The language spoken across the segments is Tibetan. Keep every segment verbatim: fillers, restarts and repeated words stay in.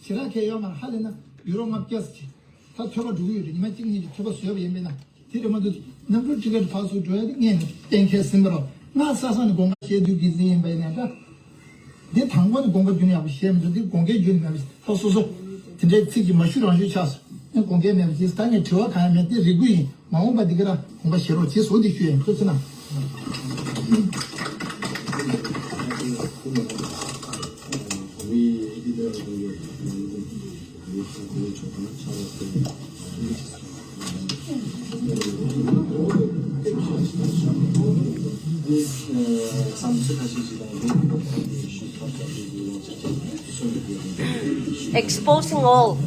ཞེ་དྲག་གལ་ཡོད་མ་རེད། ཧ་ལས་ན་ཡུ་རོ་ལྔ་བརྒྱ་ཙམ་ཅིག་ད་ཐོས་པ་འགྲོ་གི་ཡོད་རེད། ཉི་མ་གཅིག་གཉིས་ཀྱི་ཐོས་པ་བཟོས་པ་ཡིན་པས་ན། དེ་རེད་མ་གཏོགས་རྣམ་གྲོལ་ཊི་ཀེ་ཊི་ཕར་ཚུར་འགྲོ་ཡ་དེ་ངས་ནི་གཏན་འཁེལ་ཟིན་པ་རེད། ང་ས་ས་ནས་དགོངས་པ་བཞེས་དུས་དགེ་མཚན་ཡིན་པ་ཡིན་ན་འདྲ། འདི་དང་པོ་ནས་དགོངས་པ་རྒྱུན་ཡག་པོ་བཞེས་མི་འདུག་འདི་དགོངས་འགལ་རྒྱུན་མེད་པ་ཞིག་ད་སོ་སོ་དེ་འདྲའི་ཚིག་གི་མ་ཞུ་རང་ཞུ་ཆགས་སོང་། ངས་དགོངས་འགལ་མེད་པ་ཞིག་ད་ངས་དྲི་བ་གང་ཡང་མེད། འདི་རེ་སྐུལ་ཡིན། མ་འོངས་པ་འདི་ག་ར་དགོངས་པ་བཞེས་རོགས་བྱེད་ཟེར་འདི་ཞུ་ཡིན། ཐུགས་རྗེ་གནང་། Exposing all.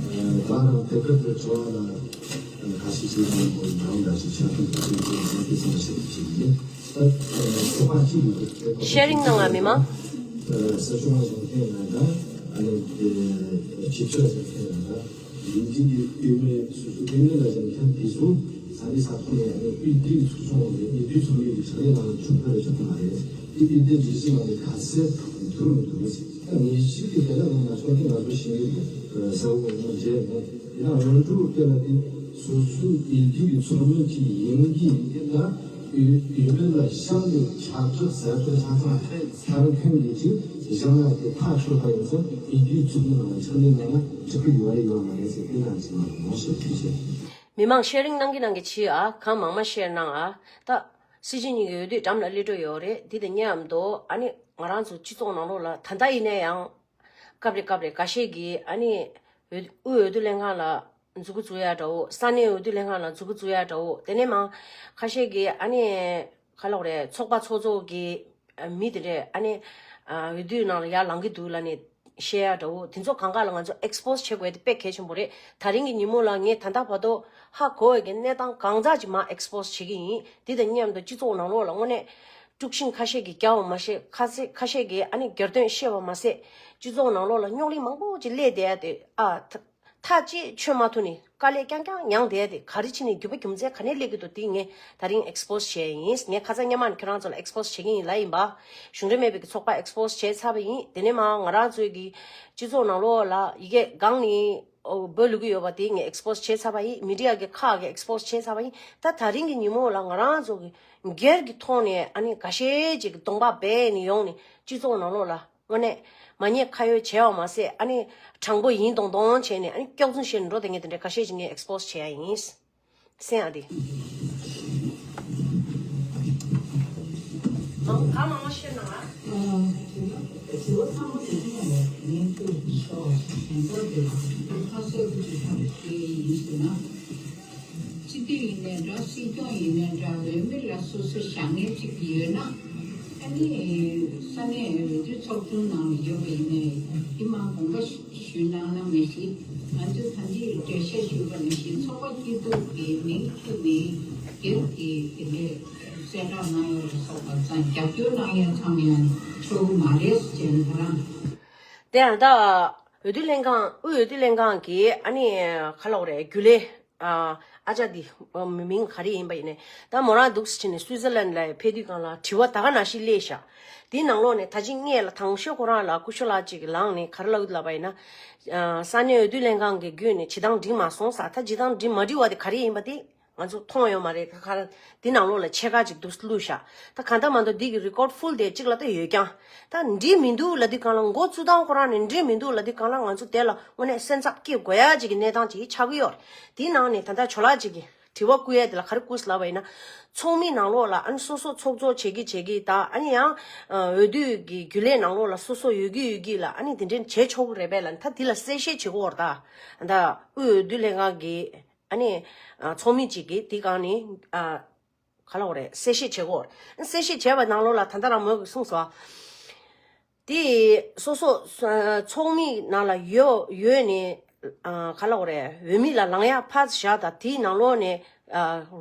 Sharing གནང་བ་མི་མང་། ཡིན་གཅིག་གི་ཡུལ་མི་སོ་སོའི་ལྟེ་གནས་ལ་ཡང་ཁྱབ་དེ་ཚོ་ས་གནས་ས་ཐོག་ནས་ཨ་ནི་དབུས་བོད་ཚོགས་ཆུང་གི་དབུས་བོད་ཚོགས་མི་གི་ཕྱག་ལས་གནང་བ་ཆུང་ཕྲ་རེ་ཆགས་ཀྱི་མ་རེད། དེ་དབུས་བོད་སྒྲིག་གཞི་ནང་ནས་ག་ཚད་འགྱུར་མི་འདུག་ད་ཉེ་ཆར་གྱི་དེ་ལ་ང་ཚོ་དེ་ང་ཚོ་ཤེས་ཀྱི་རེད། ས་འོག་ནང་མཇལ་ནས་ཡང་རོན་ཀྲུའུ་སྐད་ལ་དེ་སོ་སོའི་དབུས་བོད་ཀྱི་ཚོགས་མི་གཅིག་ཡིན་གྱི་ཡིན་ད། ཡུལ་ཡུལ་མི་ལ་ཤང་གི་ཆབ་སྲིད་ཟེར་ཚོ་ཆ་ཚང་ཐར་མཁན་གྱི་ཅིག་གཞུང་ལ་དེ་ཐག་ཆོད་པ་ཡིན་ཙང་ཡིན་རྒྱུའི་ཚུལ་ནང་ལ་ཕྱག་ལས་གནང་ན་འགྲིག་གི་ཡོད་རེད་ཡོད་མ་རེད་ཟེར་དེ་གང་ཅི་མ་རེད་མོ་ཞེས་ཐུགས་རྗེ་ཆེ། མི་མང་ཤེར་རིང་གནང་གི་གནང་གི་ཕྱིའ་གང་མང་མང་ཤེར་གནང་ཨ། ད་སྲིད་སྤྱི་གཉིས་ཀྱི་འོས་བསྡུ་འགྲམ་ལ་སླེབས་འགྲོ་ཡོད་རེད། འདི་དང་མཉམ་དུ་ཨ་ནི་ང་རང་ཚོ་སྤྱི་ཚོགས་ནང་ལོགས་ལ་ད་ལྟ་ཡིན་ན་ཡང་སྐབས་རེ་སྐབས་རེ་འགའ་ཤས་ཀྱིས་ཨ་ནི་འོས་དབུས་འོས་བསྡུ་ལྷན་ཁང་ལ་མཛུབ་གུ་འཛུགས་ཡ་འདྲ་བོ། ས་གནས་འོས་བསྡུ་ལྷན་ཁང་ལ་མཛུབ་གུ་འཛུགས་ཡ་འདྲ་བོ། དེ་ནས་མང་ཁ་ཤས་ཀྱིས་ཨ་ནི་ག་ལབ་རེད། ཚོགས་པ་ཚོགས་གཙོ་གི་མི་དེ་འདྲས་ཨ་ནི་འོས་བསྡུའི་ནང་ལ་ཡར་ལངས་ཀྱི་འདུག་ལབ་ནས་བཤད་ཡ་འདྲ་བོ། དེ་ཚོ་གང་ག་ལ་ང་ཚོ་ཨེགས་པོ་སི་བྱེད་དགོས་དེ་དཔེ་གལ་ཆེན་པོ་རེད། ད་རིང་གི་ཉིན་མོ་ལ་ངས་ད་ལྟ་བར་དུ་ཧ་གོ་བའི་གི་གནས་སྟངས་གང་ཟག་ཅིག་མར་ཨེགས་པོ་སི་བྱེད་ཀྱི་ཡིན། དེ་དང་མཉམ་དུ་སྤྱི་ཚོགས་ནང་ལོགས་ལ་དངོས་གནས་དཀྲུག་ཤིང་ཁ་ཤས་ཀྱིས་བརྒྱབ་པ་མ་ཤེས། ཁ་ཤས་ཁ་ཤས་ཀྱིས་ཨ་ནི་སྒེར་དོན་བཤད་པ་མ་ཟད་སྤྱི་ཚོགས་ནང་ལོགས་ལ་རྙོག་གླེང་མང་པོ་ཅིག་སླེབས་བསྡད་ཡ་དེ་ཨ། ཐག་གཅིག་ཆོད་མ་ཐུབ་ནས་དཀའ་ལས་རྐྱང་རྐྱང་མྱངས་བསྡད་དེ་ག་རེ་བྱས་ནས་རྒྱུ་བ་རྒྱུ་མཚན་ག་ནས་སླེབས་ཀྱི་འདུག་དེ་ངས་ད་རིང་ཨེགས་པོ་སི་བྱས་ཡིན། ངས་ཁ་སང་སྔོན་མ་ནས་ཁྱེད་རང་ཚོ་ལ་ཨེགས་པོ་སི་བྱེད་ཀྱི་ཡིན་ལབ་ཡིན་པ། གཞུང་འབྲེལ་མེད་པའི་གི་ཚོགས་པ་ཨེགས་པོ་སི་བྱས་ཚར་བ་ཡིན། དེ་ནས་མ་ང་རང་ཚོའི་གི་སྤྱི་ཚོགས་ནང་ལོགས་ལ་ཡི་གེ་སྒང་ནས་འབོད་ལུས་ཀྱི་ཡོད་པ་དེ་ངས་ཨེགས་པོ་སི་བྱས་ཚར་བ་ཡིན། མི་ཌི་ཡ་གི་ཁག་གིས་ཨེགས་པོ་སི་བྱས་ཚར་བ་ཡིན། ད་ད་རིང་གི་ཉིན་མོ་ལ་ང་རང་ཚོ་གི་སྒེར་གྱི་ཐོག་ནས་ཨ་ནི་འགའ་ཤས་ཅིག་གི་གདོང་པ་སྦས་ནས་ཡོང་ནས་སྤྱི་ཚོགས་ནང་ལོགས་ལ། དངོས་གནས་མ་ཉེས་ཁ་གཡོགས་བྱས་པ་མ་ཟད་ཨ་ནི་དྲང་པོ་ཡིན་མདོག་མདོག་བྱས་ནས་ཨ་ནི་སྐྱག་རྫུན་བཤད་ནས་འགྲོ་བསྡད་མཁན་དེ་འདྲ་ཁ་ཤས་ཤིག་ངས་ཨེགས་པོ་སི་བྱས་ཡ་ཡིན། སེམས་ཨ་དེ། མང་གང་མང་བཤད་གནང་ཨ། དྲི་བ་ཚང་མ་དེ་ནས་ངས་ཁྱོད་ཀྱི་ཤོག་ཞེན་པ་དེ་ཁ་གསལ་པོ་ཅིག་ཐོག་ནས་བཤད་ཡིན་ཟེར་ན། སྤྱི་འཐུས་ཡིན་ནའི་འདྲ། སྲིད་སྐྱོང་ཡིན་ནའི་འདྲ། འོས་མི་ལ་སོ་སོ་བཞག་མཁན་ཅིག་ཡོད་ན། ཨ་ནི་ས་གནས་འོས་བསྡུ་ཚོགས་ཆུང་ནང་ལ་ཡོད་པ་ཡིན་ནའི་དེ་མར་དགོངས་པ་ཞུས་གནང་ན་མི་ཤེས། ང་ཚོས་ད་ལྟའི་འགྲེལ་བཤད་ཞུས་པ་ནང་བཞིན་ཚོགས་པ་སྐྱིད་སྡུག་གི་མིང་ཁྱེར་ནས་སྒེར་གྱི་དེ་འདྲའི་གསལ་བསྒྲགས་གནང་ཡ་ལ་སོགས་པ་ཙང་རྒྱབ་སྐྱོར་གནང་ཡ་ཚང་མ་ཡང་ཆོག་གི་མ་རེད་ཟེར་ནས་ཁོ་རང་། དེ་ཡང་ད་འོས་བསྡུ་ལྷན་ཁང་དབུས་འོས་བསྡུ་ལྷན་ཁང་གི་ཨ་ནི་ག་ལབ་དགོས་རེད། རྒྱུན་ལས་ཨ་ཨ་ཅག་འདི་མི་མིང་ག་རེ་ཡིན་པ་ཡིན་ནའི་ད་མོ་རང་འདུག་སེ་བྱས་ནས་སུའི་ཙར་ལན་ལ་ཕེབས་དུས་སྒང་ལ་དྲི་བ་ད་ག་ནང་བཞིན་སླེབས་ཤག་དེའི་ནང་ལོགས་ནས་ད་ཅི་སྔས་ལ་དང་ཤོས་ཁོ་རང་ལ་སྐུ་ཞབས་ལགས་ཅིག་གིས་ལངས་ནས་ག་རེ་ལབ་ཀྱི་འདུག་ལབ་པ་ཡིན་ན། ས་གནས་འོས་བསྡུ་ལྷན་ཁང་གི་བརྒྱུད་ནས་བྱེད་སྟངས་འགྲིག་མ་སོང་ཟེར། ད་བྱེད་སྟངས་འགྲིག་མ་འགྲིག་པ་དེ་ག་རེ་ཡིན་པ་དེ། ང་ཚོ་མཐོང་ཡོད་མ་རེད། ཁ་ཁ་འདི་ནང་ལོགས་ལ་ཕྱེད་ཀ་ཅིག་འདུག་བླུགས་ཤག་ད་གང་ལྟར་མ་གཏོགས་འདི་གི་རི་ཀོཌ་ཕུལ་དེ་གཅིག་ལ་ད་ཡོད་ཀྱང་། ད་འགྲིག་མི་འདུག་ལབ་དུས་སྒང་ལ་འགོ་བཙུགས་སྟངས་ཁོ་རང་ནས་འགྲིག་མི་འདུག་ལབ་དུས་སྒང་ལ་ང་ཚོ་དེ་ལ་དངོས་གནས་སེམས་འཚབ་སྐྱེ་དགོས་ཡ་ཅིག་གི་གནས་སྟངས་ཅིག་ཆགས་ཀྱི་ཡོད་རེད། དེའི་ནང་ནས་ད་ལྟ་ཇོ་ལགས་ཅིག་གིས་དྲི་བ་བསྐུར་ཡ་དེ་ལ་ག་རེ་བསྐུར་ཟེར་ལབ་པ་ཡིན་ན། ཚོགས་མི་ནང་ལོགས་ལ་ཨ་ནི་སོ་སོ་ཚོགས་གཙོ་བྱེད་ཀྱི་བྱེད་ཀྱི་ད་ཨ་ནི་ཡང་འོས་བསྡུ་གི་རྒྱུན་ལས་ནང་ལོགས་ལ་སོ་སོ་ཡོད་ཀྱི་ཡོད་ཀྱི་ལ་ཨ་ནི་དེ་འདྲ་བྱེད་ཆོག་གི་རེད་པས་ལབ་ད་དེ་ལ་གསལ་བཤད་བྱེད་དགོས་རེད་ད། ད་དབུས་འོས་བསྡུ་ལྷན་ཁང་གི་ཨ་ནི། ཨ་ཚོགས་མི་གཅིག་གིས་དེ་སྒང་ནས་ཨ་ག་ལབ་དགོས་རེད། གསལ་བཤད་བྱེད་དགོས། གསལ་བཤད་བྱས་པ་ནང་ལོགས་ལ་ད་ལྟ་རང་མོས་ཀྱིས་གསུངས་སོང་། དེ་སོ་སོ་ཚོགས་མི་ནང་ལ་ཡོད་ཡོད་ནས་ཨ་ག་ལབ་དགོས་རེད། འོས་མི་ལ་ལངས་ཡ་ཕར་བཞག་ད་དེའི་ནང་ལོགས་ནས་ཨ་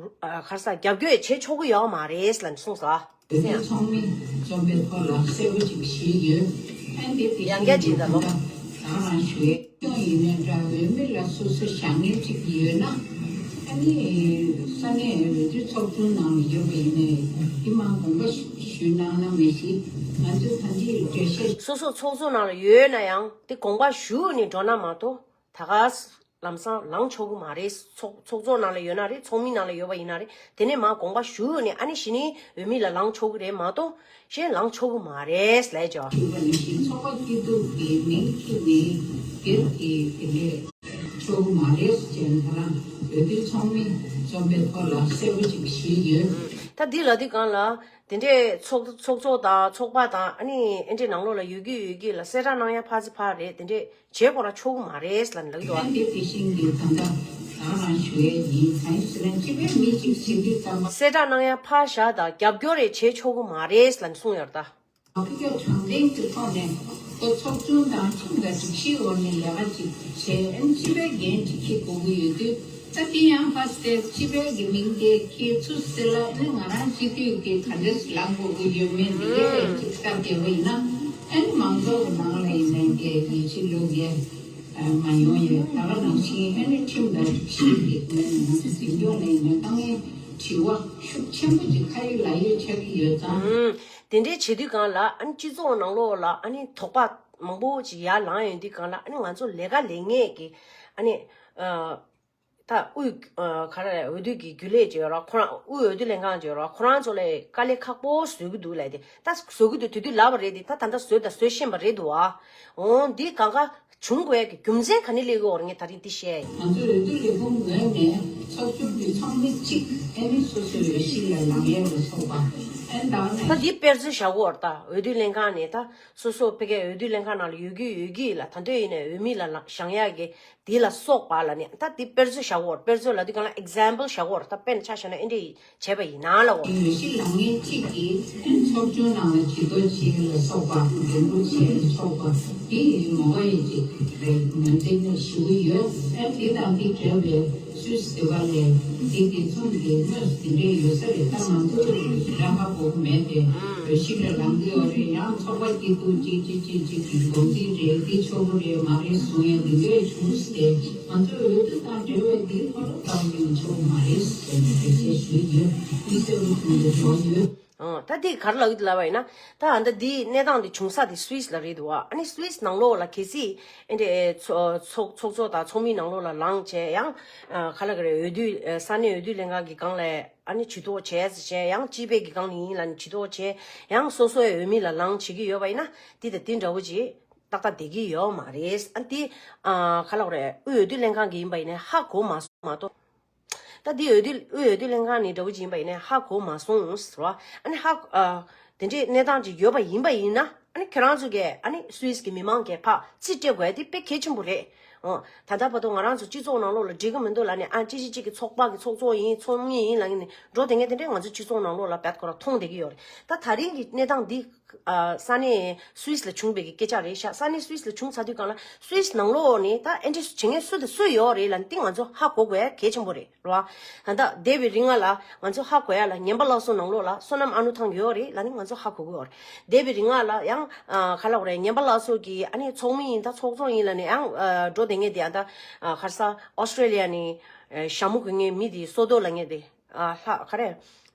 ག་རེ་ཟ་རྒྱབ་སྐྱོར་བྱེད་ཆོག་གི་ཡོད་མ་རེད་ལབ་ནས་གསུངས་སོང་། དེ་ཚོ་ཚང་མས་རྩོམ་པའི་ཐོག་ལ་གསལ་པོ་ཅིག་བྲིས་ཡོད། ཨ་འདི་དེ་ཡང་བསྐྱར་བྲིས་དང་ལོ། ད་རང་ཞུ་ཡས། སྐྱོང་ཡིན་ནའི་འདྲ། འོས་མི་ལ་སོ་སོ་བཞག་མཁན་ཅིག་ཡོད་ན། ཨ་ ཨ་ནི་ས་གནས་འོས་བསྡུ་ཚོགས་ཆུང་ནང་ལ་ཡོད་པ་ཡིན་ནའི་དེ་མ་དགོངས་པ་ཞུ་གནང་ན་མི་ཤེས། ང་ཚོས་ད་ལྟའི་འགྲེལ་བཤད། སོ་སོ་ཚོགས་གཙོ་ནང་ལ་ཡོད་ན་ཡང་དེ་དགོངས་པ་ཞུ་ནས་འགྲོ་ན་མ་གཏོགས་ད་ག་ལམ་སང་ལངས་ཆོག་གི་མ་རེད། ཚོགས་ཚོགས་གཙོ་ནང་ལ་ཡོད་ན་རེད། ཚོགས་མི་ནང་ལ་ཡོད་པ་ཡིན་ན་རེད། དེ་ནས་མ་དགོངས་པ་ཞུ་ནས་ཨ་ནི་གཞི་ནས་འོས་མི་ལ་ལངས་ཆོག་གི་རེད་མ་གཏོགས་གཞན་ལངས་ཆོག་གི་མ་རེད་ལབ་ཅོ། ཞུས་པ་ནང་བཞིན་ཚོགས་པ་སྐྱིད་སྡུག་གི་མིང་ཁྱེར་ནས་སྒེར་གྱི་དེ་འདྲས་ཆོག་གི་མ་རེད་ཟེར་ནས་ད་རང་འོས་བསྡུ་ཚོགས་མི་འཛོམས་པའི་ཐོག་ལ་གསལ་པོ་ཅིག་ཞུས་ཡོད། ད་འདི་ལ་དུས་གང་ལ་དེ་འདྲས་ཚོགས་ཚོགས་གཙོ་དང་ཚོགས་པ་དང་ཨ་ནི་ཨེ་འདྲས་ནང་ལོགས་ལ་ཡོད་ཀྱི་ཡོད་ཀྱི་ལ་གསལ་བསྒྲགས་གནང་ཡ་ཕར་ཚེ་ཕར་རེད། དེ་འདྲས་བྱེད་དགོས་ན་ཆོག་གི་མ་རེད་ལབ་ནས་ལབ་ཀྱི་འདུག་ཨ། ཨ་ནི་དེ་བཞིན་གྱི་ད་ལྟ་ད་རང་ཞུ་ཡས་ཡིན། གང་ཡིན་ཟེར་ན་སྤྱི་པའི་མི་གཅིག་བྱེད་དུས་ཙམ་པ། གསལ་བསྒྲགས་གནང་ཡ་ཕར་བཞག་དང་རྒྱབ་སྐྱོར་རེ་བྱེད་ཆོག་གི་མ་རེད་ལབ་ནས་གསུངས་ཡོད་རེད་ད། ཨ་ཁུ་ཀྱ་དྲང་བདེན་གྱི་ཐོག་ནས་ད་ཚོགས་ཆུང་དང་ཁྲིམས་དང་སྒྲིག་གཞིའི་འོག་ནས་ལས་ཀ་ཅིག་བྱས། ཨ་ནི་སྤྱི་པའི་འགན་ཅིག་འཁྱེར་དགོས་ཀྱི་ཡོད་དུས་ད་དེ་ཡང་ཕར་ཟེར་སྤྱི་པའི་གི་མིང་དེ་འཁྱེར་ཚུར་ཟེར་ལ་ཨ་ནི་ང་རང་སྤྱི་འཐུས་ཀྱི་ག་འདྲས་ལངས་དགོས་ཀྱི་ཡོད་མེད་འདི་གས་ཅིག་སྐབས་བདེ་བོ་ཡིན་ན། ཨ་ནི་མང་ཚོགས་ཀྱི་ནང་ལ་ཡིན་ནའི་འདི་ཡིད་ཆེས་ལོག་ཡས་མ་ཡོང་ཡས། ད་ག་ནང་བཞིན་ཨ་ནི་ཁྲིམས་དང་སྒྲིག་གཞི་གི་ངོས་ནས་ང་ཚོ་འཛིན་སྐྱོང་ལ་ཡིན་ན་དཀའ་ངལ་དྲི་བ་ཤུགས་ཆེན་པོ་ཅིག་ཁ་ཡོད་ལག་ཡོད་ཆགས་ཀྱི་ཡོད་ཙང་། ཨུམ། དེ་འདྲའི་བྱེད་དུས་གང་ལ་ཨ་ནི་སྤྱི་ཚོགས་ནང་ལོགས་ལ་ཨ་ནི་དོགས་པ་མང་པོ་ཅིག་ཡར་ལངས་ཡོང་དུས་གང་ལ་ཨ་ནི་ང་ཚོ་ལས་ཀ་ལས་ངེས་ཀྱི་ཨ་ནི་ཨ། ད་དབུས་ཨ་ག་རེ་འོས་བསྡུ་གི་རྒྱུན་ལས་ཅིག་ཡོད་ར། ཁོ་རང་དབུས་འོས་བསྡུ་ལྷན་ཁང་ཅིག་ཡོད་ར། ཁོ་རང་ཚོ་ལ་དཀའ་ལས་ཁག་པོ་བཟོ་གི་འདུག་ལབ་དེ། ད་བཟོ་གི་འདུག་དེ་དུས་ལབ་པ་རེད་དེ། ད་ད་ལྟ་བཟོས་དང་བཟོ་བཞིན་པ་རེད་འདུག་ཨ། འོ་འདི་གང་ག་བྱུང་དགོས་ཀྱི་རྒྱུ་མཚན་ག་ནས་སླེབས་ཡོད་རེད། ངས་ད་རིང་འདི་བཤད་ཡ་ཡིན། ང་ཚོ་འོས་བསྡུ་ལས་ཁུངས་ངོས་ནས་ཚོགས་ཆུང་གི་ཚོགས་མི་གཅིག་ཨ་ནི་སོ་སོའི་འོས་གཞི་ལ་ལངས་ཡས་ལ་སོགས་པ་ཨ་ནི་ད་ད་འདི་དཔེར་མཚོན་བཞག་གོ་ར། ད་འོས་བསྡུ་ལྷན་ཁང་ནས་ད་སོ་སོ་ཕ་གིའི་འོས་བསྡུ་ལྷན་ཁང་ནང་ལ་ཡོད་ཀྱི་ཡོད་ཀྱི་ལ་ད་འདོད་ཡིན་ནའི་འོས་མི་ལ་ལ་བཞེངས་ཡག་གི་དེ་ལ་སོགས་པ་ལ་ནི་ད་དེ་དཔེར་མཚོན་བཞག་གོ། དཔེར་མཚོན་ལབ་དུས་གང་ལ་example་བཞག་གོ། ད་དཔེར་ན་ཆ་བཞག་ན་ཨེ་འདྲ་ཡིན་བྱས་པ་ཡིན་ན་ལ་འོ། འོས་གཞི་ལངས་མཁན་གཅིག་གིས་ཚོགས་ཆུང་ནང་ལ་ཇུས་གཏོགས་བྱེད་ལ་སོགས་པ་འགན་འཁུར་བྱེད་ལ་སོགས་པ་དེ་ཡི་མོ་བ་ཡི་ཅིག་རེད། ངོས་འཛིན་ནས་ཞུ་གི་ཡོད། ཨེ་དེ་དང་དེ་འབྲེལ་བའི་སུད་སི་དེ་བ་ལས་དེ་དེ་མཚུངས་དེ་དངོས་སུ་དེ་འདྲའི་ཡོད་ས་རེད། ད་ང་ཚོ་ར་ཧ་གོ་གི་མེད་དེ། འོས་གཞི་ལ་ལངས་ཀྱི་ཡོད་རེད། ཡང་ཚོགས་པ་སྐྱིད་སྡུག་ཅིག་ཅིག་ཅིག་ཅིག་གི་འགོ་འཛིན་རེད། འདི་ཆོག་གི་རེད་མ་རེད་གསུང་ཡས་འདི་འདྲས་བྱུང་སྟེ་ང་ཚོ་འོས་བསྡུ་དང་འབྲེལ་བའི་འདིའི་ཐོག་ལ་བཀག་ཡོང་ཆོག་གི་མ་རེད་ཟེར་ནས་འགྲེལ་བཤད་ཞུས་ཡོད། འདི་གསལ་པོ་བྱུང་འདུག་འགྲོ་ཡོད། ཨང་། ད་འདི་ག་རེ་ལབ་ཀྱི་འདུག་ལབ་པ་ཡིན་ན། ད་ཨ་ད་འདི་གནས་སྟངས་འདི་བྱུང་ས་དེ་སུད་སི་ལ་རེད་འདུག་བ། ཨ་ནི་སུད་སི་ནང་ལོགས་ལ་གལ་སྲིད་ཨེ་འདྲས་ཚོ་ཚོགས་ཚོགས་གཙོ་དང་ཚོགས་མི་ནང་ལོགས་ལ་ལངས་བྱས་ཡང་ཨ་ག་ལ་ག་རེ་འོས་བསྡུ་ཨ་ས་གནས་འོས་བསྡུ་ལྷན་ཁང་གི་སྒང་ལ་ཨ་ནི་ཇུས་གཏོགས་བྱས་ཟེར་བྱས་ཡང་སྤྱི་པའི་གི་སྒང་ནས་ཡིན་ལབ་ནས་ཇུས་གཏོགས་བྱས་ཡང་སོ་སོའི་འོས་མི་ལ་ལངས་བྱེད་ཀྱི་ཡོད་པ་ཡིན་ན་འདི་དང་འདི་འདྲ་བོ་ཅིག་ཏག་ཏག་བསྡད་ཀྱི་ཡོད་མ་རེད། ཨ་འདི་ཨ་ག་ལ་ག་རེ་དབུས་འོས་བསྡུ་ལྷན་ཁང་གི་ཡིན་པ་ཡིན་ན་ཧ་གོ་མ་སོང་མ་གཏོགས། ད་འདི་འོས་བསྡུ་དབུས་འོས་བསྡུ་ལྷན་ཁང་ནས་འདྲ་བོ་ཅིག་ཡིན་པ་ཡིན་ན་ཧ་གོ་མ་སོང་ཟེར་བ། ཨ་ནི་ཧ་ཨ་དེ་འདྲའི་གནས་སྟངས་ཅིག་ཡོད་པ་ཡིན་པ་ཡིན་ན་ཨ་ནི་ཁྱེད་རང་ཚོ་གིས་ཨ་ནི་སུད་སི་གི་མི་མང་གིས་ཕར་རྩིས་སྤྲད་དགོས་ཡ་དེ་དཔེ་གལ་ཆེན་པོ་རེད། འོ། ད་ལྟ་བར་དུ་ང་རང་ཚོ་སྤྱི་ཚོགས་ནང་ལོགས་ལ་འགྲིག་གི་མི་འདུག་ལབ་ནས་ཨ་གཅིག་གཅིག་གཅིག་གི་ཚོགས་པ་གི་ཚོགས་གཙོ་ཡིན་ཚོགས་མི་ཡིན་ལབ་ནས་འགྲོ་བསྡད་མཁན་དེ་འདྲས་ང་ཚོ་སྤྱི་ཚོགས་ནང་ལོགས་ལ་རྦད་ཁོ་རང་མཐོང་བསྡད་ཀྱི་ཡོད་རེད། ད་ད་རིང་གི་གནས་སྟངས་འདི་ཨ་ས་གནས་སུད་སི་ལ་བྱུང་བའི་གི་སྐད་ཆ་རེད་ཤག་ས་གནས་སུད་སི་ལ་བྱུང་ཚར་དུས་གང་ལ་སུད་སི་ནང་ལོགས་ནས་ད་ཨེ་འདྲས་བྱེད་མཁན་སུ་དང་སུ་ཡོད་རེད་ལབ་ནས་འདི་ང་ཚོ་ཧ་གོ་དགོས་ཡ་གལ་ཆེན་པོ་རེད། རེད་བ། ད་ལྟ་འདས་པའི་རིང་ལ་ང་ཚོ་ཧ་གོ་ཡ་ལ་ངན་པ་ལགས་སོ་ནང་ལོགས་ལ་བསོད་ནམས་ཨ་ནུ་ཐང་ཡོད་རེད་ལབ་ནི་ང་ཚོ་ཧ་གོ་གི་ཡོད་རེད། འདས་པའི་རིང་ལ་ཡང་ཨ་ག་ལབ་དགོས་རེད། ངན་པ་ལགས་སོ་གི་ཨ་ནི་ཚོགས་མི་ཡིན་ད་ཚོགས་གཙོ་ཡིན་ལབ་ནི་ཡང་ཨ་འགྲོ་བསྡད་མཁན་དེ་ཨ་ད་ཨ་ག་རེ་ཟ་ཨོ་སི་ཀྲེ་ལི་ཡ་ནས་ཨ་ཞྭ་མོ་གོན་མཁན་མི་དེ་སོ་ཏོ་ལབ་མཁན་དེ་ཨ་ལྷ་ག་རེ་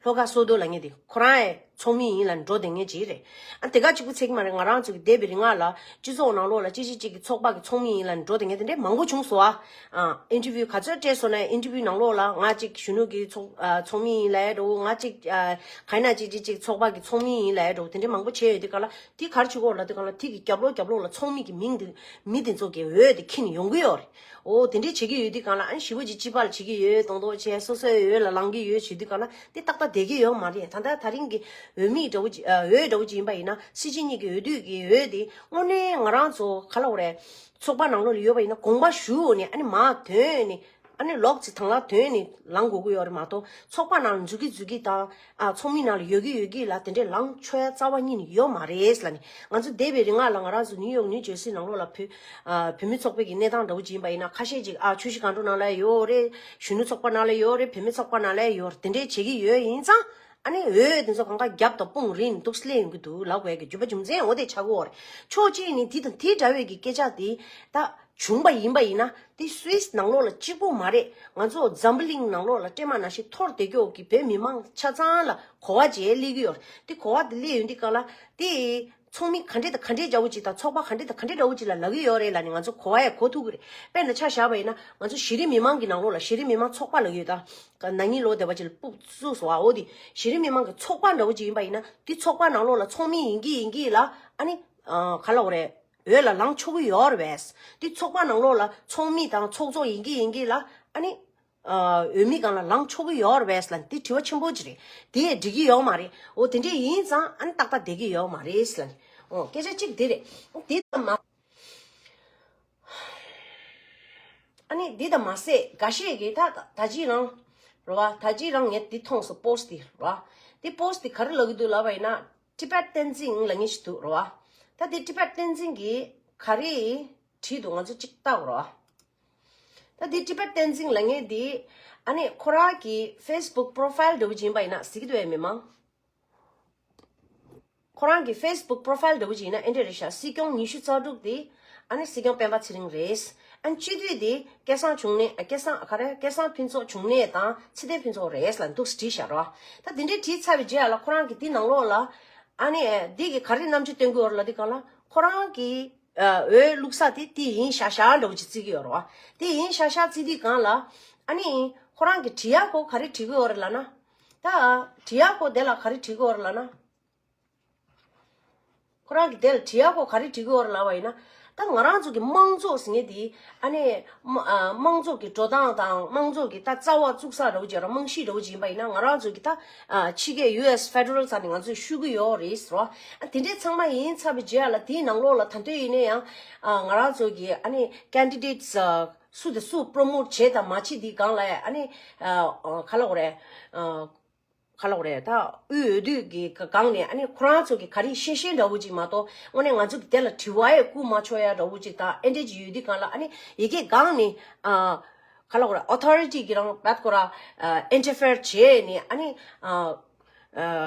ལྷོ་ཁ་སོ་ཏོ་ལབ་མཁན་དེ་ཁོ་རང་ཨེ་ཚོགས་མི་ཡིན་ལབ་ནི་འགྲོ་བསྡད་མཁན་ཅིག་རེད། ཨ་དེ་ག་གཅིག་པུ་ཚད་ཀྱི་མ་རེད། ང་རང་ཚོ་གི་འདས་པའི་རིང་ལ་སྤྱི་ཚོགས་ནང་ལོགས་ལ་གཅིག་གཅིག་གཅིག་གི་ཚོགས་པ་གི་ཚོགས་མི་ཡིན་ལབ་ནི་འགྲོ་བསྡད་མཁན་དེ་འདྲས་མང་པོ་བྱུང་སོང་ཨ། ཨ་ཨིན་ཊར་བིའུ་ག་ཚོད་སྤྲད་སོང་ན་ཨིན་ཊར་བིའུ་ནང་ལོགས་ལ་ང་གཅིག་གཞོན་ནུ་གི་ཚོགས་ཨ་ཚོགས་མི་ཡིན་ལབ་ཡ་འདྲ་བོ། ང་གཅིག་ཨ་ག་ཡིན་ན་གཅིག་གཅིག་གཅིག་ཚོགས་པ་གི་ཚོགས་མི་ཡིན་ལབ་ཡ་འདྲ་བོ། དེ་འདྲས་མང་པོ་བྱས་ཡོད་དུས་ག་ལ་དེ་ག་རེ་བྱེད་ཀྱི་ཡོད་ལབ་དུས་ག་ལ་དེ་གི་རྒྱབ་ལོགས་རྒྱབ་ལོགས་ལ་ཚོགས་མི་གི་མིང་དེ་མི་དེ་ཚོ་གི་འོས་དེ་འཁྱེར་ནས་ཡོང་གི་ཡོད་རེད། འོ་དེ་འདྲས་བྱེད་ཀྱི་ཡོད་དུས་ག་ལ་ཨ་ནི་ཞེ་པོ་ཅིག་སྤྱི་པ་ལ་བྱེད་ཀྱི་ཡོད་མདོག་མདོག་བྱས་སོ་སོའི་འོས་ལ་ལངས་ཀྱི་ཡོད་བྱེད་དུས་ག་ལ་དེ་ཏག་ཏག་བསྡད་ཀྱི་ཡོད་མ་རེད། ད་ལྟ་ད་རིང་གི་འོས་མི་འདྲ་བོ་ཅིག་ཨ་འོས་འདྲ་བོ་ཅིག་ཡིན་པ་ཡིན་ན་སྲིད་སྤྱི་གཉིས་ཀྱི་འོས་བསྡུ་གི་འོས་དེ་དངོས་གནས་ང་རང་ཚོ་ག་ལབ་དགོས་རེད། ཚོགས་པ་ནང་ལོགས་ལ་ཡོད་པ་ཡིན་ན་དགོངས་པ་ཞུ་ནས་ཨ་ནི་མར་ཐོན་ནས་ཨ་ནི་ལོག་ཅིག་དང་བླངས་ཐོན་ནས་ལངས་དགོས་ཀྱི་ཡོད་རེད་མ་གཏོགས་ཚོགས་པ་ནང་འཛུལ་གི་འཛུལ་གི་དང་ཨ་ཚོགས་མི་ནང་ལ་ཡོད་གི་ཡོད་གི་ལ་དེ་འདྲས་ལངས་ཆོག་ཡ་རྩ་བ་ཉིད་ནས་ཡོད་མ་རེད་ལབ་ནས། ང་ཚོ་འདས་པའི་རིང་ལ་ང་རང་ཚོ་ནིའུ་ཡོག་ནིའུ་ཇར་སི་ནང་ལོགས་ལ་བོད་ཨ་བོད་མི་ཚོགས་པའི་གི་གནས་སྟངས་འདྲ་བོ་ཅིག་ཡིན་པ་ཡིན་ན་ཁ་ཤས་ཅིག་ཨ་ཆུ་བཞི་སྒང་དྲུག་ནང་ལ་ཡོད་རེད། གཞོན་ནུ་ཚོགས་པ་ནང་ལ་ཡོད་རེད། བུད་མེད་ཚོགས་པ་ནང་ལ་ཡོད་རེད། དེ་འདྲས་བྱེད་ཀྱི་ཡོད་ཡིན་ཙང་། ཨ་ནི་འོས་དེ་ཚོ་གང་ག་རྒྱབ་དང་དཔུང་རིང་འདུག་སླེབས་ཡོང་གི་འདུག་ལབ་དགོས་ཀྱི་རྒྱུ་མ་རྒྱུ་མཚན་འོ་དེ་ཆགས་ཀྱི་ཡོད་རེད། ཕྱོགས་གཅིག་ནས་དེ་དང་དེ་འདྲ་བའི་གི་སྐད་ཆ་དེ་ད་བྱུང་པ་ཡིན་པ་ཡིན་ན། དེ་སུད་སི་ནང་ལོགས་ལ་གཅིག་པོ་མ་རེད། ང་ཚོ་འཛམ་བུ་གླིང་ནང་ལོགས་ལ་སྲན་མ་ནང་བཞིན་འཐོར་བསྡད་ཀྱོག་གི་བོད་མི་མང་ཆ་ཚང་ལ་གོ་བ་བརྗེ་སླེབས་ཀྱི་ཡོད་རེད། དེ་གོ་བ་དེ་སླེབས་ཡོང་དུས་གང་ལ་དེ་ཚོགས་མི་ག་འདྲས་དང་ག་འདྲས་འདྲ་བོ་ཅིག་དང་ཚོགས་པ་ག་འདྲས་དང་ག་འདྲས་འདྲ་བོ་ཅིག་ལ་ལབ་ཀྱི་ཡོད་རེད་ལབ་ནས་ང་ཚོ་གོ་བ་ཡང་གོ་ཐུབ་ཀྱི་རེད། དཔེར་ན་ཆ་བཞག་པ་ཡིན་ན་ང་ཚོ་གཞི་རིམ་མི་མང་གི་ནང་ལོགས་ལ་གཞི་རིམ་མི་མང་ཚོགས་པ་ལབ་ཀྱི་ཡོད་ད། ན་ནིང་ལོ་འདས་པ་ཅིག་ལ་སྤུབ་བཙུགས་སོང་བ། འོ་དེ་གཞི་རིམ་མི་མང་གི་ཚོགས་པ་འདྲ་བོ་ཅིག་ཡིན་པ་ཡིན་ན་དེ་ཚོགས་པ་ནང་ལོགས་ལ་ཚོགས་མི་ཡིན་གྱི་ཡིན་གྱི་ལ་ཨ་ནི་ག་ལབ་དགོས་རེད། འོས་ལ་ལངས་ཆོག་གི་ཡོད་རེད་པས། དེ་ཚོགས་པ་ནང་ལོགས་ལ་ཚོགས་མི་དང་ཚོགས་གཙོ་ཡིན་གྱི་ཡིན་གྱི་ལ་ཨ་ནི་འོས་མི་སྒང་ལ་ལངས་ཆོག་གི་ཡོད་རེད་པས་ལབ་ནས་དེ་དྲི་བ་ཆེན་པོ་ཅིག་རེད། དེ་ཡང་འགྲིག་གི་ཡོད་མ་རེད། འོ་དེ་འདྲས་ཡིན་ཙང་ཨ་ནི་ཏག་ཏག་བསྡད་ཀྱི་ཡོད་མ་རེད་ལབ་ནས། འོ་སྐད་ཆ་གཅིག་དེ་རེད། དེ་ཙམ་མ། ཨ་ནི་འདི་དང་མ་ཟད་འགའ་ཤས་ཀྱིས་ད་ད་ཅི་རང་རེད་བ། ད་ཅི་རང་ངས་འདི་མཐོང་སོང་པོ་སི་ཊི་འདི་རེད་བ། འདི་པོ་སི་ཊི་འདི་ག་རེ་ལབ་ཀྱི་འདུག་ལབ་པ་ཡིན་ན་ཊི་བེཊ་བསྟན་འཛིན་ལབ་མཁན་ཞིག་འདུག་རེད་བ། ད་འདི་ཊི་བེཊ་བསྟན་འཛིན་གྱིས་ག་རེ་བྲིས་འདུག་ང་ཚོ་གཅིག་ལྟ་དགོས་རེད་བ། ད་འདི་ཊི་བེཊ་བསྟན་འཛིན་ལབ་མཁན་འདི་ཨ་ནི་ཁོ་རང་གི་ཕེ་སི་བུག་པོ་རོ་ཕ་ཡིལ་འདྲ་བོ་ཅིག་ཡིན་པ་ཡིན་ན་གཟིགས་ཀྱི་འདུག་གས་མི་མང་། ཁོ་རང་གི་ཕེ་སི་བུག་པོ་རོ་ཕ་ཡིལ་འདྲ་བོ་ཅིག་ཡིན་ན་ཨེ་འདྲ་རེད་ཤག་སྲིད་སྐྱོང་ཉི་ཤུ་རྩ་དྲུག་དེ་ཨ་ནི་སྲིད་སྐྱོང་སྤེན་པ་ཚེ་རིང་རེད། ཨ་ནི་སྤྱི་འཐུས་དེ་སྐལ་བཟང་འབྱུང་གནས། ཨ་སྐལ་བཟང་ག་རེ། སྐལ་བཟང་ཕུན་ཚོགས་འབྱུང་གནས་དང་ཚེ་བརྟན་ཕུན་ཚོགས་རེད་ལབ་འདུག་བྲིས་བཞག་རོ། ད་དེ་འདྲའི་བྲིས་ཚར་བའི་རྗེས་ལ་ཁོ་རང་གིས་དེ་ནང་ལོགས་ལ་ཨ་ནི་དེ་གི་ག་རེ་རྣམ་དཔྱོད་སྟོན་གྱི་ཡོད་རེད་ལབ་དུས་སྒང་ལ་ཁོ་རང་གི་འོས་བླུག་ས་དེ་དེ་ཡིན་ཤག་ཤག་འདྲ་བོ་ཅིག་བརྩི་གི་ཡོད་རེད་བ། དེ་ཡིན་ཤག་ཤག་བརྩི་དུས་སྒང་ལ་ཨ་ནི་ཁོ་རང་གིས་བྲིས་ཡག་གོ་ག་རེ་བྲིས་གི་ཡོད་རེད་ལབ་ན། ད་བྲིས་ཡག་གོ་དེ་ལ་ག་རེ་བྲིས་གི་ཡོད་རེད་ལབ་ན། ཁོ་རང་གིས་དེ་ལ་བྲིས་ཡག་གོ་ག་རེ་བྲིས་གི་ཡོད་རེད་ལབ་པ་ཡིན་ན། ད་ང་རང་ཚོ་གི་དམངས་གཙོ་ཟེར་མཁན་དེ་ཨ་ནི་མ་ཨ་དམངས་གཙོ་གི་འགྲོ་སྟངས་དང་དམངས་གཙོ་གི་ད་རྩ་བ་བཙུགས་ས་འདྲ་བོ་ཅིག་ར་རྨང་གཞི་འདྲ་བོ་ཅིག་ཡིན་པ་ཡིན་ན་ང་རང་ཚོ་གི་ད་ཨ་ཕྱི་རྒྱལ་ཡུ་ཨེས་ཕེ་ཌེ་རལ་ས་ནས་ང་ཚོས་ཞུ་གི་ཡོད་རེད་ཟེར་བ། ཨ་དེ་འདྲའི་ཚང་མ་ཡིན་ཚར་བའི་རྗེས་ལ་དེའི་ནང་ལོགས་ལ་ད་ལྟ་ཡིན་ན་ཡང་ཨ་ང་རང་ཚོ་གི་ཨ་ནི་ཀེན་ཌི་ཌེ་ཊི་སུ་དང་སུ་པོ་རོ་མོ་ཊི་བྱེད་དང་མ་བྱེད་དེའི་སྒང་ལ་ཨ་ནི་ཨ་ག་ལབ་དགོས་རེད། ག་ལབ་དགོས་རེད། ད་དབུས་འོས་བསྡུ་གི་སྒང་ནས་ཨ་ནི་ཁོ་རང་ཚོ་གི་ག་རེ་བཤད་བཤད་འདྲ་བོ་ཅིག་མ་གཏོགས་དངོས་གནས་ང་ཚོ་གི་དེ་ལ་དྲི་བ་ཡང་བསྐུར་མ་ཆོག་ཡ་འདྲ་བོ་ཅིག་དང་ཨེ་འདྲ་ཅིག་ཡོད་དུས་སྒང་ལ་ཨ་ནི་ཡ་གི་སྒང་ནས་ཨ་ག་ལབ་དགོས་རེད། ཨོ་ཐོ་རི་ཊི་གི་རང་བད་ཁོ་ར་ཨ་ཨིན་ཊར་ཕི་ཡར་བྱས་ནས་ཨ་ནི་ཨ་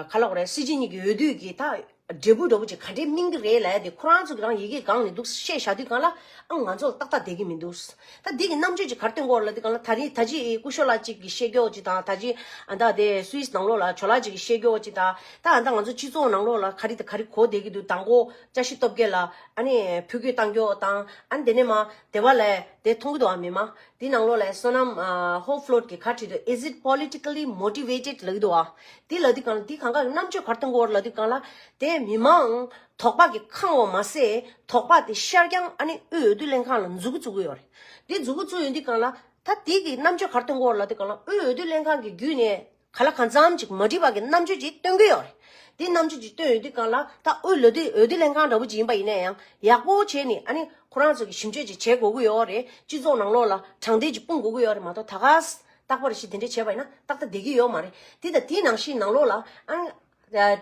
ག་ལབ་དགོས་རེད། སྲིད་སྤྱི་གཉིས་ཀྱི་འོས་བསྡུ་གི་ད་འབྲས་བུ་འདྲ་བོ་ཅིག་ག་འདྲའི་སྨིན་གི་རེད་ལབ་ཡ་དེ་ཁོ་རང་ཚོ་གི་རང་ཡ་གི་སྒང་ནས་འདུག་བཤད་བཞག་དུས་སྒང་ལ་ཨ་ང་ཚོ་ལ་ཏག་ཏག་བསྡད་ཀྱི་མི་འདུག་ད་འདི་གི་རྣམ་དཔྱོད་ཅིག་ག་རེ་སྟོན་གྱི་ཡོད་རེད་ལབ་དུས་སྒང་ལ་ད་རེས་ད་ཅི་སྐུ་ཞབས་ལགས་ཅིག་གིས་བཤད་ཀྱོག་ཅིག་དང་ད་ཅི་ཨ་ད་དེ་སུད་སི་ནང་ལོགས་ལ་ཇོ་ལགས་ཅིག་གིས་བཤད་ཀྱོག་ཅིག་དང་ད་ཨ་ད་ང་ཚོ་སྤྱི་ཚོགས་ནང་ལོགས་ལ་ག་རེ་དང་ག་རེ་གོ་བསྡད་ཀྱི་འདུག་དང་པོ་བཀྲ་ཤིས་སྟོབས་རྒྱལ་ལ་ཨ་ནི་ཕུ་སྐྱོད་བཏང་ཀྱོག་དང་ཨ་ནི་དེ་ནས་མ་དེ་བ་ལས་དེ་མཐོང་གི་འདུག་ཨ་མི་མ། དེ་ནང་ལོགས་ལ་བསོད་ནམས་ཨ་ཧོབ་ལོཌ་གིས་ག་བྲིས་འདུག Is it politically motivated ལབ་ཀྱི་འདུག་ཨ། དེ་ལབ་དུས་སྒང་ལ་དེ་གང་ག་གི་རྣམ་དཔྱོད་ག་རེ་སྟོན་གྱི་ཡོད་རེད་ལབ་དུས་སྒང་ལ་དེ་མི་མང་དོགས་པ་གིས་ཁེངས་པ་མ་ཟད་དོགས་པ་དེ་ཤར་རྐྱང་ཨ་ནི་དབུས་འོས་བསྡུ་ལྷན་ཁང་ལ་མཛུབ་གུ་བཙུགས་ཀྱི་ཡོད་རེད། དེ་མཛུབ་གུ་བཙུགས་ཡོང་དུས་སྒང་ལ་ད་དེ་གི་རྣམ་དཔྱོད་ག་རེ་སྟོན་གྱི་ཡོད་རེད་ལབ་དུས་སྒང་ལ་དབུས་འོས་བསྡུ་ལྷན་ཁང་གི་བརྒྱུད་ནས་ག་ལ་གང་འཚམ་ཅིག་མ་འགྲིག་པ་གི་རྣམ་དཔྱོད་ཅིག་སྟོན་གྱི་ཡོད་རེད། དེ་རྣམ་དཔྱོད་ཅིག་སྟོན་ཡོང་དུས་སྒང་ལ་ད་དབུས་འོས་བསྡུ་འོས་བསྡུ་ལྷན་ཁང་འདྲ་བོ་ཅིག་ཡིན་པ་ཡིན་ན་ཡང་ཡག་པོ་བྱས་ནས་ཨ་ནི་ཁོ་རང་ཚོ་གི་ཞིབ་དཔྱོད་ཅིག་བྱེད་དགོས་ཀྱི་ཡོད་རེད། སྤྱི་ཚོགས་ནང་ལོགས་ལ་དྲང་བདེན་ཅིག་སྤུངས་དགོས་ཀྱི་ཡོད་རེད་མ་གཏོགས་ད་ག་རྟག་པར་ཞིག་དེ་འདྲས་བྱས་པ་ཡིན་ན་ཏག་ཏག་བསྡད་ཀྱི་ཡོད་མ་རེད། དེ་དང་དེའི་ནང་བཞིན་ནང་ལོགས་ལ་ཨ་ནི་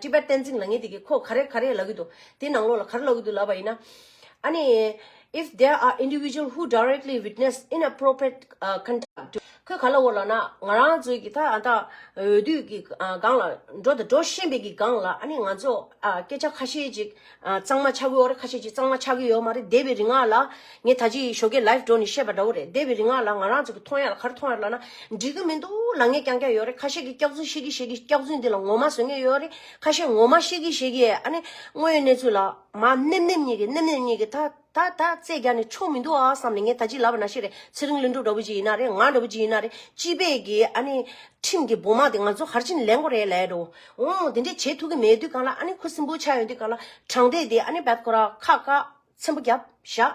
ཊི་བེཊ་བསྟན་འཛིན་ལབ་མཁན་དེ་གིས་ཁོ་ག་རེ་ག་རེ་ལབ་ཀྱི་འདུག་དེའི་ནང་ལོགས་ལ་ག་རེ་ལབ་ཀྱི་འདུག་ལབ་པ་ཡིན་ན། ཨ་ནི། If there are individuals who directly witness inappropriate uh, conduct ཁོས་ག་ལབ་ཡོད་ལབ་ན་ང་རང་ཚོའི་གི་ད་ཨ་ད་འོས་བསྡུ་གི་ཨ་སྒང་ལ་འགྲོ་དང་འགྲོ་ཤེས་པའི་གི་སྒང་ལ་ཨ་ནི་ང་ཚོ་ཨ་སྐད་ཆ་ཁ་ཤས་ཅིག་ཨ་གཙང་མ་ཆགས་ཀྱི་ཡོད་རེད། ཁ་ཤས་ཅིག་གཙང་མ་ཆགས་ཀྱི་ཡོད་མ་རེད། འདས་པའི་རིང་ལ་ངས་ད་ཅི་ཞོགས་ཀས་ལའེབ་འགྲོ་ནས་བཤད་པ་འདྲ་བོ་རེད། འདས་པའི་རིང་ལ་ང་རང་ཚོ་གི་མཐོང་ཡག་ལ་ག་རེ་མཐོང་ཡོད་ལབ་ན་འགྲིག་གི་མི་འདུག་ལབ་མཁན་རྐྱང་རྐྱང་ཡོད་རེད། ཁ་ཤས་ཀྱིས་སྐྱག་རྫུན་བཤད་ཀྱི་བཤད་ཀྱི་སྐྱག་རྫུན་འདི་ལ་ངོ་མ་བཟོ་མཁན་ཡོད་རེད། ཁ་ཤས་ངོ་མ་བཤད་ཀྱི་བཤད་ཀྱི་ཨ་ནི་དངོས་ཡོད་གནས་ཚུལ་ལ་མ་ནེམ་ནེམ་གཉིས་ཀྱི་ནེམ་ནེམ་གཉིས་ཀྱི་ད། ད་ད་རྩོད་རྒྱག་ནས་ཆོ་མི་འདུག་ཨ་བསམ་ནས་ངས་ད་ཅི་ལབ་པ་ནང་བཞིན་རེད། ཚེ་རིང་ལྷུན་གྲུབ་འདྲ་བོ་ཅིག་ཡིན་ན་རེད། ང་འདྲ་བོ་ཅིག་ཡིན་ན་རེད། སྤྱི་པའི་གི་ཨ་ནི་ཁྲིམས་ཀྱི་སྦུག་མ་དེ་ང་ཚོ་ག་རེ་བྱས་ནས་ལེན་དགོས་རེད་ལབ་འགྲོ། འོ་དེ་འདྲས་བྱེད་ཐུབ་ཀྱི་མེད་དུས་སྒང་ལ་ཨ་ནི་ཁུ་སིམ་པོ་ཆགས་ཡོང་དུས་སྒང་ལ་དྲང་བདེན་དེ་ཨ་ནི་བད་ཁོ་ར་ཁ་བཀག་ཚེམ་པོ་བརྒྱབ་བཞག་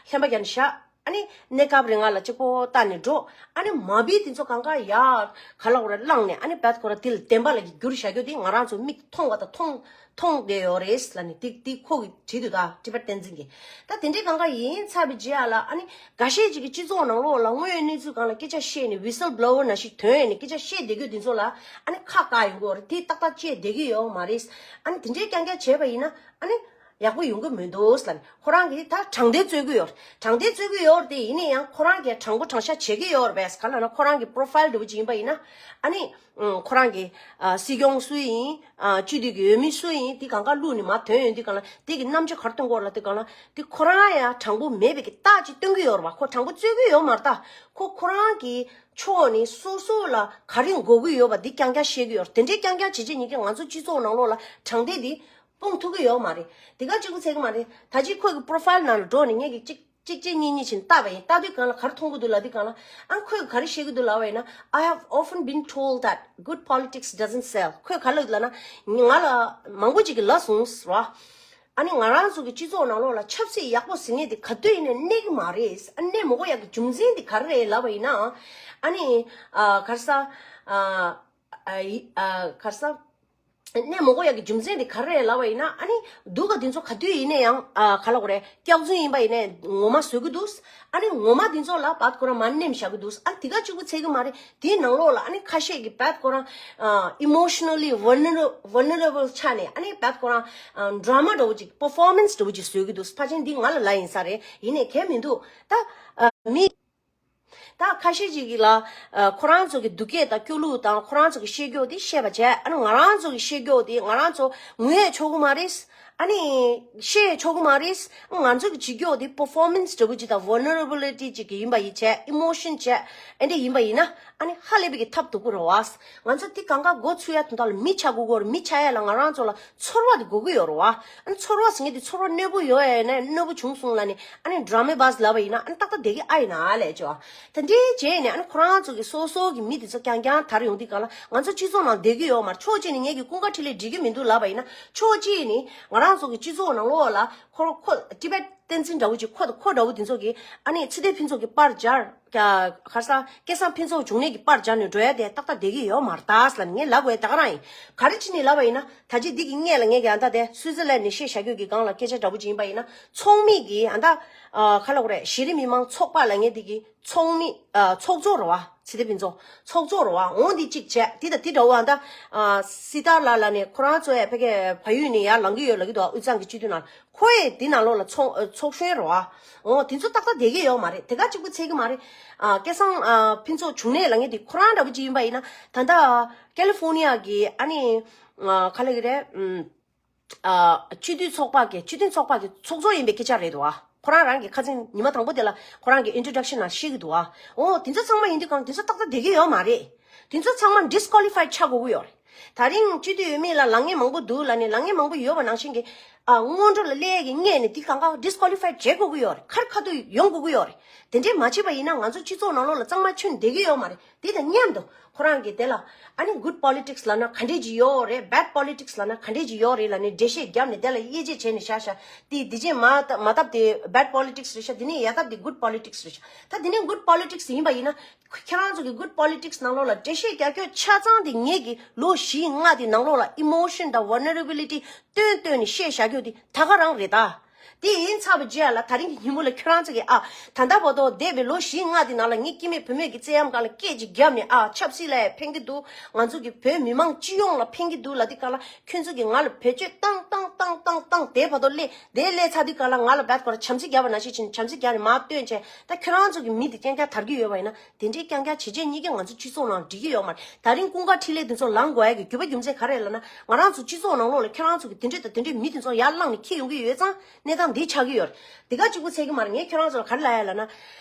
ལྷན་པ་བརྒྱབ་ནས་བཞག་ཨ་ནི་གནས་སྐབས་རིང་ལ་གཅིག་པོ་ལྟ་ནས་འགྲོ། ཨ་ནི་མ་བི་དེ་ཚོ་གང་ག་ཡར་ག་ལབ་དགོས་རེད་བླངས་ནས་ཨ་ནི་བད་ཁོ་ར་དེ་ལ་བདེན་པ་ལ་གི་བསྒྱུར་བཞག་རྒྱུ་དེ་ང་རང་ཚོ་མིག་མཐོང་བ་དང་མཐོང་། མཐོང་བསྡད་ཡོད་རེད་ལབ་ནས་དེ་དེ་ཁོ་གིས་བྲིས་འདུག་ད་ཊི་བེཊ་བསྟན་འཛིན་གྱིས། ད་དེ་འདྲའི་གང་ག་ཡིན་ཚར་བའི་རྗེས་ལ་ཨ་ནི་འགའ་ཤས་ཅིག་གིས་སྤྱི་ཚོགས་ནང་ལོགས་ལ་དངོས་ཡོད་གནས་ཚུལ་སྒང་ལ་སྐད་ཆ་བཤད་ནས་ཝི་སིལ་བྷི་ལོ་ཝར་ནང་བཞིན་ཐོན་ནས་སྐད་ཆ་བཤད་བསྡད་རྒྱུ་དེ་ཚོ་ལ་ཨ་ནི་ཁ་བཀག་ཡོང་གི་ཡོད་རེད། དེ་ཏག་ཏག་བྱས་བསྡད་ཀྱི་ཡོད་མ་རེད། ཨ་ནི་དེ་འདྲའི་རྐྱང་རྐྱང་བྱས་པ་ཡིན་ན་ཨ་ནི་ ཡག་པོ་ཡོང་གི་མི་འདུག་ལབ་ནས། ཁོ་རང་གིས་ད་དྲང་བདེན་རྩོད་ཀྱི་ཡོད། དྲང་བདེན་རྩོད་ཀྱི་ཡོད་རེད་དེ། ཡིན་ན་ཡང་ཁོ་རང་གིས་དྲང་པོ་དྲང་བཞག་བྱེད་ཀྱི་ཡོད་རེད་པས། ག་ལབ་ན་ཁོ་རང་གི་པོ་རོ་ཕའིལ་འདྲ་བོ་ཅིག་ཡིན་པ་ཡིན་ན། ཨ་ནི་ཁོ་རང་གི་ཨ་སྲིད་སྐྱོང་སུ་ཡིན། ཨ་སྤྱི་འཐུས་ཀྱི་འོས་མི་སུ་ཡིན། དེ་གང་ག་བླུགས་ནས་མར་ཐོན་ཡོང་དུས་གང་ལ། དེ་གི་རྣམ་དཔྱོད་ག་རེ་སྟོན་གྱི་ཡོད་ལབ་དུས་གང་ལ། དེ་ཁོ་རང་ཡང་དྲང་པོ་མེད་པའི་གི་རྟགས་ཅིག་སྟོན་གྱི་ཡོད་རེད་པ། ཁོ་དྲང་པོ་རྩོད་ཀྱི་ཡོད་མ་རེད་ད། ཁོ་ཁོ་རང་གི་ཕྱོགས་ནས་སོ་སོ་ལ་ག་རེ་དགོས་ཀྱི་ཡོད་པ་འདི་རྐྱང་རྐྱང་བཤད་ཀྱི་ཡོད་རེད། དེ་འདྲའི་རྐྱང་རྐྱང་བྱེད་བྱེད་ཉིན་གྱི་ང་ཚོ་སྤྱི་ཚོགས་ནང་ལོགས་ལ་དྲང་བདེན་འདི་སྤུངས་ཐུབ་ཀྱི་ཡོད་མ་རེད། དེ་ག་གཅིག་པུ་ཚད་ཀྱི་མ་རེད། ད་ཅི་ཁོ་གི་པོ་རོ་ཕའིལ་ནང་ལ་འགྲོ་ནས་ངས་ཀྱི་གཅིག་གཅིག་གཅིག་གཉིས་གཉིས་བྱས་ནས་བལྟས་པ་ཡིན། བལྟས་དུས་གང་ལ་ག་རེ་མཐོང་གི་འདུག་ལབ་དུས་གང་ལ། ཨ་ཁོས་ག་རེ་བཤད་ཀྱི་འདུག་ལབ་པ་ཡིན་ན། I have often been told that good politics doesn't sell. ཁོས་ག་རེ་ལབ་ལབ་ན། ང་ལ་མང་པོ་ཅིག་གིས་ལབ་སོང་ཟེར་བ། ཨ་ནི་ང་རང་ཚོ་གི་སྤྱི་ཚོགས་ནང་ལོགས་ལ་ཆབ་སྲིད་ཡག་པོ་ཟེར་མཁན་དེ་ག་དུས་ཡིན་ནའི་གནས་ཀྱི་མ་རེད། ཨ་གནས་མི་དགོས་ཡག་གི་རྒྱུ་མཚན་དེ་ག་རེ་རེད་ལབ་པ་ཡིན་ན། ཨ་ནི་ཨ་ག་རེ་ཟ། ཨ་ཨ་ཡི་ཨ་ག་རེ་ཟ། གནས་མི་དགོས་ཡག་གི་རྒྱུ་མཚན་དེ་ག་རེ་རེད་ལབ་པ་ཡིན་ན། ཨ་ནི་སྡུག་ག་དེ་ཚོ་ག་དུས་ཡིན་ན་ཡང་ཨ་ག་ལབ་དགོས་རེད། སྐྱག་རྫུན་ཡིན་པ་ཡིན་ནའི་ངོ་མ་བཟོ་གི་འདུག་ཨ་ནི་ངོ་མ་དེ་ཚོ་ལ་བད་ཁོ་རང་མར་ནེམ་བཞག་གི་འདུག་ཨ་ནི་དེ་ག་གཅིག་པུ་ཚད་ཀྱི་མ་རེད། དེའི་ནང་ལོགས་ལ་ཨ་ནི་ཁ་ཤས་ཀྱིས་བད་ཁོ་རང་ཨ་emotionally vulner- vulnerable ཆགས་ནས། ཨ་ནི་བད་ཁོ་རང་ཨ་drama འདྲ་བོ་ཅིག performance འདྲ་བོ་ཅིག་བཟོ་གི་འདུག་ཕལ་ཆེར་འདི་ང་ལ་ལབ་ཡིན་ས་རེད། ཡིན་ནའི་གལ་མི་འདུག་ད་ཨ་མི། ད་ཁ་ཤས་ཅིག་གིས་ལ་ཨ་ཁོ་རང་ཚོ་གི་སྡུག་སྐད་དང་སྐྱོ་གླུ་དང་ཁོ་རང་ཚོ་གི་བཤད་རྒྱུ་དེ་བཤད་པ་བྱས། ཨ་ནི་ང་རང་ཚོ་གི་བཤད་རྒྱུ་དེ་ང་རང་ཚོ་ངུ་ཡས་ཆོག་གི་མ་རེད། ཨ་ནི་བཤད་ཡས་ཆོག་གི་མ་རེད། ང་ཚོ་གི་བྱེད་རྒྱུ་དེ་performance འདྲ་བོ་ཅིག་དང་vulnerability ཅིག་གི་ཡིན་པ་ཡིན་བྱས། emotion བྱས་ཨེ་འདྲ་ཡིན་པ་ཡིན་ན། ཨ་ནི་ཧ་ལས་པའི་གི་ཐབས་སྡུག་པོ་རེད་བ། ང་ཚོ་དེ་གང་ག་འགོ་ཚུགས་ཡ་དོན་དག་ལ་མི་ཆགས་དགོས་ཀྱི་ཡོད་རེད། མི་ཆགས་ཡ་ལ་ང་རང་ཚོ་ལ་ཚོར་བ་དེ་དགོས་ཀྱི་ཡོད་རེད་བ། ཨ་ནི་ཚོར་བ་ཟེར་མཁན་དེ་ཚོར་བ་རྣོན་པོ་ཡོད་ཡ་ན་རྣོན་པོ་བྱུང་སོང་ལབ་ནས། ཨ་ནི་drama བཟོས་ལབ་པ་ཡིན་ན། ཨ་ནི་ཏག་ཏག་བསྡད་ཀྱི་ཨ་ཡིན་ན་ལས་བྱ་བ། ད་འདྲའི་བྱས་ནས་ཨ་ནི་ཁོ་རང་ཚོ་གི་སོ་སོ་གི་མི་དེ་ཚོ་རྐྱང་རྐྱང་དར་ཡོང་དུས་གང་ལ་ང་ཚོ་སྤྱི་ཚོགས་ནང་བསྡད་ཀྱི་ཡོད་མ་རེད། ཕྱོགས་གཅིག་ནས་ངེད་ཀྱི་ཀུན་དགའ་འཕྲིན་ལས་འགྲིག་གི་མི་འདུག་ལབ་པ་ཡིན་ན། ཕྱོགས་གཅིག་ནས་ང་རང་ཚོ་གི་སྤྱི་ཚོགས་ནང་ལོགས་ལ་ཁོ་ཁོ་ཊི་བེཊ་བསྟན་འཛིན་འདྲ་བོ་ཅིག་ཁོ་ཁོ་འདྲ་བོ་དེ་ཚོ་གིས་ཨ་ནི་ཚེ་བརྟན་ཕུན་ཚོགས་ཀྱི་པར་སྦྱར། ག་ག་རེ་ཟ། སྐལ་བཟང་ཕུན་ཚོགས་འབྱུང་གནས་ཀྱི་པར་སྦྱར་ནས་འགྲོ་ཡ་དེ་ཏག་ཏག་བསྡད་ཀྱི་ཡོད་མ་རེད་ད་ཟེར་ལབ་ནས་ངས་ལབ་དགོས་ཡ་དེ་ག་རང་ཡིན། ག་རེ་བྱས་ནས་ལབ་པ་ཡིན་ན། ད་ཅི་འདི་གི་སྔོན་ལ་ངས་ཀྱི་ཨ་ད་དེ་སུའི་ཙི་ལན་ནས་བཤད་བཞག་རྒྱུ་གི་སྒང་ལ་སྐད་ཆ་འདྲ་བོ་ཅིག་ཡིན་པ་ཡིན་ན། ཚོགས་མི་གི་ཨ་ད་ཨ་ག་ལབ་དགོས་རེད། གཞི་རིམ་མི་མང་ཚོགས་པ་ལབ་མཁན་འདི་གི་ཚོགས་མི་ཨ་ཚོགས་གཙོ་རེད་བ། ཚེ་བརྟན་ཕུན་ཚོགས་ཚོགས་གཙོ་རེད་བ། འོ་འདི་གཅིག་བྱས། འདི་དང་འདི་འདྲ་བོ་ཨ་ད་ཨ་སྲི་ཐར་ལགས་ལབ་ནས་ཁོ་རང་ཚོ་ཡ་ཕ་གིའི་བལ་ཡུལ་ནས་ཡར་ལངས་ཀྱི་ཡོད་ལབ་ཀྱི་འདུག་དབུས་གཙང་གི་སྤྱི་འཐུས་ནང་ཁོ་ཡི་འདི་ནང་ལོགས་ལ་ཚོགས་ཨ་ཚོགས་གཞོན་རེད་བ། འོ་དེ་ཚོ་ཏག་ཏག་བསྡད་ཀྱི་ཡོད་མ་རེད། དེ་ག་གཅིག་པུ་ཚད་ཀྱི་མ་རེད། ཨ་སྐལ་བཟང་ཨ་ཕུན་ཚོགས་འབྱུང་གནས་ལབ་མཁན་དེ་ཁོ་རང་འདྲ་བོ་ཅིག་ཡིན་པ་ཡིན་ན། ད་ལྟ་ཀེ་ལི་ཧྥོ་ནི་ཡ་གི་ཨ་ནི་ཨ་ག་ལབ་ཀྱི་རེད། ཨམ་ཨ་སྤྱི་འཐུས་ཚོགས་པ་གི་སྤྱི་མཐུན་ཚོགས་པ་གི་ཚོགས་གཙོ་ཡིན་པའི་སྐད་ཆ་རེད་འདུག་བ། ཁོ་རང་རང་གི་ཁ་སང་ཉི་མ་དང་པོ་དེ་ལ་ཁོ་རང་གི་introduction ནང་བཤད་ཀྱི་འདུག་བ། འོ་དེ་ཚོ་ཚང་མ་ཡིན་དུས་གང་དེ་ཚོ་ཏག་ཏག་བསྡད་ཀྱི་ཡོད་མ་རེད། དེ་ཚོ་ཚང་མ་disqualified ཆགས་དགོས་ཀྱི་ཡོད་རེད། ད་རིང་སྤྱི་འཐུས་འོས་མི་ལ་ལངས་མཁན་མང་པོ་འདུག་ལབ་ནས། ལངས་མཁན་མང་པོ་ཡོད་པ་ནང་བཞིན་གྱི་ཨ་སྔོན་འགྲོ་ལ་སླེབས་ཀྱི་སྔས་ནས་དེ་གང་ག་disqualified བྱེད་དགོས་ཀྱི་ཡོད་རེད། ཁ་རི་ཁ་ཐུག་ཡོང་དགོས་ཀྱི་ཡོད་རེད། དེ་འདྲས་མ་བྱས་པ་ཡིན་ན་ང་ཚོ་སྤྱི་ཚོགས་ནང་ལོགས་ལ་གཙང་མ་ཁྱོན་བསྡད་ཀྱི་ཡོད་མ་རེད། དེ་དང་མཉམ་དུ་ཁོ་རང་གིས་དེ་ལ་ཨ་ནི་good politics ལབ་ན་ག་འདྲས་ཅིག་ཡོད་རེད། bad politics ལབ་ན་ག་འདྲས་ཅིག་ཡོད་རེད་ལབ་ནས་འགྲེལ་བཤད་བརྒྱབ་ནས་དེ་ལ་དབྱེ་འབྱེད་བྱས་ནས་བཞག་བཞག་དེ་དེ་རྗེས་མ་ད་མ་བཏབ་དེ་bad politics རེད་ཤག་དེ་ནས་ཡ་བཏབ་དེ་good politics རེད་ཤག་ད་དེ་ནས་good politics ཡིན་པ་ཡིན་ན། ཁྱེད་རང་ཚོ་གི་good politics ནང་ལོགས་ལ་འགྲེལ་བཤད་རྒྱག་རྒྱུ་ཆ་ཚང་དེ་ངེད་ཀྱི་ལོ་བཞི་ལྔ་དེ་ནང་ལོགས་ལ་emotion དང་vulnerability བཏོན་བཏོན་ནས་བཤད་བཞག་རྒྱུ་དེ་ད་ག་རང་རེད་ད། དེ་ཡིན་ཚར་བའི་རྗེས་ལ་ད་རིང་གི་ཉིན་མོ་ལ་ཁྱོད་རང་ཚོ་གིས་ཨ་ད་ལྟ་བར་དུ་འདས་པའི་ལོ་བཞི་ལྔ་དེ་ནང་ལ་ངའི་སྐྱེ་དམན་བུད་མེད་ཀྱི་བཙན་གཡེམ་སྒང་ལ་སྐད་ཅིག་བརྒྱབ་ནས་ཨ་ཆབ་སྲིད་ལ་ཕན་གྱི་འདུག་ང་ཚོ་གི་བོད་མི་མང་སྤྱི་ཡོངས་ལ་ཕན་གྱི་འདུག་ལབ་དུས་སྒང་ལ་ཁྱོད་ཚོ་གིས་ང་ལ་བེད་སྤྱོད་བཏང་བཏང་བཏང་བཏང་བཏང་དེ་བར་དུ་སླེབས་དེ་སླེབས་ཚར་དུས་སྒང་ལ་ང་ལ་བད་ཁོ་ར་བྱམས་བརྩེ་བརྒྱབ་པ་ནང་བཞིན་བྱས་ནས་བྱམས་བརྩེ་བརྒྱབ་ནས་མར་བཏོན་བྱས། ད་ཁྱོད་རང་ཚོ་གི་མི་དེ་རྐྱང་རྐྱང་དར་གྱི་ཡོད་པ་ཡིན་ན། དེ་འདྲའི་རྐྱང་རྐྱང་བྱས་རྗེས་གཉིས་ཀ་ང་ཚོ་སྤྱི་ཚོགས་ནང་འགྲིག་གི་ཡོད་མ་རེད། ད་རིང་ཀུན་དགའ་འཕྲིན་ལས་དེ་ཚོ་ལངས་དགོས་ཡ་གི་རྒྱུ་པ་རྒྱུ་མཚན་ག་རེ་ལབ་ན། ང་རང་ཚོ་སྤྱི་ཚོགས་ནང་ལོགས་ལ་ཁྱེད་རང་ཚོ་གི་དེ་འདྲས་དང་དེ་འདྲས་མི་དེ་ཚོ་ཡར་བླངས་ནས་འཁྱེར་ཡོང་གི་ཡོད་ཙང་གནས་སྟངས་འདི་ཆགས་ཀྱི་ཡོད་རེད། དེ་ག་གཅིག་པུ་ཚད་ཀྱི་མ་རེད། ངས་ཁྱེད་རང་ཚོ་ལ་ག་རེ་ལབ་ཡ་ལབ་ན།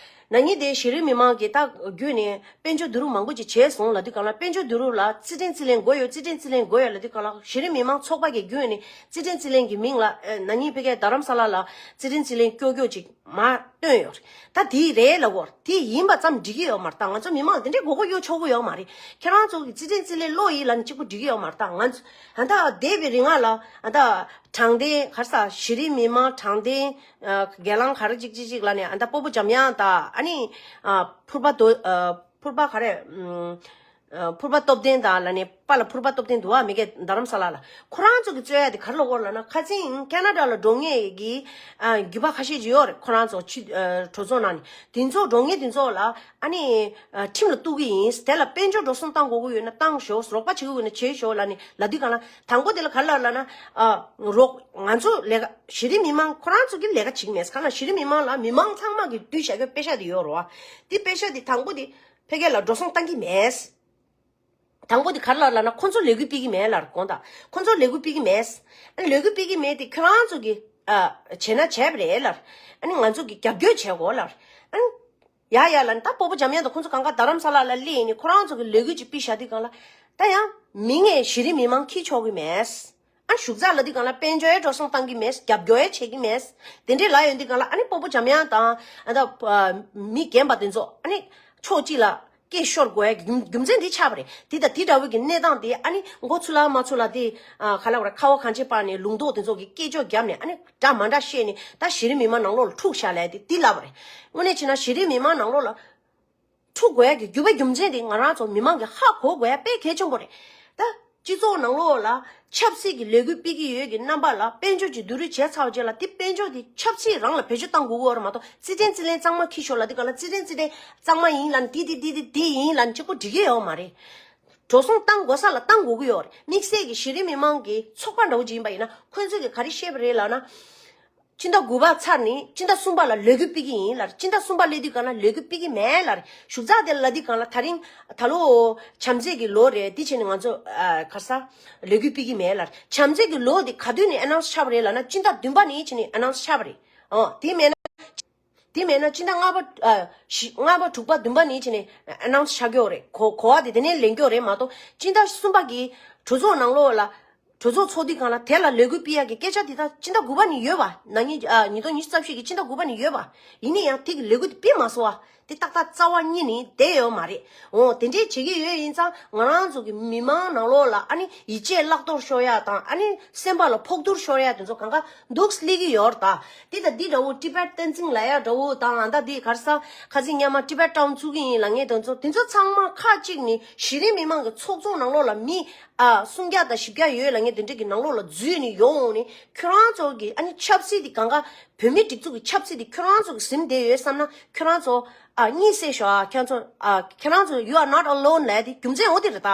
ན་ནིང་དེ་གཞི་རིམ་མི་མང་གིས་ད་བརྒྱུད་ནས་དཔལ་འབྱོར་བསྡུ་རུབ་མང་པོ་ཅིག་བྱས་སོང་ལབ་དུས་སྒང་ལ། དཔལ་འབྱོར་བསྡུ་རུབ་ལ་རྩིས་ཁྲིམས་རྩིས་ལེན་དགོས་ཡོད། རྩིས་ཁྲིམས་རྩིས་ལེན་དགོས་ཡོད་ལབ་དུས་སྒང་ལ། གཞི་རིམ་མི་མང་ཚོགས་པ་གིས་བརྒྱུད་ནས་རྩིས་ཁྲིམས་རྩིས་ལེན་གྱི་མིང་ལ་ཨ་ན་ནིང་ཕ་གིའི་རྡ་རམ་ས་ལ་ལ་རྩིས་ཁྲིམས་རྩིས་ལེན་སྐྱོར་སྐྱོར་ཅིག་མར་བཏོན་ཡོད་རེད། ད་དེ་རེད་ལབ་དགོས་རེད། དེ་ཡིན་པ་ཙམ་འགྲིག་གི་ཡོད་མ་རེད། ད་ང་ཚོ་མི་མང་ལ་དེ་འདྲའི་མགོ་སྐོར་གཡོག་ཆོག་གི་ཡོད་མ་རེད། ཁྱེད་རང་ཚོ་གི་རྩིས་ཁྲིམས་རྩིས་ལེན་བློ་ཡིས་ལབ་ནས་གཅིག་པུ་འགྲིག་གི་ཡོད་མ་རེད། ད་ང་ཚོ་ཨ་ད་འདས་པའི་རིང་ལ་ཨ་ད་དྲང་བདེན་ག་རེ་ཟ། གཞི་རིམ་མི་མང་དྲང་བདེན་ཨ་སྒེར་ལངས་ག་རེ་ཅིག་ཅིག་ཅིག་ལབ་ནས། ཨ་ད་སྤོ་བོ་འཇམ་དབྱངས་དང་ཨ་ནི་ཨ་ཕུར་པ་དོ་ཨ་ཕུར་པ་ག་རེ་ཨམ། ཕུར་པ་སྟོབས་ལྡན་དང་ལ་ནི་པཱ་ལགས་ཕུར་པ་སྟོབས་ལྡན་འདུག་བ། མི་སྒེར་རྡ་རམ་ས་ལ་ལ། ཁོ་རང་ཚོ་གི་རྩོད་ཡ་དེ་ག་རེ་ལབ་ཀྱི་ཡོད་རེད་ལབ་ན། ཁ་སང་ཁེ་ན་ཌ་ལ་འགྲོ་མཁན་གྱི་ཨ་རྒྱུད་པ་ཁ་ཤས་ཅིག་ཡོད་རེད། ཁོ་རང་ཚོ་ཕྱི་ཨ་གྲོས་ཚོགས་ནང་ནས་དེ་ཚོ་འགྲོ་མཁན་དེ་ཚོ་ལ་ཨ་ནི་ཨ་ཁྲིམས་ལ་གཏུག་གི་ཡིན། དེ་ལ་དཔལ་འབྱོར་འགྲོ་སོང་བཏང་དགོས་ཀྱི་ཡོད་ན་བཏང་ཤོག་རོགས་པ་བྱེད་དགོས་ཡོད་ན་བྱེད་ཤོག་ལབ་ནས་ལབ་དུས་སྒང་ལ། དང་པོ་དེ་ལ་ག་རེ་ལབ་ལབ་ན། ཨ་རོགས་ང་ཚོ་ལས་ཀ་གཞི་རིམ་མི་མང་ཁོ་རང་ཚོ་གི་ལས་ཀ་བྱེད་ཀྱི་མེད། གང་ལ་གཞི་རིམ་མི་མང་ལ་མི་མང་ཚང་མ་གི་བསྡུས་བཞག་གི་དཔེ་ཤག་དེ་ཡོད་རེད་བ། དེ་དཔེ་ཤག་དེ་དང་པོ་དེ་ཕ་གི་ལ་འགྲོ་སོང་བཏང་གི་མེད། དང་པོ་དེ་ག་རེ་ལབ་ལབ་ན། ཁོ་ཚོ་ལས་འགུལ་སྤེལ་གྱི་མེད་ལབ་རེད། དགོངས་དག་ཁོ་ཚོ་ལས་འགུལ་སྤེལ་གྱི་མེད། ཨ་ནི་ལས་འགུལ་སྤེལ་གྱི་མེད་དེ་ཁྱོད་རང་ཚོ་གིས་ཨ་བྱས་ན་བྱས་པ་རེད་ལབ་རེད། ཨ་ནི་ང་ཚོ་གིས་རྒྱབ་སྐྱོར་བྱེད་དགོས་ལབ་རེད། ཨ་ནི་ཡ་ཡ་ལབ་ནས་ད་སྤོ་བོ་འཇམ་དབྱངས་དང་ཁོ་ཚོ་གང་ག་རྡ་རམ་ས་ལ་ལ་སླེབས་ནས་ཁོ་རང་ཚོ་གིས་ལས་འགུལ་ཅིག་སྤེལ་བཞག་དུས་སྒང་ལ། ད་ཡང་མི་ངས་གཞི་རིམ་མི་མང་འཁྱེར་ཆོག་གི་མེད། ཨ་བཞུགས་ཚགས་ལབ་དུས་སྒང་ལ་དཔལ་འབྱོར་ཡང་འགྲོ་སོང་བཏང་གི་མེད། རྒྱབ་སྐྱོར་ཡང་བྱེད་ཀྱི་མེད། དེ་འདྲས་ལབ་ཡོང་དུས་སྒང་ལ། ཨ་ནི་སྤོ་བོ་འཇམ་དབྱངས་དང་ཨ་ད་མི་རྒན་པ་དེ་ཚོ་ཨ་ནི་ཕྱོགས་གཅིག་ལ་སྐད་ཤོར་དགོས་ཡ་གི་རྒྱུ་རྒྱུ་མཚན་དེ་ཆགས་པ་རེད། དེ་དང་དེ་འདྲ་བོ་གི་གནས་སྟངས་དེ་ཨ་ནི་མགོ་ཚོས་ལ་མ་ཚོས་ལ་དེ་ཨ་ག་ལབ་དགོས་རེད། ཁ་བ་གངས་ཅན་པ་ནས་ལུང་རྟོགས་དེ་ཚོ་གི་སྐད་ཅོར་བརྒྱབ་ནས། ཨ་ནི་འདྲ་མ་འདྲ་བཤད་ནས་ད་གཞི་རིམ་མི་མང་ནང་ལོགས་ལ་འཁྲུག་བཞག་ལབ་དེ་དེ་ལབ་པ་རེད། དངོས་གནས་བྱས་ན་གཞི་རིམ་མི་མང་ནང་ལོགས་ལ་འཁྲུག་དགོས་ཡ་གི་རྒྱུ་བ་རྒྱུ་མཚན་དེ་ང་རང་ཚོ་མི་མང་གིས་ཧ་གོ་དགོས་ཡ་དཔེ་གལ་ཆེན་པོ་རེད། ད་སྤྱི་ཚོགས་ནང་ལོགས་ལ་ཆབ་སྲིད་ཀྱི་ལས་འགུལ་སྤེལ་གྱི་ཡོད་ཀྱི་རྣམ་པ་ལ་དཔལ་འབྱོར་གྱི་བསྡུ་རུབ་བྱས་ཚར་བའི་རྗེས་ལ། དེ་དཔལ་འབྱོར་དེ་ཆབ་སྲིད་རང་ལ་བེད་སྤྱོད་བཏང་དགོས་ཀྱི་ཡོད་རེད་མ་གཏོགས། རྩེད་འགྲན་རྩེད་ལེན་གཙང་མ་འཁྱེར་ཤོག་ལབ་དུས་སྒང་ལ་རྩེད་འགྲན་རྩེད་ལེན་གཙང་མ་ཡིན་ལབ་ནས། འདི་འདི་འདི་འདི་འདི་ཡིན་ལབ་ནས་གཅིག་པོ་འགྲིག་གི་ཡོད་མ་རེད། འགྲོ་སོང་བཏང་དགོས་ས་ལ་བཏང་དགོས་ཀྱི་ཡོད་རེད། དམིགས་བསལ་གྱི་གཞི་རིམ་མི་མང་གི་ཚོགས་པ་འདྲ་བོ་ཅིག་ཡིན་པ་ཡིན་ན། ཁོ་ཚོས་ཀྱིས་ག་རེ་བཤད་པ་རེད་ལབ་ན། སྤྱི་ཟླ་དགུ་པ་ཚར་ནས་སྤྱི་ཟླ་གསུམ་པ་ལ་ལས་འགུལ་སྤེལ་གྱི་ཡིན་ལབ་རེད། སྤྱི་ཟླ་གསུམ་པ་སླེབས་དུས་སྒང་ལ་ལས་འགུལ་སྤེལ་གྱི་མེད་ལབ་རེད། བཞུགས་ཚགས་དེ་ལ་ལབ་དུས་སྒང་ལ། ད་རིང་ད་ལོ་བྱམས་བརྩེ་གི་ལོ་རེད། དེ་བྱས་ནས་ང་ཚོ་ཨ་ག་རེ་ཟེར་ལས་འགུལ་སྤེལ་གྱི་མེད་ལབ་རེད། བྱམས་བརྩེ་གི་ལོ་དེ་ག་དུས་ནས་ཨ་ནའུནསི་ཆགས་པ་རེད་ལབ་ན། སྤྱི་ཟླ་བདུན་པ་ནས་བྱས་ནས་ཨ་ནའུནསི་ཆགས་པ་རེད། ཨོ་དེ་མེད་ན། དེ་མེད་ན་སྤྱི་ཟླ་ལྔ་པ་ཨ་བཞི་ལྔ་པ་དྲུག་པ་བདུན་པ་ནས་བྱས་ནས་ཨ་ནའུནསི་ཆགས་ཀྱི་ཡོད་རེད། གོ་གོ་བ་དེ་དེ་ནས་ལེན་ཀྱི་ཡོད་རེད་མ་གཏོགས། སྤྱི་ཟླ་གསུམ་པ་གི་གྲོས་ཚོགས་ནང་ལོགས་ལ། གྲོས་ཚོགས་ཚོགས་དུས་སྒང་ལ་དེ་ལ་ལས་འགུལ་སྤེལ་ཡག་གི་སྐད་ཆ་དེ་དག་སྤྱི་ཟླ་དགུ་པ་ནས་ཡོད་པ། ན་ནིང་ཨ་ཉིས་སྟོང་ཉི་ཤུ་རྩ་བཞི་གི་སྤྱི་ཟླ་དགུ་པ་ནས་ཡོད་པ། ཡིན་ན་ཡང་དེ་གི་ལས་འགུལ་དེ་སྤེལ་མ་སོང་བ། དེ་ཏག་ཏག་རྩ་བ་ཉིད་ནས་བསྡད་ཡོད་མ་རེད། འོ་དེ་འདྲས་བྱེད་ཀྱི་ཡོད་ཡིན་ཙང་། ང་རང་ཚོ་གི་མི་མང་ནང་ལོགས་ལ་ཨ་ནི་ཡིད་ཆེས་བརླག་གཏོར་ཤོར་ཡག་དང་། ཨ་ནི་སེམས་པ་ལ་ཕོག་ཐུག་ཤོར་ཡག་དེ་ཚོ་གང་ག་འདུག་སླེབས་ཀྱི་ཡོད་རེད་ད། དེ་དང་དེ་འདྲ་བོ་ཊི་བེཊ་བསྟན་འཛིན་ལབ་ཡག་འདྲ་བོ་དང་། ཨ་ད་དེ་ག་རེ་ཟེར། ཁ་སང་སྔོན་མ་ཊི་བེཊ་ཊའུན་བཙུགས་ཀྱི་ཡིན་ལབ་མཁན་དེ་ཚོ། དེ་ཚོ་ཚང་མ་ཁག་ཅིག་ནས་གཞི་རིམ་མི་མང་གི་ཚོགས་གཙོ་ནང་ལོགས་ལ་མི་ཨ་སུམ་བརྒྱ་དང་བཞི་བརྒྱ་ཡོད་ལབ་མཁན་དེ་འདྲ་གི་ནང་ལོགས་ལ་འཛུལ་ནས་ཡོང་ནས། ཁྱོད་རང་ཚོ་གི་ཨ་ནི་ཆབ་སྲིད་དེ་གང་ག་བོད་མིའི་སྒྲིག་འཛུགས་ཀྱི་ཆབ་སྲིད་དེ་ཁྱོད་རང་ཚོ་གི་ཟིན་བསྡད་ཡོད་བསམ་ན། ཁྱོད་རང་ཚོ་ཨ་གཉིད་སད་ཤོག་ཨ། ཁྱོད་ཚོ་ཨ་ཁྱོད་རང་ཚོ་you are not alone ལབ་དེ་རྒྱུ་མཚན་འོ་དེ་རེད་ད།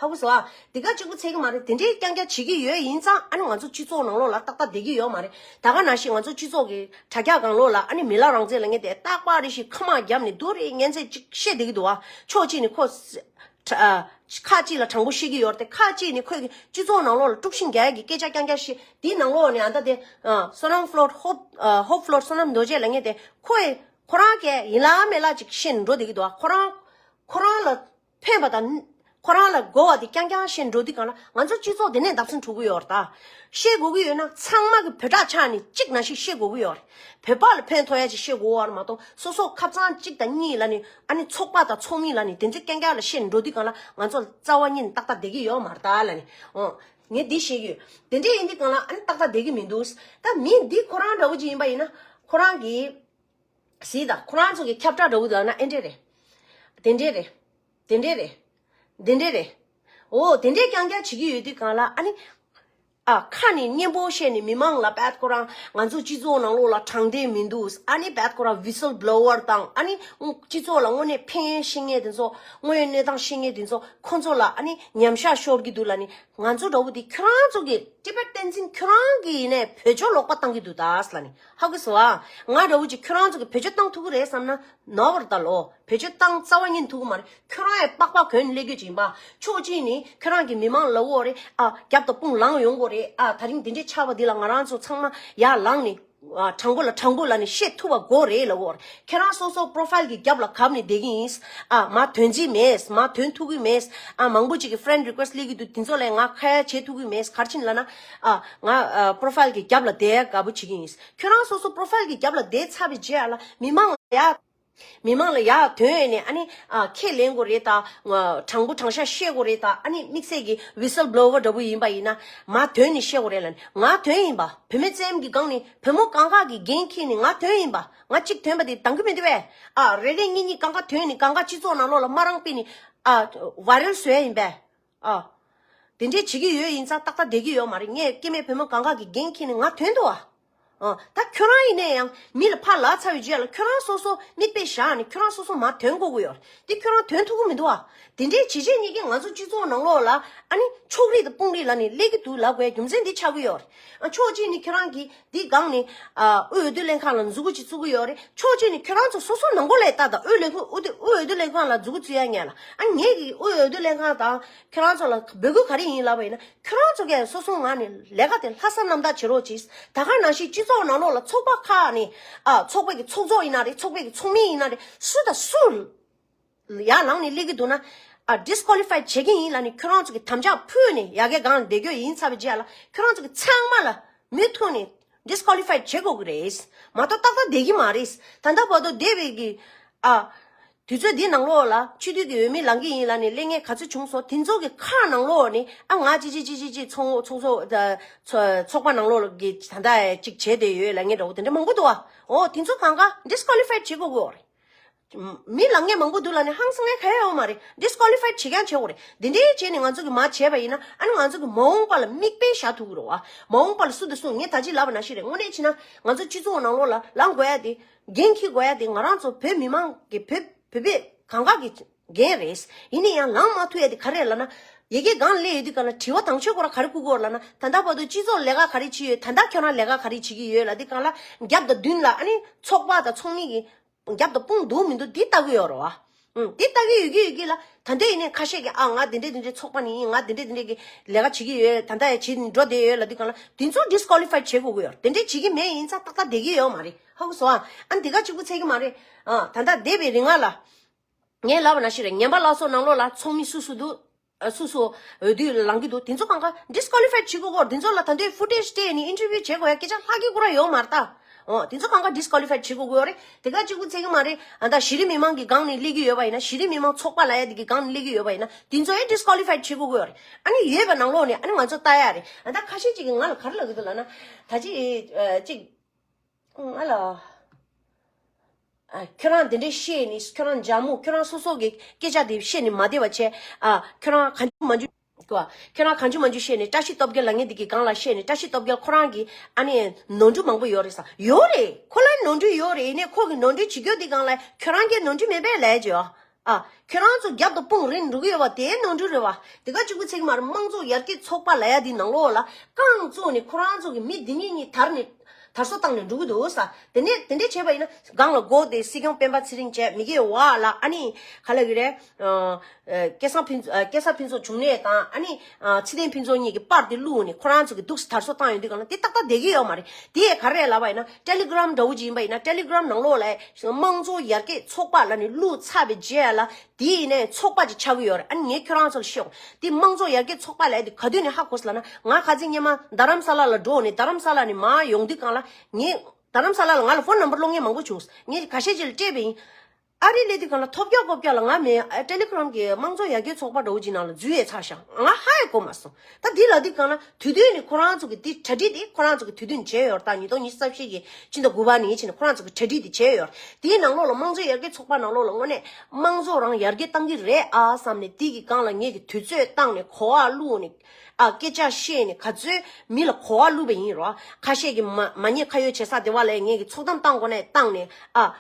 ཧ་གོ་སོང་ཨ། དེ་ག་གཅིག་པུ་ཚད་ཀྱི་མ་རེད། དེ་འདྲའི་རྐྱང་རྐྱང་བྱེད་ཀྱི་ཡོད་ཡིན་ཙང་། ཨ་ནི་ང་ཚོ་སྤྱི་ཚོགས་ནང་ལོགས་ལ་ཏག་ཏག་བསྡད་ཀྱི་ཡོད་མ་རེད། ད་ག་ནང་བཞིན་ང་ཚོ་སྤྱི་ཚོགས་ཀྱི་དྲ་རྒྱ་སྒང་ལོགས་ལ་ཨ་ནི་མི་ལ་རང་བཙན་ལབ་མཁན་དེ་རྟག་པར་རེ་བཞིན་ཁ་མང་བརྒྱབ་ནས་སྡུག་རུས་ངན་ཚད་ཅིག་བཤད་བསྡད་ཀྱི་འདུག་བ། ཕྱོགས་གཅིག་ནས་ཁོ་ཁ་ཅིག་ལ་དྲང་པོ་བཤད་ཀྱི་ཡོད་རེད་དེ། ཁ་ཅིག་ནས་ཁོས་ཀྱི་སྤྱི་ཚོགས་ནང་ལོགས་ལ་དཀྲུག་ཤིང་རྒྱག་ཡག་གི་སྐད་ཆ་རྐྱང་རྐྱང་བཤད། དེའི་ནང་ལོགས་ནས་ཨ་ད་དེ་Sonam Flood, Hope, Hope Flood Sonam Doje ལབ་མཁན་དེ། ཁོས་ཁོ་རང་སྐད་ཡིན་ལ་མེད་ལ་ཅིག་བཤད་ནས་འགྲོ་བསྡད་ཀྱི་འདུག་བ། ཁོ་རང་ཁོ་རང་ལ་ཕན་པ་དང་། ཁོ་རང་ལ་དགོས་པ་དེ་རྐྱང་རྐྱང་བཤད་འགྲོ་དུས་སྒང་ལ། ང་ཚོ་སྤྱི་ཚོགས་དེ་ནས་བརྡབ་གསིག་འགྲོ་གི་ཡོད་རེད་ད། བཤད་དགོས་ཀྱི་ཡོད་ན་ཚང་མ་གི་བོད་ཕྲག་ཆག་ནས་གཅིག་ནང་བཞིན་བཤད་དགོས་ཀྱི་ཡོད་རེད། བོད་པ་ལ་ཕན་ཐོགས་ཡ་ཅིག་བཤད་དགོས་པ་རེད་མ་གཏོགས། སོ་སོ་ཁབ་ཚང་གཅིག་དང་གཉིས་ལ་ནི། ཨ་ནི་ཚོགས་པ་དང་ཚོགས་མི་ལ་ནི་དེ་ཚོ་རྐྱང་རྐྱང་ལ་བཤད་འགྲོ་དུས་སྒང་ལ། ང་ཚོ་རྩ་བ་ཉིད་ནས་ཏག་ཏག་བསྡད་ཀྱི་ཡོད་མ་རེད་ད་ལབ་ནི། འོ་ངས་འདི་བཤད་ཀྱི་ཡོད། དེ་འདྲས་ཡིན་དུས་སྒང་ལ་ཨ་ནི་ཏག་ཏག་བསྡད་ཀྱི་མི་འདུག་ད་མི་འདི་ཁོ་རང་འདྲ་བོ་ཅིག་ཡིན་པ་ཡིན་ན། ཁོ་རང་གིས། གཟིགས་དང་། ཁོ་རང་ཚོ་གི་ཁྱབ་བསྒྲགས་འདྲ་བོ་འདུག་ན། ཨེ་འདྲས་རེད། དེ་འདྲས་རེད། དེ་འདྲས་རེད། དེ་འདྲས་རེད། འོ་དེ་འདྲས་རྐྱང་རྐྱང་བྱེད་ཀྱི་ཡོད་དུས་སྒང་ལ། ཨ་ནི་ཨ་ཁ་ནས་སྙན་པོ་བཤད་ནས་མི་མང་ལ་བད་ཁོ་རང་ང་ཚོ་སྤྱི་ཚོགས་ནང་ལོགས་ལ་དྲང་བདེན་མི་འདུག་ཨ་ནི་བད་ཁོ་རང་ཝི་སལ་བྷི་ལོ་ཝར་དང་། ཨ་ནི་སྤྱི་ཚོགས་ལ་དངོས་གནས་ཕན་ཤེས་མཁན་དེ་ཚོ། དངོས་ཡོད་གནས་སྟངས་ཤེས་མཁན་དེ་ཚོ། ཁོ་ཚོ་ལ་ཨ་ནི་ཉམས་ཆག་ཤོར་གྱི་འདུག་ལབ་ནི། ང་ཚོ་འདྲ་བོ་དེ་ཁྱོད་རང་ཚོ་གི་ཊི་བེཊ་བསྟན་འཛིན་ཁྱོད་རང་གི་ཡིན་ནའི་བོད་ཆོས་ལོག་པ་བཏང་གི་འདུག་ད་ལབ་ནི། ཧ་གོ་སོང་ཨ། ང་འདྲ་བོ་ཅིག་ཁྱོད་རང་ཚོ་གི་བེད་སྤྱོད་བཏང་ཐུབ་ཀྱི་རེད་བསམ་ན། ནོར་བ་རེད་ད་ལོ། བེད་སྤྱོད་བཏང་རྩ་བ་ཉིད་ཐུབ་ཀྱི་མ་རེད། ཁྱོད་རང་ཡང་པགས་པ་གོན་ནས་སླེབས་རྒྱུ་ཅིག་ཡིན་པ། ཕྱོགས་གཅིག་ནས་ཁྱོད་རང་གི་མི་མང་ལབ་ཡོད་རེད། ཨ་རྒྱབ་དང་དཔུང་ལངས་ཡོང་གི་རེད། ཨ་ད་རིང་འདི་འདྲའི་ཆགས་པ་འདི་ལ་ང་རང་ཚོ་ཚང་མ་ཡར་ལངས་ནས། ཨ་དྲང་པོ་ལ་དྲང་པོ་ལབ་ནས་བཤད་ཐུབ་པ་དགོས་རེད་ལབ་ཡོད་རེད། ཁྱེད་རང་སོ་སོ་པོ་རོ་ཕའིལ་གྱི་རྒྱབ་ལ་གབ་ནས་བསྡད་ཀྱི་ཡིན། ཨ་མར་ཐོན་རྩིས་མེད། མར་ཐོན་ཐུབ་ཀྱི་མེད། ཨ་མང་པོ་ཅིག་གིས་ཕི་རེན་ཌི་རི་ཀུ་ཨེ་སི་སླེབས་ཀྱི་འདུག་དེ་ཚོ་ལ་ང་ཁ་ཡ་བྱེད་ཐུབ་ཀྱི་མེད། ག་རེ་བྱས་ནས་ལབ་ན། ཨ་ང་ཨ་པོ་རོ་ཕའིལ་གྱི་རྒྱབ་ལ་བསྡད་ཡ་དགའ་པོ་བྱེད་ཀྱི་ཡིན། ཁྱོད་རང་སོ་སོ་པོ་རོ་ཕའིལ་གྱི་རྒྱབ་ལ་བསྡད་ཚར་བའི་རྗེས་ལ་མི་མང་ལ་ཡ། མི་མང་ལ་ཡར་ཐོན་ནས་ཨ་ནི་ཨ་ཁས་ལེན་དགོས་རེད་ད། ཨ་དྲང་པོ་དྲང་བཞག་བཤད་དགོས་རེད་ད། ཨ་ནི་དམིགས་བསལ་གྱི་ཝི་སལ་བྷི་ལོ་ཝར་འདྲ་པོ་ཡིན་པ་ཡིན་ན་མར་ཐོན་ནས་བཤད་དགོས་རེད་ལབ་ནས། ང་ཐོན་ཡིན་པ། བུད་མེད་བཙན་གྱི་སྒང་ནས་བུ་མོ་གང་ག་གི་འགན་འཁྱེར་ནས་ང་ཐོན་ཡིན་པ། ང་གཅིག་ཐོན་པ་དེ་འདང་གི་མི་འདུག་པས། ཨ་རེ་རེ་གཉིས་གཉིས་གང་ག་ཐོན་ནས་གང་ག་སྤྱི་ཚོགས་ནང་ལོགས་ལ་དམའ་རང་སྤེལ་ནས། ཨ་ཝའི་རལ་བཟོ་ཡ་ཡིན་པས། ཨ་དེ་འདྲས་བྱེད་ཀྱི་ཡོད་ཡིན་ཙང་ཏག་ཏག་བསྡད་ཀྱི་ཡོད་མ་རེད། ངས་སྐྱེ་དམན་བུ་མོ་གང་ག་གི་འགན་འཁྱེར་ནས་ང་ཐོན་འདུག་ཨ། ཨ་ད་ཁྱོད་རང་ཡིན་ནའི་ཡང་མི་ལ་ཕར་ལབ་ཚར་བའི་རྗེས་ལ་ཁྱོད་རང་སོ་སོ་མིག་དཔེ་བཞག་ནས་ཁྱོད་རང་སོ་སོ་མར་ཐོན་དགོས་ཀྱི་ཡོད་རེད། དེ་ཁྱོད་རང་ཐོན་ཐུབ་ཀྱི་མི་འདུག་ཨ། དེ་འདྲས་བྱས་བྱས་ཉིད་ཀྱིས་ང་ཚོ་སྤྱི་ཚོགས་ནང་ལོགས་ལ་ཨ་ནི་ཕྱོགས་རིས་དང་དཔུང་རིས་ལབ་ནས་སླེབས་ཀྱི་འདུག་ལབ་དགོས་རྒྱུ་མཚན་འདི་ཆགས་ཀྱི་ཡོད་རེད། ཨ་ཕྱོགས་གཅིག་ནས་ཁྱོད་རང་གིས་འདི་སྒང་ནས་ཨ་དབུས་འོས་བསྡུ་ལྷན་ཁང་ལ་མཛུབ་གུ་ཅིག་བཙུགས་ཀྱི་ཡོད་རེད། ཕྱོགས་གཅིག་ནས་ཁྱོད་རང་ཚོ་སོ་སོ་ནང་ཁུལ་ལ་ལྟ་དང་། དབུས་ལས་ཁུངས་དབུས་འོས་བསྡུ་ལྷན་ཁང་ལ་མཛུབ་གུ་བཙུགས་ཡ་ཉན་ལ། ཨ་ངས་ཀྱིས་དབུས་འོས་བསྡུ་ལྷན་ཁང་དང་ཁྱོད་རང་ཚོ་ལ་འབོད་སྐུལ་ག་རེ་ཡིན་ལབ་པ་ཡིན་ན། ཁྱོད་རང་ཚོ་གས་སོ་སོའི་ངང་ནས་ལས་ཀ་དེ་ལྷག་བསམ་རྣམ་དག་བྱེད་རོགས་གྱིས། ད་ག་ནང་བཞིན་སྤྱི་ཚོགས་ནང་ལོགས་ལ་ཚོགས་པ་ཁག་ནས་ཨ་ཚོགས་པའི་གི་ཚོགས་གཙོ་ཡིན་ན་རེད། ཚོགས་པའི་གི་ཚོགས་མི་ཡིན་ན་རེད། སུ་དང་སུ་ཡར་ལངས་ནས་སླེབས་ཀྱི་འདུག་ན། ཨ་ཌིས་ཀོ་ལི་ཕའི་བྱེད་ཀྱི་ཡིན་ལབ་ནས་ཁྱོད་རང་ཚོ་གི་དམ་བཅའ་ཕུལ་ནས་ཡ་གི་སྒང་བསྡད་རྒྱུ་ཡིན་ཚར་བའི་རྗེས་ལ་ཁྱོད་རང་ཚོ་གི་ཚང་མ་ལ་མུ་མཐུད་ནས་ཌིས་ཀོ་ལི་ཕའི་བྱེད་དགོས་ཀྱི་རེད། མ་གཏོགས་ཏག་ཏག་བསྡད་ཀྱི་མ་རེད། ད་ལྟ་བར་དུ་བསྡད་པའི་གི་ཨ་དུས་ཚོད་འདི་ནང་ལོགས་ལ་སྤྱི་འཐུས་ཀྱི་འོས་མི་ལངས་ཀྱི་ཡིན་ལབ་ནས་སླེབས་མཁན་ག་ཚོད་བྱུང་སོང་། དེ་ཚོ་གི་ཁག་ནང་ལོགས་ནས་ཨ་ང་ཅི་ཅི་ཅི་ཅི་ཅི་ཚོགས་ཚོགས་ཚོགས་ཚོགས་པ་ནང་ལོགས་ལ་གི་ད་ལྟ་ཅིག་བྱས་བསྡད་ཡོད་ལབ་མཁན་འདྲ་བོ་དེ་འདྲ་མང་པོ་འདུག་ཨ། འོ་དེ་ཚོ་གང་ག་ཌིས་ཀོ་ལི་ཕའི་བྱེད་དགོས་ཀྱི་ཡོད་རེད། མི་ལངས་མཁན་མང་པོ་འདུག་ལབ་ནས་ཧང་སང་མཁན་ག་ཡང་ཡོད་མ་རེད། ཌིས་ཀོ་ལི་ཕའི་བྱེད་རྐྱང་བྱེད་དགོས་རེད། འདི་འདྲའི་བྱས་ནས་ང་ཚོ་གི་མར་བྱས་པ་ཡིན་ན་ཨ་ནི་ང་ཚོ་གི་མ་འོངས་པ་ལ་མིག་དཔེ་བཞག་ཐུབ་ཀྱི་རེད་བ། མ་འོངས་པ་ལ་སུ་དང་སུ། ངས་ད་ཅི་ལབ་པ་ནང་བཞིན་རེད། དངོས་གནས་བྱས་ན་ང་ཚོ་སྤྱི་ཚོགས་ནང་ལོགས་ལ་ལངས་དགོས་ཡ་དེ། འགན་འཁྱེར་དགོས་ཡ་དེ་ང་རང་ཚོ་བོད་མི་མང་གི་བོད་བོད་པའི་གང་ག་གི་འགན་རེད། ཡིན་ན་ཡང་ལངས་མ་ཐུབ་ཡ་དེ་ག་རེ་ལབ་ན། ཡ་གི་སྒང་སླེབས་ཡོད་དུས་སྒང་ལ་དྲི་བ་དང་ཆོས་ཁོ་རང་ག་རེ་བསྐུར་གྱི་ཡོད་ལབ་ན། ད་ལྟ་བར་དུ་སྤྱི་ཚོགས་ལས་ཀ་ག་རེ་བྱས་ཡོད། ད་ལྟ་ཁྱོད་རང་ལས་ཀ་ག་རེ་བྱེད་ཀྱི་ཡོད་ལབ་དུས་སྒང་ལ་རྒྱབ་དང་མདུན་ལ་ཨ་ནི་ཚོགས་པ་དང་ཚོགས་མི་གི་རྒྱབ་དང་དཔུང་འདུག་མི་འདུག་འདི་ལྟ་གི་ཡོད་རེད་བ། ཨུམ། འདི་ལྟ་གི་ཡོད་ཀྱི་ཡོད་ཀྱི་ལ། ད་ལྟ་ཡིན་ནའི་ཁ་ཤས་ཀྱིས་ཨ་ང་འདི་འདྲས་འདི་འདྲས་ཚོགས་པ་ནས་ཡིན། ང་འདི་འདྲས་འདི་འདྲས་ཀྱི་ལས་ཀ་བྱེད་ཀྱི་ཡོད། ད་ལྟ་ཡང་བྱེད་འགྲོ་བསྡད་ཡོད་ལབ་དུས་སྒང་ལ་དེ་ཚོ་ཌིས་ཀོ་ལི་ཕའི་བྱེད་དགོས་ཀྱི་ཡོད། དེ་འདྲས་བྱེད་ཀྱི་མེད་ཡིན་ཙང་ཏག་ཏག་བསྡད་ཀྱི་ཡོད་མ་རེད། ཧ་གོ་སོང་ཨ། ཨ་འདི་ག་གཅིག་པུ་ཚད་ཀྱི་མ་རེད། ཨ་ད་ལྟ་བསྡད་པའི་རིང་ལ་ངས་ལབ་པ་ནང་བཞིན་རེད། ངན་པ་ལ་སོགས་ནང་ལོགས་ལ་ཚོགས་མི་སུ་སུ་འདུག་ཨ་སུ་སུ་འོས་བསྡུ་ལངས་ཀྱི་འདུག་དེ་ཚོ་གང་ག་ཌིས་ཀོ་ལི་ཕའི་བྱེད་དགོས་ཀྱི་ཡོད། དེ་ཚོ་ལ་ད་ལྟའི་ཕུ་ཊེཇ་སྤྲད་ནས་ཨིན་ཊར་བིའུ་བྱེད་དགོས་ཡ་སྐད་ཆ་ལྷག་གི་ཁོ་རང་ཡོད་མ་རེད་ད། ཨོ་དེ་ཚོ་གང་ག་ཌིས་ཀོ་ལི་ཕའི་བྱེད་དགོས་ཀྱི་ཡོད་རེད། དེ་ག་གཅིག་པུ་ཚད་ཀྱི་མ་རེད། ཨ་ད་གཞི་རིམ་མི་མང་གི་སྒང་ནས་སླེབས་ཀྱི་ཡོད་པ་ཡིན་ན། གཞི་རིམ་མི་མང་ཚོགས་པ་ལབ་ཡ་དེ་གི་སྒང་ནས་སླེབས་ཀྱི་ཡོད་པ་ཡིན་ན་དེ་ཚོ་ཡང་ཌིས་ཀོ་ལི་ཕའི་བྱེད་དགོས་ཀྱི་ཡོད་རེད། ཨ་ནི་ཡོད་པ་ནང་ལོགས་ནས་ཨ་ནི་ང་ཚོ་ལྟ་ཡ་རེད། ཨ་ད་ཁ་ཤས་ཅིག་གིས་ང་ལ་ག་རེ་ལབ་ཀྱི་འདུག་ལབ་ན། ད་ཅི་ཨ་ཅིག་ང་ལ། ཨ་ཁྱོད་རང་དེ་འདྲས་བཤད་ནས་ཁྱོད་རང་འཇག་མོ་ཁྱོད་རང་སོ་སོ་གི་སྐད་ཆ་དེ་བཤད་ནས་མ་བསྡད་པ་བྱས། ཨ་ཁྱོད་རང་གང་བྱུང་མང་བྱུང་གོ་ཁྱོད་རང་གང་བྱུང་མང་བྱུང་བཤད་ནས། བཀྲ་ཤིས་སྟོབས་རྒྱལ་ལབ་མཁན་དེ་གི་སྒང་ལ་བཤད་ནས། བཀྲ་ཤིས་སྟོབས་རྒྱལ་ཁོ་རང་གི་ཨ་ནི་ནོར་འཁྲུལ་མང་པོ་ཡོད་རེད་ས། ཡོད་རེད། ཁོ་ལ་ནོར་འཁྲུལ་ཡོད་རེད། ཡིན་ནའི་ཁོ་གི་ནོར་འཁྲུལ་བྱེད་རྒྱུ་དེ་སྒང་ལ་ཁྱོད་རང་གི་ནོར་འཁྲུལ་མེད་པས་ལབ་ཡ་ཅིག་ཡོད། ཨ། ཁྱོད་རང་ཚོ་རྒྱབ་དང་དཔུང་རེད་འགྲོ་གི་ཡོད་པ་དེའི་ནོར་འཁྲུལ་རེད་བ། དེ་ག་གཅིག་པུ་ཚད་ཀྱི་མ་རེད། དམངས་གཙོ་ཡར་རྒྱས་ཚོགས་པ་ལབ་ཡ་དེའི་ནང་ལོགས་ལ་རྐང་བཙུགས་ནས་ཁོ་རང་ཚོ་གི་མི་འདི་གཉིས་གཉིས་དར་ནས་དར་སྲོལ་བཏང་ནས་འགྲོ་གི་འདུག་ས། དེ་ནས་དེ་འདྲས་བྱས་པ་ཡིན་ན་སྒང་ལ་མགོ་དེ་སྲིད་སྐྱོང་སྤེན་པ་ཚེ་རིང་བྱས། མི་དགེ་བ་ལ་ཨ་ནི་ག་ལབ་ཀྱི་རེད། ཨ་སྐལ་བཟང་ཕུན་ཨ་སྐལ་བཟང་ཕུན་ཚོགས་འབྱུང་གནས་དང་ཨ་ནི་ཨ་ཚེ་བརྟན་ཕུན་ཚོགས་གཉིས་ཀྱི་པར་དེ་བླུགས་ནས་ཁོ་རང་ཚོ་གི་འདུག་སེ་དར་སྲོལ་བཏང་ཡོང་དུས་སྒང་ལ་དེ་ཏག་ཏག་བསྡད་ཀྱི་ཡོད་མ་རེད། དེ་ཡས་ག་རེ་རེད་ལབ་པ་ཡིན་ན། ཊེ་ལི་གྷི་རམ་འདྲ་བོ་ཅིག་ཡིན་པ་ཡིན་ན། ཊེ་ལི་གྷི་རམ་ནང་ལོགས་ལ་དམངས་གཙོ་ཡར་རྒྱས་ཚོགས་པ་ལབ་ནས་བླུགས་ཚར་བའི་རྗེས་ལ་དེ་ཡིན་ནའི་ཚོགས་པ་ཅིག་ཆགས་ཀྱི་ཡོད་རེད། ཨ་ནི་ངས་ཁྱོད་རང་ཚོ་ལ་བཤད་འོང་། དེ་དམངས་གཙོ་ཡར་རྒྱས་ཚོགས་པ་ལབ་ཡ་དེ་ག་དུས་ནས་ཧ་གོ་སོང་ལབ་ན། ང་ཁ་སང་སྔོན་མ་རྡ་རམ་ས་ལ་ལ་འགྲོ་ནས་རྡ་རམ་ས་ལ་ནས་མར་ཡོང་དུས་སྒང་ལ་ངས་རྡ་རམ་ས་ལ་ལ་ང་ལ་ཕོན་ནམ་བར་སློག་མཁན་མང་པོ་བྱུང་། ངས་ཁ་ཤས་ཅིག་ལ་སྤྲད་པ་ཡིན། ཨ་རི་སླེབས་དུས་སྒང་ལ་ཐོབ་རྒྱག་ཀོབ་རྒྱག་ལ་ང་མེད། ཨ་ཊེ་ལི་གྷི་རམ་གྱི་དམངས་གཙོ་ཡར་རྒྱས་ཚོགས་པ་འདྲ་བོ་ཅིག་ནང་ལ་འཛུལ་ཡས་ཚར་ཤག་ང་ཧ་ཡང་གོ་མ་སོང་། ད་འདི་ལབ་དུས་སྒང་ལ་དུས་ཐུང་ནས་ཁོ་རང་ཚོ་གི་འདི་གྲ་སྒྲིག་དེ་ཁོ་རང་ཚོ་གི་དུས་ཐུང་བྱས་ཡོད་རེད། ད་ཉིས་སྟོང་ཉི་ཤུ་རྩ་བཞི་གི་ཕྱི་ཟླ་དགུ་པ་ནས་ཕྱིན་ནས་ཁོ་རང་ཚོ་གི་གྲ་སྒྲིག་དེ་བྱས་ཡོད་རེད། དེའི་ནང་ལོགས་ལ་དམངས་གཙོ་ཡར་རྒྱས་ཚོགས་པ་ནང་ལོགས་ལ་དངོས་གནས་དམངས་གཙོ་རང་ཡར་རྒྱས་བཏང་གི་རེད་ཨ་བསམ་ནས། དེ་གི་སྒང་ལ་ངེད་ཀྱི་དུས་ཚོད་བཏང་ནས་གོ་བ་བླུགས་ནས་ཨ་སྐད་ཆ་བཤད་ནས་ག་ཚོད་མི་ལ་གོ་བ་བླུགས་པ་ཡིན་རོ། ཁ་ཤས་ཀྱིས་མ་མ་ཉེས་ཁ་གཡོགས་བྱེད་ས་དེ་བ་ལས་ངེད་ཀྱིས་ཚོགས་གཏམ་བཏང་དགོས་ནས་བཏང་ནས་ཨ།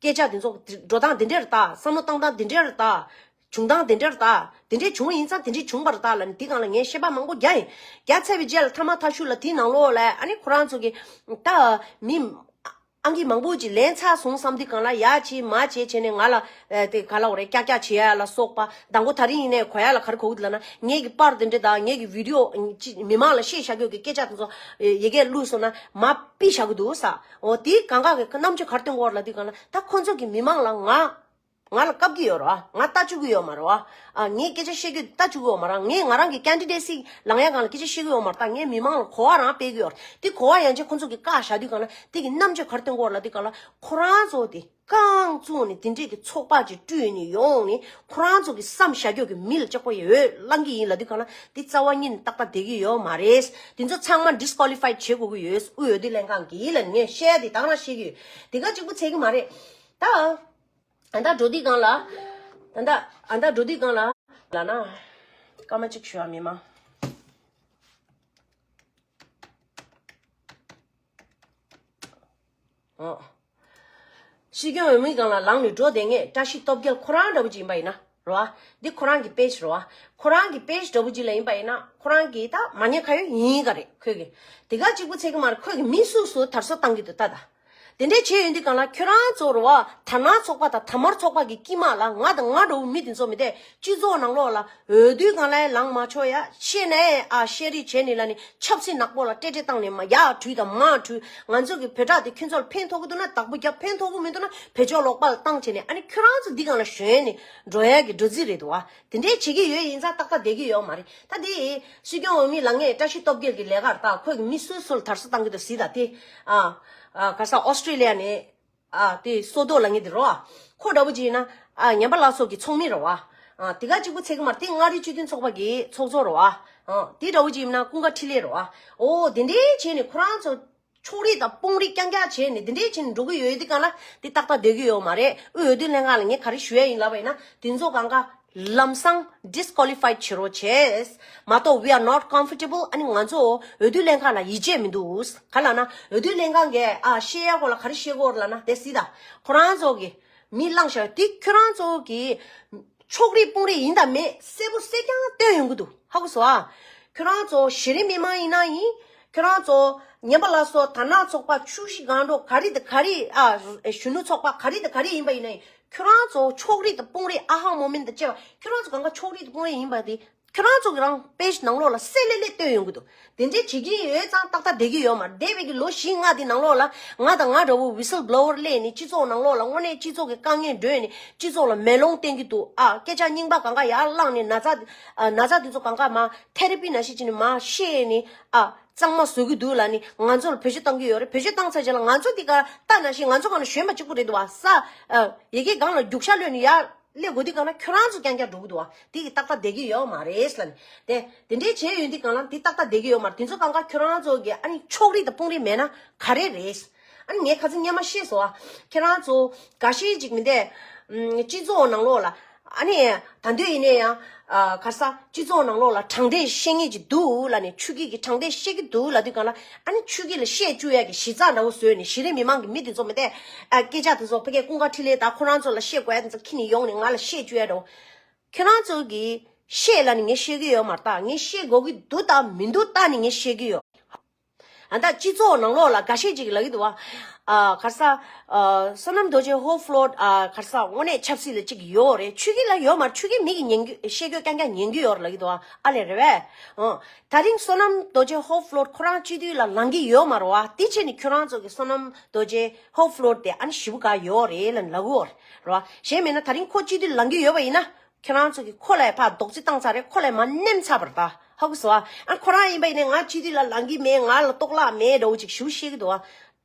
སྐད་ཆ་དེ་ཚོ་འགྲོ་སྟངས་འདི་འདྲ་རེད་ད། བསམ་བློ་བཏང་སྟངས་འདི་འདྲ་རེད་ད། བྱུང་སྟངས་འདི་འདྲ་རེད་ད། དེ་འདྲས་བྱུང་བ་ཡིན་ཙང་དེ་འདྲས་བྱུང་བ་རེད་ད་ལབ་ནས་དེ་སྒང་ལ་ངས་བཤད་པ་མང་པོ་རྒྱག་ཡིན། རྒྱག་ཚར་བའི་རྗེས་ལ་ཐ་མ་ཐ་ཤུ་ལ་དེའི་ནང་ལོགས་ལ་ཨ་ནི་ཁོ་རང་ཚོ་གི་ད་མི་ཨང་ཀི་མང་པོ་ཅིག་ལེན་ཚར་སོང་བསམ་དུས་སྒང་ལ་ཡ་བྱེད་མ་བྱེད་བྱས་ནས་ང་ལ་ཨ་དེ་ག་ལབ་དགོས་རེད། ཀྱག་ཀྱག་བྱེད་ཡ་ལ་སོགས་པ། མདང་དགོང་དེ་རིང་ཡིན་ནའི་གོ་ཡ་ལ་ག་རེ་གོ་གི་འདུག་ལབ་ན། ངེད་ཀྱི་པར་དེ་འདྲ་དང་ངེད་ཀྱི་བི་ཌི་ཡོ་ཅིག་མི་མང་ལ་བཤད་བཞག་རྒྱུ་གི་སྐད་ཆ་དེ་ཚོ་ཡ་གིར་བླུགས་སོང་ན་མར་ཕུད་བཞག་གི་འདུག་ས། འོ་དེའི་སྒང་ག་གི་རྣམ་དཔྱོད་ག་རེ་སྟོན་གྱི་ཡོད་རེད་ལབ་དུས་སྒང་ལ། ད་ཁོ་ཚོ་གི་མི་མང་ལ་ང་ང་ལ་བཀབ་ཀྱི་ཡོད་རེད་བ། ང་ལྟ་བཅུག་གི་ཡོད་མ་རེད་བ། ཨ་ངས་སྐད་ཆ་བཤད་རྒྱུ་ལྟ་བཅུག་གི་ཡོད་མ་རེད། ངས་ང་རང་གི་ཀེན་ཌི་ཌེ་སི་ལངས་ཡ་སྒང་ལ་སྐད་ཆ་བཤད་ཀྱི་ཡོད་མ་རེད། ད་ངས་མི་མང་ལ་གོ་བ་རང་སྤེལ་གྱི་ཡོད་རེད། དེ་གོ་བ་ཡན་ཆད་ཁོ་ཚོ་གིས་བཀག་བཞག་དུས་སྒང་ལ་དེ་གི་རྣམ་དཔྱོད་ག་རེ་སྟོན་གྱི་ཡོད་རེད་ལབ་དུས་སྒང་ལ། ཁོ་རང་ཚོ་དེ་རྐང་བཙུགས་ནས་དེ་འདྲས་ཀྱི་ཚོགས་པ་ཅིག་བསྐྲུན་ནས་ཡོང་ནས་ཁོ་རང་ཚོ་གི་བསམ་བཞག་རྒྱུ་གི་མི་ལ་ལྕགས་པོ་འོས་བླང་གི་ཡིན་ལབ་དུས་སྒང་ལ། དེ་རྩ་བ་ཉིད་ནས་ཏག་ཏག་བསྡད་ཀྱི་ཡོད་མ་རེད། དེ་ཚོ་ཚང་མ་ཌིས་ཀོ་ལི་ཕའི་བྱེད་དགོས་ཀྱི་ཡོད། དབུས་འོས་བསྡུ་ལྷན་ཁང་གིས་ལབ་ནས་ངས་བཤད་ཡ་དེ་ད་ག་རང་བཤད་ཀྱི་ཡོད། དེ་ག་གཅིག་པུ་ཚད་ཀྱི་མ་རེད་ད། ཨ་ད་འགྲོ་དུས་སྒང་ལ། ད་ལྟ་ཨ་ད་འགྲོ་དུས་གང་ལ་ལ་ན། སྐར་མ་གཅིག་ཞུ་བ་མི་མང་། ཨོ། སྲིད་སྐྱོང་འོས་མི་སྒང་ལ་ལངས་ནས་འགྲོ་བསྡད་མཁན་བཀྲ་ཤིས་སྟོབས་རྒྱལ་ཁོ་རང་འདྲ་པོ་ཅིག་ཡིན་པ་ཡིན་ན་རེད་བ། འདི་ཁོ་རང་གི་པེ་ཇི་རེད་བ། ཁོ་རང་གི་པེ་ཇི་འདྲ་པོ་ཅིག་ལ་ཡིན་པ་ཡིན་ན་ཁོ་རང་གི་ད་མ་ཉེས་ཁ་གཡོག་ཡིན་ག་རེད་ཁོས་གི། དེ་ག་གཅིག་པུ་ཚད་གི་མ་རེད། ཁོས་གི་མི་སུ་སུ་དར་སྲོལ་བཏང་གི་འདུག་ད་ད། དེ་འདྲས་བྱས་ཡོང་དུས་གང་ལ་ཁྱོད་རང་ཚོ་རེད་བ། དར་ནག་ཚོགས་པ་དང་དར་དམར་ཚོགས་པ་གི་དཀྱིལ་མ་ལ་ང་དང་ང་འདྲ་བོ་མི་དེ་ཚོ་མི་དེ་སྤྱི་ཚོགས་ནང་ལོགས་ལ་འོས་བསྡུའི་སྒང་ལ་ལངས་མ་ཆོག་ཡ་བཤད་ནས་ཨ་བཤད་རེས་བྱས་ནས་ལ་ནི་ཆབ་སྲིད་ནག་པོ་ལ་ཏྲེ་ཏྲེ་བཏང་ནས་མ་ཡར་བྲུས་དང་མར་བྲུས། ང་ཚོ་གི་བོད་ཕྲག་དེ་ཁྱོད་ཚོ་ལ་ཕན་ཐོགས་གི་འདུག་ན་བདག་པོ་རྒྱབ། ཕན་ཐོགས་གི་མི་འདུག་ན་བེད་སྤྱོད་ལོག་པ་ལ་བཏང་བྱས་ནས་ཨ་ནི་ཁྱོད་རང་ཚོ་འདི་སྒང་ལ་ཞོན་ནས་འགྲོ་ཡ་གི་འགྲོ་རྩིས་རེད་འདུག་བ། དེ་འདྲས་བྱེད་ཀྱི་ཡོད་ཡིན་ཙང་ཏག་ཏག་བསྡད་ཀྱི་ཡོད་མ་རེད། ད་དེ་སྲིད་སྐྱོང་འོས་མི་ལངས་མཁན་བཀྲ་ཤིས་སྟོབས་རྒྱལ་གྱི་ལས་ཀར་ད་ཁོས་མི་སུ་སུ་ལ་དར་སྲོལ་བཏང་གི་འདུག་ཟེར་ད་དེ། ཨ། ཨ། ག་ས་ཨོ་སི་ཀྲི་ལི་ཡ་ནས། ཨ། དེ་སོ་ཏོ་ལ་ངེས་དེ་རོ། ཨ། ཁོ་འདྲ་བོ་ཅིག་ཡིན་ན། ཨ། ངན་པ་ལ་སོགས་ཀྱི་ཚོགས་མི་རོ། ཨ། དེ་ག་གཅིག་པུ་ཚད་ཀྱི་མ་རེད། དེ་མངའ་རིས་སྤྱི་མཐུན་ཚོགས་པ་གི་ཚོགས་གཙོ་རོ། ཨ། དེ་འདྲ་བོ་ཅིག་ཡིན་ན་ཀུན་དགའ་འཕྲིན་ལས་རོ། ཨ། འོ་དེ་འདྲའི་བྱས་ནས་ཁོ་རང་ཚོ་ཕྱོགས་རིས་དང་དཔུང་རིས་རྐྱང་རྐྱང་བྱས་ནས་དེ་འདྲའི་བྱས་ནས་འགྲོ་གི་ཡོད་དེ་གང་ལ་དེ་ཏག་ཏག་བསྡད་ཀྱི་ཡོད་མ་རེད། དབུས་འོས་བསྡུ་ལྷན་ཁང་ལ་ངས་ག་རེ་ཞུ་ཡ་ཡིན་ལབ་པ་ཡིན་ན་དེ་ཚོ་གང་ག་ལམ་སང་disqualified བྱེད་རོགས་བྱས། མ་གཏོགས་we are not comfortable. ཨ་ནི་ང་ཚོ་འོས་བསྡུ་ལྷན་ཁང་ལ་ཡིད་ཆེས་མི་འདུག་ག་ལབ་ན་འོས་བསྡུ་ལྷན་ཁང་གིས་ཨ་བཤད་ཡ་སྐོར་ལ་ག་རེ་བཤད་ཀྱི་ཡོད་རེད་ལབ་ན་དེ་སྲིད་ད་ཁོ་རང་ཚོ་གི་མི་བླངས་བཞག་དེ་ཁྱོད་རང་ཚོ་གི་ཕྱོགས་རིས་དཔུང་རིས་ཡིན་དང་མེད་གསལ་པོ་གསལ་རྐྱང་སྟོན་ཡོང་གི་འདུག་ཧ་གོ་སོང་ཨ། ཁྱོད་རང་ཚོ་གཞི་རིམ་མི་མང་ཡིན་ན་ཡིན། ཁྱོད་རང་ཚོ་ངན་པ་ལ་སོགས་དར་ནག་ཚོགས་པ་ཆུ་བཞི་སྒང་དྲུག་ག་རེ་དང་ག་རེ་ཨ་གཞོན་ནུ་ཚོགས་པ་ག་རེ་དང་ག་རེ་ཡིན་པ་ཡིན་ན་ཡིན། ཁྱོད་རང་ཚོ་ཕྱོགས་རིས་དང་དཔུང་རིས་ཨ་ཧ་མོ་མིན་དང་བཅས་པ་ཁྱོད་རང་ཚོ་གང་ག་ཕྱོགས་རིས་དང་དཔུང་རིས་ཡིན་པ་དེ་ཁྱོད་རང་ཚོ་གི་རང་པེ་ཇི་ནང་ལོགས་ལ་གསལ་ལེ་ལེ་སྟོན་ཡོང་གི་འདུག་དེ་འདྲའི་བྱེད་ཀྱི་ཡོད་ཙང་ཏག་ཏག་བསྡད་ཀྱི་ཡོད་མ་རེད། འདས་པའི་གི་ལོ་བཞི་ལྔ་དེ་ནང་ལོགས་ལ་ང་དང་ང་འདྲ་བོ་whistleblower སླེབས་ནས་སྤྱི་ཚོགས་ནང་ལོགས་ལ་དངོས་གནས་སྤྱི་ཚོགས་ཀྱི་དཀའ་ངལ་བརྗོད་ནས་སྤྱི་ཚོགས་ལ་མེ་ལོང་བསྟན་གྱི་འདུག་ཨ་སྐད་ཆ་རྙིང་པ་གང་ག་ཡར་བླངས་ནས་ན་ཚ་ཨ་ན་ཚ་དེ་ཚོ་གང་ག་མ་ཐེ་ར་པི་ནང་བཞིན་བྱས་ནས་མ་བཤད་ནས་ཨ། གཙང་མ་བཟོ་གི་འདུག་ལབ་ནི་ང་ཚོ་ལ་བེད་སྤྱོད་བཏང་གི་ཡོད་རེད། བེད་སྤྱོད་བཏང་ཚར་རྗེས་ལ་ང་ཚོ་འདི་ག་ལྟ་ན་ཞིག་ང་ཚོ་གང་ལ་ཞོན་པ་གཅིག་པུ་རེད་འདུག་བ། ས་ཨ་ཡ་གི་སྒང་ལ་རྒྱུག་ཤ་གློད་ནི་ཡར་སླེབས་དགོས་དུས་གང་ལ་ཁྱོད་རང་ཚོ་རྐྱང་རྐྱང་འགྲོ་གི་འདུག་བ། དེ་གི་ཏག་ཏག་བསྡད་ཀྱི་ཡོད་མ་རེད་ལབ་ནི། དེ་དེ་འདྲའི་བྱས་ཡོད་དུས་གང་ལ་དེ་ཏག་ཏག་བསྡད་ཀྱི་ཡོད་མ་རེད། དེ་ཚོ་གང་ག་ཁྱོད་རང་ཚོ་གི་ཨ་ནི་ཕྱོགས་རིས་དང་དཔུང་རིས་མེད་ན་ག་རེ་རེད། ཨ་ནི་ངས་ཁ་སང་སྔོན་མ་བཤད་སོང་བ། ཁྱེད་རང་ཚོ་འགའ་ཤས་ཅིག་མི་འདས་སྤྱི་ཚོགས་ནང་ལོགས་ལ། ཨ་ནི་ད་འདོད་ཡིན་ནའི་ཡང་ཨ་ག་ས་སྤྱི་ཚོགས་ནང་ལོགས་ལ་དྲང་བདེན་བཤད་མཁན་ཅིག་འདུག་ལབ་ནས་ཆོས་སྐྱིད་ཀྱི་དྲང་བདེན་བཤད་ཀྱི་འདུག་ལབ་དུས་གང་ལ་ཨ་ནི་ཆོས་སྐྱིད་ལ་བཤད་བཅུག་ཡ་གི་གཞི་རྩ་འདྲ་བོ་བཟོས་ནས་གཞི་རིམ་མི་མང་གི་མི་དེ་ཚོ་མི་དེ་ཨ་སྐད་ཆ་དེ་ཚོ་ཕ་གིའི་ཀུན་དགའ་འཕྲིན་ལས་དང་ཁོ་རང་ཚོ་ལ་བཤད་དགོས་ཡ་དེ་ཚོ་ཁྱེར་ནས་ཡོང་ནས་ང་ལ་བཤད་བཅུག་ཡ་འདྲ་བོ། ཁྱེད་རང་ཚོ་གི་བཤད་ལབ་ནས་ངས་བཤད་ཀྱི་ཡོད་མ་རེད། ད་ངས་བཤད་དགོས་ཀྱི་འདུག་དང་མི་འདུག་བལྟས་ནས་ངས་བཤད་ཀྱི་ཡོད། ཨ་ད་སྤྱི་ཚོགས་ནང་ལོགས་ལ་འགའ་ཤས་ཅིག་ལབ་ཀྱི་འདུག་བ། ཨ་ག་ས་ཨ་བསོད་ནམས་རྡོ་རྗེ་ཧོ་ཕློ་ཨ་ག་ས་དངོས་གནས་ཆབ་སྲིད་ལ་ཅིག་ཡོད་རེད། ཆོས་སྐྱིད་ལ་ཡོད་མ་རེད། ཆོས་སྐྱིད་མི་གི་ཉན་རྒྱུ་བཤད་རྒྱུ་རྐྱང་རྐྱང་ཉན་རྒྱུ་ཡོད་རེད་ལབ་ཀྱི་འདུག་བ། ཨ་ལས་རེད་བས། ཨོ་ད་རིང་བསོད་ནམས་རྡོ་རྗེ་ཧོ་ཕློ་ཁོ་རང་སྤྱི་འཐུས་ལ་ལངས་ཀྱི་ཡོད་མ་རེད་བ། དེ་བྱས་ནས་ཁྱོད་རང་ཚོ་གི་བསོད་ནམས་རྡོ་རྗེ་ཧོ་ཕློ་དེ་ཨ་ནི་ཞེ་པོ་དགའ་ཡོད་རེད་ལབ་ལབ་ཀྱི་ཡོད་རེད་བ། གཞན་མིན་ན་ད་རིང་ཁོ་སྤྱི་འཐུས་ལངས་ཀྱི་ཡོད་པ་ཡིན་ན། ཁྱེད་རང་ཚོ་གིས་ཁོ་ལ་ཕར་རྡོག་རྫིས་བཏང་ཚར་རེད། ཁོ་ལ་མར་མནན་ཚར་བ་རེད་ད། ཧ་གོ་སོང་ཨ། ཨ་ཁོ་རང་ཡིན་པ་ཡིན་ནའི་ང་སྤྱི་འཐུས་ལ་ལངས་ཀྱི་མེད། ང་ལ་གཏོགས་ལག་མེད་འདྲ་བོ་ཅིག་ཞུ་བཤད་ཀྱི་འདུག་ཨ།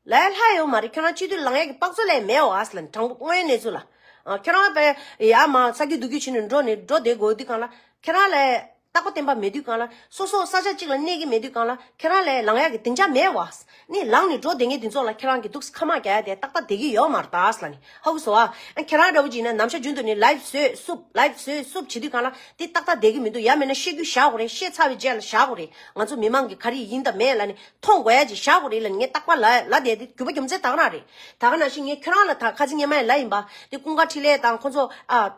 ལས་སླ་ཡོད་མ་རེད། ཁྱེད་རང་སྤྱི་འཐུས་ལངས་ཡས་ཀྱི་དཔག་ཚོད་ལས་མེད་བ་ཨ་ཟེར་ལབ་ནི། དྲང་པོ་དངོས་ཡོད་གནས་ཚུལ་ལ། ཨ་ཁྱེད་རང་པས་ཡ་མ་ས་རྒྱུ་སྡུག་རྒྱུ་བྱས་ནས་འགྲོ་ནས་འགྲོ་བསྡད་དགོས་དུས་གང་ལ་ཁྱེད་རང་ལ་རྟག་པ་བརྟན་པ་མེད་དུས་གང་ལ། སོ་སོ་ས་ཆ་གཅིག་ལ་གནས་ཀྱི་མེད་དུས་གང་ལ་ཁྱེད་རང་ལ་ལངས་ཡག་གི་སྡིངས་ཆ་མེད་བ། ནི་ལངས་ནས་འགྲོ་བསྡད་མཁན་དེ་ཚོ་ལ་ཁྱེད་རང་གིས་འདུག་སེ་ཁ་དམག་རྒྱག་ཡ་དེ་ཏག་ཏག་བསྡད་ཀྱི་ཡོད་མ་རེད་ད་ཟེར་ལབ་ནི། ཧ་གོ་སོང་ཨ། ཨ་ཁྱེད་རང་འདྲ་བོ་ཅིག་ཡིན་ན་ནམ་ཞག་རྒྱུན་དུ་ནི་ལའིབ་བཟོས་བསུབ་ལའིབ་བཟོས་བསུབ་བྱེད་དུས་གང་ལ་དེ་ཏག་ཏག་བསྡད་ཀྱི་མི་འདུག་ཡང་མིན་ན་བཤད་རྒྱུ་བཞག་དགོས་རེད། བཤད་ཚར་བའི་རྗེས་ལ་བཞག་དགོས་རེད། ང་ཚོ་མི་མང་གིས་ག་རེ་ཡིན་དང་མེད་ལབ་ནི་མཐོང་དགོས་ཡ་ཅིག་བཞག་དགོས་རེད་ལབ་ནི་ངས་རྟག་པར་ལབ་ལབ་བསྡད་དེ་རྒྱུ་མ་རྒྱུ་མཚན་ད་ག་རང་རེད། ད་ག་ནང་བཞིན་ངས་ཁྱེད་རང་ལ་ད་ཁ་སང་སྔོན་མ་ཡང་ལབ་ཡིན་པ། དེ་ཀུན་དགའ་འཕྲིན་ལས་དང་ཁོ་ཚོ་ཨ།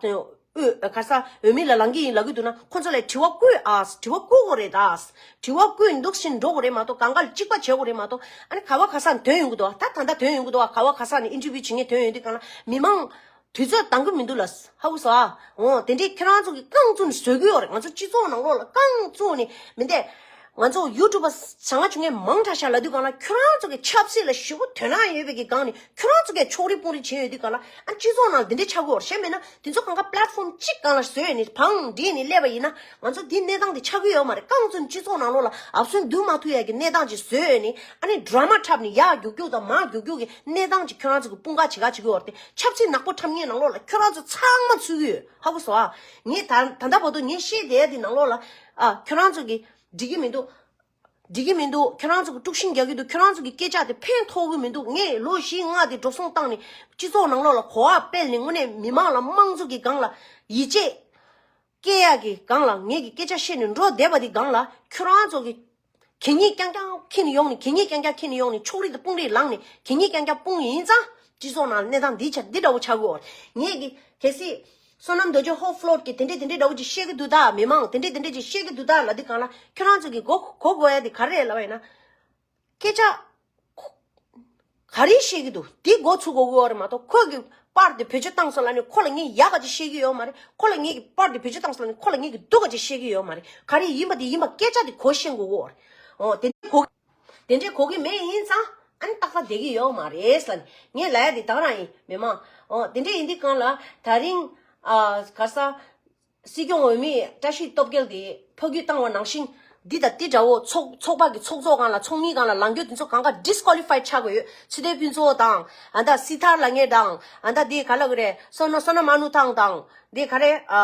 དབུས་ག་ས་འོས་མི་ལ་ལངས་ཀྱི་ཡིན་ལབ་ཀྱི་འདུག་ན་ཁོ་ཚོ་ལ་དྲི་བ་བཀོད་ཨ། དྲི་བ་བཀོད་དགོས་རེད་ད། དྲི་བ་བཀོད་འདུག་བཞིན་འགྲོ་དགོས་རེད་མ་གཏོགས་གང་ག་ལ་གཅིག་པ་བྱེད་དགོས་རེད་མ་གཏོགས་ཨ་ནི་ག་བ་ག་ས་ཐོན་ཡོང་གི་འདུག་ད་ད་ལྟ་ཐོན་ཡོང་གི་འདུག་ག་བ་ག་ས་ནས་ཨིན་ཊར་བིའུ་བྱེད་མཁན་ཐོན་ཡོང་དུས་གང་ལ་མི་མང་དུས་ཚོད་འདང་གི་མི་འདུག་ལ། ཧ་གོ་སོང་ཨ། འོ་དེ་འདྲས་ཁྱེད་རང་ཚོ་གི་རྐང་བཙུགས་ནས་བཟོ་གི་ཡོད་རེད། ང་ཚོ་སྤྱི་ཚོགས་ནང་ལོགས་ལ་རྐང་བཙུགས་ནས་མི་འདས། ང་ཚོ་ཡུ་ཊུབ་པ་བཟང་ང་བྱུང་མཁན་མང་དྲགས་ཤག་ལབ་དུས་གང་ལ་ཁྱོད་རང་ཚོ་གི་ཆབ་སྲིད་ལ་ཞེ་པོ་དོ་སྣང་ཡོད་པའི་གི་སྒང་ནས་ཁྱོད་རང་ཚོ་གི་ཕྱོགས་རིས་དཔུང་རིས་བྱེད་ཡོད་དུས་གང་ལ་ཨ་སྤྱི་ཚོགས་ནང་འདི་འདྲས་ཆགས་ཀྱི་ཡོད་རེད། གཞན་མིན་ན་དེ་ཚོ་གང་ག་པི་ལེ་ཊི་ཕོམ་གཅིག་སྒང་ལ་བཟོས་ནས་བང་བསྒྲིགས་ནས་སླེབས་པ་ཡིན་ན་ང་ཚོ་འདི་གནས་སྟངས་འདི་ཆགས་ཀྱི་ཡོད་མ་རེད། རྐང་བཙུགས་ནས་སྤྱི་ཚོགས་ནང་ལོགས་ལ་ཨབ་སོན་འདུག་མ་ཐུབ་ཡ་གི་གནས་སྟངས་ཅིག་བཟོས་ནས་ཨ་ནི་ཌ་ར་མ་འཁྲབ་ནས་ཡར་རྒྱུག་རྒྱུག་དང་མར་རྒྱུག་རྒྱུག་གི་གནས་སྟངས་ཅིག་ཁྱོད་རང་ཚོ་གི་དཔུང་ཁག་ཅིག་ག་བྱེད་ཀྱི་ཡོད་རེད་དེ། ཆབ་སྲིད་ནག་པོ་འཁྲབ་མཁན་ནང་ལོགས་ལ་ཁྱོད་རང་ཚོ་ཚང་མ་ཚུད་ཀྱི་ཡོད། ཧ་གོ་སོང་ཨ། ངས་ད་ད་ལྟ་བར་དུ་ངས་བཤད་བསྡད་ཡ་འདི་ནང་ལོགས་ལ་ཨ་ཁྱོད་རང་ཚོ་གི་འགྲིག་གི་མི་འདུག་འགྲིག་གི་མི་འདུག་ཁྱོད་རང་ཚོ་གི་དཀྲུག་ཤིང་རྒྱག་གི་འདུག་ཁྱོད་རང་ཚོ་གི་སྐད་ཆ་དེ་ཕན་ཐོགས་གི་མི་འདུག་ངས་ལོ་བཞི་ལྔ་དེ་འགྲོ་སོང་བཏང་ནས་སྤྱི་ཚོགས་ནང་ལོགས་ལ་གོ་བ་སྤེལ་ནས་དངོས་གནས་མི་མང་ལ་དམངས་གཙོ་གི་སྒང་ལ་ཡིད་ཆེས་སྐྱེ་ཡག་གི་སྒང་ལ་ངེད་ཀྱི་སྐད་ཆ་བཤད་ནས་འགྲོ་བསྡད་པ་དེ་སྒང་ལ་ཁྱོད་རང་ཚོ་གི་གད་སྙིགས་རྐྱང་རྐྱང་འཁྱེར་ནས་ཡོང་ནས་གད་སྙིགས་རྐྱང་རྐྱང་འཁྱེར་ནས་ཡོང་ནས་ཕྱོགས་རིས་དང་དཔུང་རིས་ལངས་ནས་གད་སྙིགས་རྐྱང་རྐྱང་སྤུངས་ཡིན་ཙང་སྤྱི་ཚོགས་ནང་གནས་སྟངས་འདི་ཆ་འདི་འདྲ་བོ་ཆགས་ཀྱི་ཡོད་རེད། ངེད་ཀྱི་གལ་སྲིད་བསོད་ནམས་རྡོ་རྗེ་ཧོ་ཕློ་ཊི་གི་དེ་འདྲས་དེ་འདྲས་འདྲ་བོ་ཅིག་བཤད་ཀྱི་འདུག་ད། མི་མང་དེ་འདྲས་དེ་འདྲས་ཅིག་བཤད་ཀྱི་འདུག་ད་ལབ་དུས་སྒང་ལ་ཁྱོད་རང་ཚོ་གི་གོ་གོ་དགོས་ཡ་དེ་ག་རེ་རེད་ལབ་པ་ཡིན་ན། སྐད་ཆ་ག་རེ་བཤད་ཀྱི་འདུག་དེ་མགོ་ཚུགས་དགོས་ཀྱི་ཡོད་རེད་མ་གཏོགས་ཁོ་གི་པར་དེ་བེད་སྤྱོད་བཏང་སོང་ལབ་ནས་ཁོ་ལ་ངས་ཡག་ག་ཅིག་བཤད་ཀྱི་ཡོད་མ་རེད། ཁོ་ལ་ངས་ཀྱི་པར་དེ་བེད་སྤྱོད་བཏང་སོང་ལབ་ནས་ཁོ་ལ་ངས་ཀྱི་སྡུག་ག་ཅིག་བཤད་ཀྱི་ཡོད་མ་རེད། ག་རེ་ཡིན་པ་དེ་ཡིན་པ་སྐད་ཆ་དེ་གོ་ཤེས་དགོས་ཀྱི་ཡོད་རེད། འོ་དེ་འདྲས་གོ་དེ་འདྲས་གོ་གི་མེད་ཡིན་ཙང་ཨ་ནི་ཏག་ཏག་བསྡད་ཀྱི་ཡོད་མ་རེད་ལབ་ནས་ངས་ལབ་ཡ་དེ་ད་ག་རང་ཡིན་མི་མང་། འོ་དེ་འདྲས་ཡིན་དུས་སྒང་ལ་ད་རིང་ཨ་ག་ས། སྲིད་སྐྱོང་འོས་མི་བཀྲ་ཤིས་སྟོབས་རྒྱལ་དེ་ཕ་གིར་བཏང་བ་ནང་བཞིན་འདི་དང་འདི་འདྲ་བོ་ཚོགས་ཚོགས་པ་གི་ཚོགས་གཙོ་སྒང་ལ་ཚོགས་མི་སྒང་ལ་ལངས་རྒྱུ་དེ་ཚོ་གང་ག་ཌིས་ཀོ་ལི་ཕའི་ཆགས་དགོས་ཡོད། ཚེ་བརྟན་ཕུན་ཚོགས་དང་ཨ་ད་སྲིད་ཐར་ལབ་མཁན་དང་ཨ་ད་དེ་ག་ལབ་གི་རེད། བསོད་ནམས་བསོད་ནམས་མ་ནུ་ཐང་དང་དེ་ག་རེ་ཨ་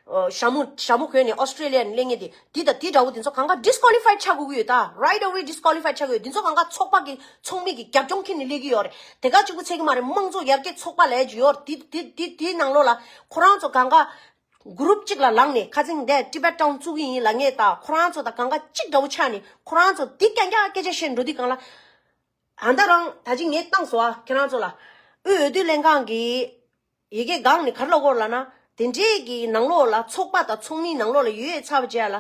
ཨ་ཞྭ་མོ་ཞྭ་མོ་གོན་ནས་ཨོ་སི་ཀྲེ་ལི་ཡ་ནས་སླེབས་མཁན་དེ་འདི་དང་འདི་འདྲ་བོ་དེ་ཚོ་གང་ག་ཌིས་ཀོ་ལི་ཕའི་ཆགས་དགོས་ཀྱི་ཡོད། ད་རའིཊ་ཨ་ཝེ་ཌིས་ཀོ་ལི་ཕའི་ཆགས་དགོས་ཡོད། དེ་ཚོ་གང་ག་ཚོགས་པ་གི་ཚོགས་མི་གི་རྒྱབ་ལྗོངས་འཁྱེར་ནས་སླེབས་ཀྱི་ཡོད་རེད། དེ་ག་གཅིག་པུ་ཚད་ཀྱི་མ་རེད། དམངས་གཙོ་ཡར་རྒྱས་ཚོགས་པ་ལབ་ཀྱི་ཡོད་རེད། དེ་དེ་དེ་དེའི་ནང་ལོགས་ལ་ཁོ་རང་ཚོ་གང་ག་གུ་རུབ་གཅིག་ལ་ལངས་ནས་ཁ་སང་འདས་ཊི་བེཊ་ཊའུན་བཙུགས་ཀྱི་ཡིན་ལབ་མཁན་དང་ཁོ་རང་ཚོ་དང་གང་ག་གཅིག་འདྲ་བོ་ཆགས་ནས་ཁོ་རང་ཚོ་འདི་རྐྱང་རྐྱང་སྐད་ཆ་བཤད་འགྲོ་དུས་སྒང་ལ། ཨ་ད་རང་ད་ཅི་ངས་བཏང་སོང་ཨ། ཁྱེད་རང་ཚོ་ལ་དབུས་འོས་བསྡུ་ལྷན་ཁང་གི་ཡི་གེ་སྒང་ནས་ག་རེ་ལབ་ཀྱི་ཡོད་ལབ་ན། དེ་འདྲའི་གི་ནང་ལོགས་ལ་ཚོགས་པ་དང་ཚོགས་མིའི་ནང་ལོགས་ལ་ཡོད་ཚར་བ་བྱས་ལ།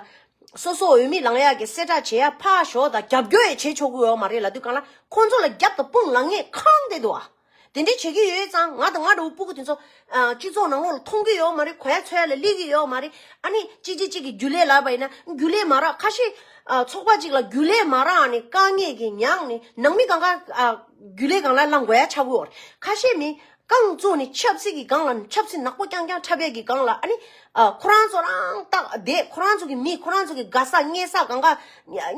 སོ་སོ་འོས་མི་ལངས་ཡག་གི་གསལ་བསྒྲགས་བྱེད་ཡ་ཕར་ཞོག་དང་རྒྱབ་སྐྱོར་ཡང་བྱེད་ཆོག་གི་ཡོད་མ་རེད་ལབ་དུས་སྒང་ལ་ཁོང་ཚོ་ལ་རྒྱབ་དང་དཔུང་ལངས་མཁན་གང་བསྡད་འདུག་ཨ། དེ་འདྲའི་བྱེད་ཀྱི་ཡོད་ཙང་ང་དང་ང་འདྲ་བོ་སྤུ་གུ་དེ་ཚོ་ཨ་སྤྱི་ཚོགས་ནང་ལོགས་ལ་མཐོང་གི་ཡོད་མ་རེད། གོ་ཡ་འཚོལ་ཡ་ལ་སླེབས་ཀྱི་ཡོད་མ་རེད། ཨ་ནི་གཅིག་གཅིག་གཅིག་གི་རྒྱུན་ལས་ལབ་པ་ཡིན་ན་རྒྱུན་ལས་མ་རག་ཁ་ཤས་ཨ་ཚོགས་པ་གཅིག་ལ་རྒྱུན་ལས་མ་རག་ནས་དཀའ་ངལ་གྱིས་མྱངས་ནས་ནང་མི་གང་ག་ཨ་རྒྱུན་ལས་སྒང་ལ་ལངས་དགོས་ཡ་ཆགས་ཀྱི་ཡོད་རེད། ཁ་ཤས་མི་རྐང་བཙུགས་ནས་ཆབ་སྲིད་ཀྱི་སྒང་ལ་ཆབ་སྲིད་ནག་པོ་རྐྱང་རྐྱང་འཁྲབ་ཡས་ཀྱི་སྒང་ལ་ཨ་ནི་ཨ་ཁོ་རང་ཚོ་རང་ཏག་བསྡད། ཁོ་རང་ཚོ་གི་མི་ཁོ་རང་ཚོ་གི་དགའ་ས་གཉེན་ས་གང་ག་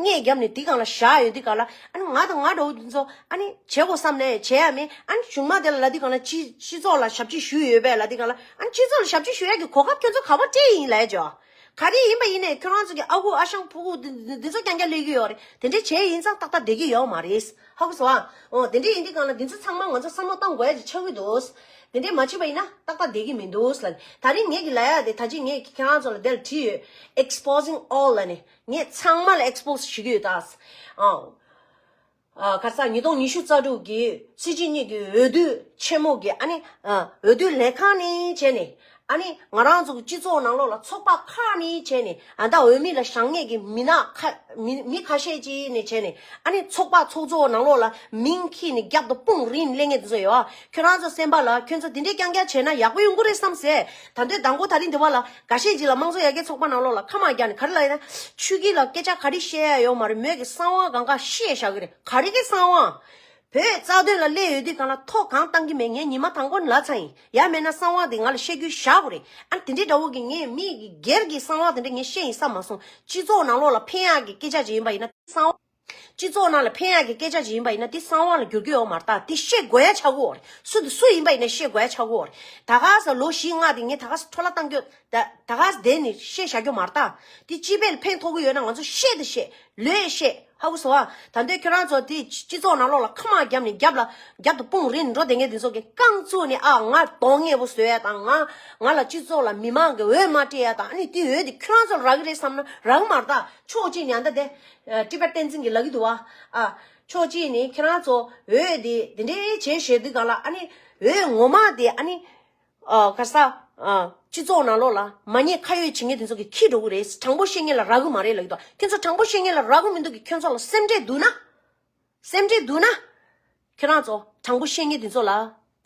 གཉེན་བརྒྱབ་ནས་དེ་སྒང་ལ་བཞག་ཡོད་དུས་སྒང་ལ་ཨ་ནི་ང་དང་ང་འདྲ་བོ་དེ་ཚོ་ཨ་ནི་བྱེད་དགོས་བསམ་ནས་བྱེད་ཡ་མེད། ཨ་ནི་གཞུང་མང་དེ་ལ་ལབ་དུས་སྒང་ལ་སྤྱི་སྤྱི་ཚོགས་ལ་ཞབས་ཕྱི་ཞུས་ཡོད་པས་ལབ་དུས་སྒང་ལ་ཨ་ནི་སྤྱི་ཚོགས་ལ་ཞབས་ཕྱི་ཞུ་ཡ་གི་གོ་སྐབས་ཁྱོད་ཚོ་ག་པར་སྤྲད་ཡིན་ལབ་ཡ་ཅོ། ག་རེ་ཡིན་པ་ཡིན་ནས་ཁྱོད་རང་ཚོ་གི་ཨ་ཁུ་ཨ་ཞང་ཕྲུ་གུ་འདི་འདི་ཚོ་རྐྱང་རྐྱང་སླེབས་ཀྱི་ཡོད་རེད། དེ་འདྲས་བྱས་ཡིན་ཙང་ཏག་ཏག་བསྡད་ཀྱི་ཡོད་མ་རེད། ཧ་གོ་སོང་ཨ། འོ་དེ་འདྲས་ཡིན་དུས་སྒང་ལ་འདི་ཚོ་ཚང་མ་ང་ཚོ་བསམ་བློ་བཏང་དགོས་ཡ་ཅིག་ཆགས་ཀྱི་འདུག་དེ་འདྲས་མ་བྱས་པ་ཡིན་ན་ཏག་ཏག་བསྡད་ཀྱི་མི་འདུག་ལབ། ད་རིང་ངེད་ཀྱི་ལབ་ཡ་དེ་ད་ཅི་ངས་ཁྱེད་རང་ཚོ་ལ་དེ་ལ་བྲིས་ཡོད། Exposing all ལབ་ནས་ངས་ཚང་མ་ལ་ཨེག་སི་པོ་སི་བྱེད་ཀྱི་ཡོད་ད། ཨ། ཨ་ཁ་སང་ཉིས་སྟོང་ཉི་ཤུ་རྩ་དྲུག་གི་སྲིད་སྤྱི་གཉིས་ཀྱི་འོས་བསྡུ་ཆེན་མོ་གི་ཨ་ནི་ཨ་འོས་བསྡུ་ལས་ཁང་ནས་བྱས་ནས་ཨ་ནི་ང་རང་ཚོ་གི་སྤྱི་ཚོགས་ནང་ལོགས་ལ་ཚོགས་པ་ཁག་ནས་བྱས་ནས་ཨ་ད་འོས་མི་ལ་བཞེངས་མཁན་གྱི་མི་སྣ་ཁ་མི་མི་ཁ་ཤས་ཅིག་ནས་བྱས་ནས་ཨ་ནི་ཚོགས་པ་ཚོགས་གཙོ་ནང་ལོགས་ལ་མིང་འཁྱེར་ནས་རྒྱབ་ཏུ་དཔུང་རིང་སླེབས་མཁན་དེ་ཚོ་ཡོད། ཁྱོད་རང་ཚོ་སེམས་པ་ལ་ཁྱོད་ཚོ་དེ་འདྲས་རྐྱང་རྐྱང་བྱས་ན་ཡག་པོ་ཡོང་གི་རེད་བསམ་ཟེར། ད་ལྟའི་མདང་དགོང་ད་རིང་དེ་བ་ལ་འགའ་ཤས་ཅིག་ལ་དམངས་གཙོ་ཡར་རྒྱས་ཚོགས་པ་ནང་ལོགས་ལ་ཁ་མ་རྒྱག་ནས་ག་རེ་ལབ་ཡིན་ན། ཆོས་སྐྱིད་ལ་སྐད་ཆ་ག་རེ་བཤད་ཡ་ཡོད་མ་རེད། མོས་ཀྱི་གསང་བ་གང་ག་བཤད་བཞག་གི་རེད། ག་རེ་གི་གསང་བ། བོད་རྩ་དོན་ལ་སླེབས་ཡོད་དུས་སྒང་ལ་ཐོ་གང་བཏང་གི་མེད། ངས་ཉི་མ་དང་པོ་ནས་ལབ་ཚར་ཡིན། ཡ་མེད་ན་གསང་བ་དེ་ང་ལ་བཤད་རྒྱུ་བཞག་དགོས་རེད། ཨ་དེ་འདྲའི་འདྲ་བོ་གི་ངས་མི་གི་སྒེར་གྱི་གསང་བ་དེ་འདྲ་ངས་བཤད་ཡིན་བསམ་མ་སོང་། སྤྱི་ཚོགས་ནང་ལོགས་ལ་ཕན་ཡག་གི་སྐད་ཆ་ཅིག་ཡིན་པ་ཡིན་ན་གསང་བ། སྤྱི་ཚོགས་ནང་ལ་ཕན་ཡག་གི་སྐད་ཆ་ཅིག་ཡིན་པ་ཡིན་ན་དེ་གསང་བ་ལ་འགྱུར་གྱི་ཡོད་མ་རེད་ད། དེ་བཤད་དགོས་ཡ་ཆགས་ཀྱི་ཡོད་རེད། སུ་དང་སུ་ཡིན་པ་ཡིན་ན་བཤད་དགོས་ཡ་ཆགས་ཀྱི་ཡོད་རེད། ད་ག་ས་ལོ་བཞི་ལྔ་དེ་ངས་ད་ག་ས་འཕྲོ་བརླག་བཏང་རྒྱུ། ད་ད་ག་ས་དེ་ནི་བཤད་བཞག་རྒྱུ་མ་རེད་ད། དེ་སྤྱི་པའི་ཕན་ཐོགས་ཀྱི་ཡོད་ན་ང་ཚོ་བཤད་དང་བཤད། ལོས་བཤད། ཧ་གོ་སོང་ཨ། ད་ལྟའི་ཁྱོད་རང་ཚོ་དེ་སྤྱི་ཚོགས་ནང་ལོགས་ལ་ཁ་མ་བརྒྱབ་ནས་རྒྱབ་ལ་རྒྱབ་ཏུ་དཔུང་རིང་འགྲོ་བསྡད་མཁན་དེ་ཚོ་གི་རྐང་བཙུགས་ནས་ཨ་ང་གདོང་ངན་པོ་བཟོ་ཡ་དང་། ང་ང་ལ་སྤྱི་ཚོགས་ལ་མི་མང་གི་འོས་མ་སྤྲད་ཡ་དང་། ཨ་ནི་དེ་འོས་དེ་ཁྱོད་རང་ཚོ་ལ་རག་གི་རེད་བསམ་ན་རག་གི་མ་རེད་ད། ཕྱོགས་གཅིག་ནས་ཨ་ད་དེ་ཨ་ཊི་བེཊ་བསྟན་འཛིན་གྱིས་ལབ་ཀྱི་འདུག་བ། ཨ་ཕྱོགས་གཅིག་ནས་ཁྱེད་རང་ཚོ་འོས་དེ་དེ་འདྲའི་བྱས་བཞག་དུས་སྒང་ལ་ཨ་ནི་འོས་ངོ་མ་དེ་ཨ་ནི། ཨ་ག་ས། ཨ་སྤྱི་ཚོགས་ནང་ལོགས་ལ་མ་ཉེས་ཁ་གཡོགས་བྱེད་མཁན་དེ་ཚོ་གིས་འཁྱེར་འགྲོ་གི་རེད། དྲང་པོ་བཤད་མཁན་ལ་རག་གི་མ་རེད་ལབ་ཀྱི་འདུག་ཁྱོད་ཚོ་དྲང་པོ་བཤད་མཁན་ལ་རག་གི་མི་འདུག་གི། ཁྱོད་ཚོ་ལ་སེམས་ཁྲལ་འདུག་ན། སེམས་ཁྲལ་འདུག་ན། ཁྱོད་རང་ཚོ་དྲང་པོ་བཤད་མཁན་དེ་ཚོ་ལ་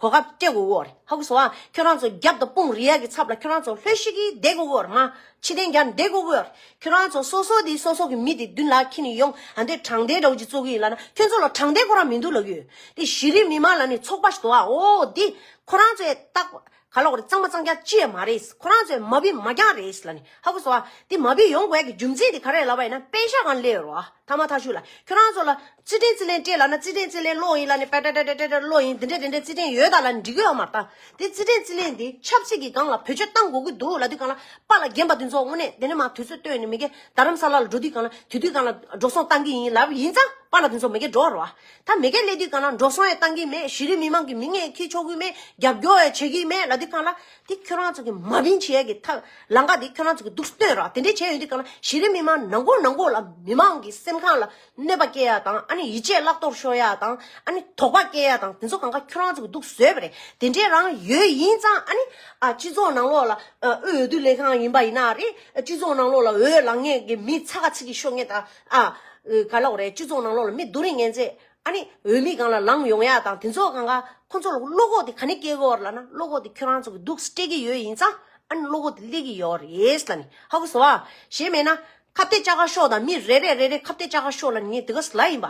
གོ་སྐབས་སྤྲད་དགོས་ཀྱི་ཡོད་རེད། ཧ་གོ་སོང་ཨ། ཁྱོད་རང་ཚོ་རྒྱབ་དང་དཔུང་རིང་ཡག་གི་ཚབ་ལ་ཁྱོད་རང་ཚོ་ལྷོད་ཤིག་གིས་བསྡད་དགོས་ཀྱི་ཡོད་རེད། མ་ཕྱི་གཏན་རྒྱག་ནས་བསྡད་དགོས་ཀྱི་ཡོད་རེད། ཁྱོད་རང་ཚོ་སོ་སོ་དེ་སོ་སོ་གི་མི་དེ་མདུན་ལ་འཁྱེར་ནས་ཡོང་། ཨ་འདི་དྲང་བདེན་འདྲ་བོ་ཅིག་བཙུགས་ཀྱི་ཡིན་ལབ་ན་ཁྱོད་ཚོ་ལ་དྲང་བདེན་ཁོ་རང་མི་འདུག་ལབ་ཀྱི་ཡོད། དེ་གཞི་རིམ་མི་མང་ལབ་ནས་ཚོགས་པ་ཞིག་འདུག་ཨ། འོ་དེ་ཁོ་རང་ཚོས་ཏག་ག་ལབ་དགོས་རེད། གཙང་མ་གཙང་རྐྱང་ཅི་ཡང་མ་རེད། ཁོ་རང་ཚོས་མ་བི་མ་རྐྱང་རེད་ལབ་ནས། ཧ་གོ་སོང་ཨ། དེ་མ་བི་ཡོང་དགོས་ཀྱི་རྒྱུ་མཚན་དེ་ག་རེ་ལབ་པ་ཡིན་ན་པེ་ཤག་སྒང་སླེབས་ཡོད་རེད་བ། ཐ་མ་ཐག་ཆོད་ལ་ཁྱོད་རང་ཚོ་ལ་རྩིས་ཕྲན་རྩིས་ལེན་སྤྲད་ལབ་ན་རྩིས་ཕྲན་རྩིས་ལེན་ཀློག་ཡིན་ལབ་ནས་པ་ཏྲ་ཏྲ་ཏྲ་ཏྲ་ཀློག་ཡིན། འདི་འདྲས་འདི་འདྲས་རྩིས་ཕྲན་ཡོད་ད་ལབ་ནས་འགྲིག་གི་ཡོད་མ་རེད་ད། དེ་རྩིས་ཕྲན་རྩིས་ལེན་འདི་ཆབ་སྲིད་ཀྱི་སྒང་ལ་བེད་སྤྱོད་བཏང་དགོས་ཀྱི་འདུག་ལབ་དུས་སྒང་ལ་པཱ་ལགས་རྒན་པ་དེ་ཚོ་དངོས་གནས་དེ་ནས་མར་དུས་ཚོད་བཏོན་ནས་མི་སྒེར་རྡ་རམ་ས་ལ་ལ་འགྲོ་དུས་སྒང་ལ་དེ་དུས་སྒང་ལ་འགྲོ་སོང་བཏང་གི་ཡིན་ལབ་ཡིན་ཙང་པཱ་ལགས་དེ་ཚོ་མི་སྒེར་འགྲོ་བ་རེད་བ། ད་མི་སྒེར་སླེབས་དུས་སྒང་ལ་འགྲོ་སོང་ཡང་བཏང་གི་མེད། གཞི་རིམ་མི་མང་གི་མིང་ཡང་འཁྱེར་ཆོག་གི་མེད། རྒྱབ་སྐྱོར་ཡང་བྱེད་ཀྱི་མེད་ལབ་དུས་སྒང་ལ། དེ་ཁྱོད་རང་ཚོ་གི་མ་བིན་བྱེད་ཡ་གི་ཐབས་ལམ་ཁ་དེ་ཁྱོད་རང་ཚོ་གི་འདུག་སྟོན་ར། དེ་འདྲས་བྱས་ཡོང་དུས་སྒང་ལ་གཞི་རིམ་མི་མང་ནང་ཁུལ་ནང་ཁུལ་ལ་མི་མང་གི་སེམས་ཁམས་ལ་གནོད་པ་སྐྱེལ་ཡ་དང་། ཨ་ནི་ཡིད་ཆེས་བརླག་གཏོར་ཤོར་ཡ་དང་། ཨ་ནི་དོགས་པ་སྐྱེལ་ཡ་དང་། དེ་ཚོ་གང་ག་ཁྱོད་རང་ཚོ་གི་འདུག་བཟོས་པ་རེད། དེ་འདྲས་རང་ཡོད་ཡིན་ཙང་། ཨ་ནི་ཨ་སྤྱི་ཚོགས་ནང་ལོགས་ལ་ཨ་དབུས་འོས་བསྡུ་ལས་ཁང་ཡིན་པ་ཡིན་ན་རེད། སྤྱི་ཚོགས་ནང་ལོགས་ལ་འོས་ལངས་མཁན་གི་མི་ཚ་ག་ཚིག་གི་ཤོར་མཁན་དང་། ཨ་ག་ལབ་དགོས་རེད། སྤྱི་ཚོགས་ནང་ལོགས་ལ་མི་རྡུང་རེས་ངན་ཚད། ཨ་ནི་འོས་མི་སྒང་ལ་ལངས་ཡོང་ཡ་དང་། དེ་ཚོ་གང་ག་ཁོ་ཚོ་ལ་བློ་ཁོག་དེ་ག་ནས་སྐྱེ་གི་ཡོད་རེད་ལབ་ན། བློ་ཁོག་དེ་ཁྱོད་རང་ཚོ་གི་འདུག་སྤྲད་ཀྱི་ཡོད་ཡིན་ཙང་། ཨ་ནི་བློ་ཁོག་དེ་སླེབས་ཀྱི་ཡོད་རེད་ལབ་ནི་ཧ་གོ་སོང་ཨ། གཞན་མེད་ན་ཁ་གཏད་བཅག་ག་ཤོག་དང་། མི་རེ་རེ་རེ་རེ་ཁ་གཏད་བཅག་ག་ཤོག་ལབ་ནི་ངས་དེ་ག་ལབ་ཡིན་པ།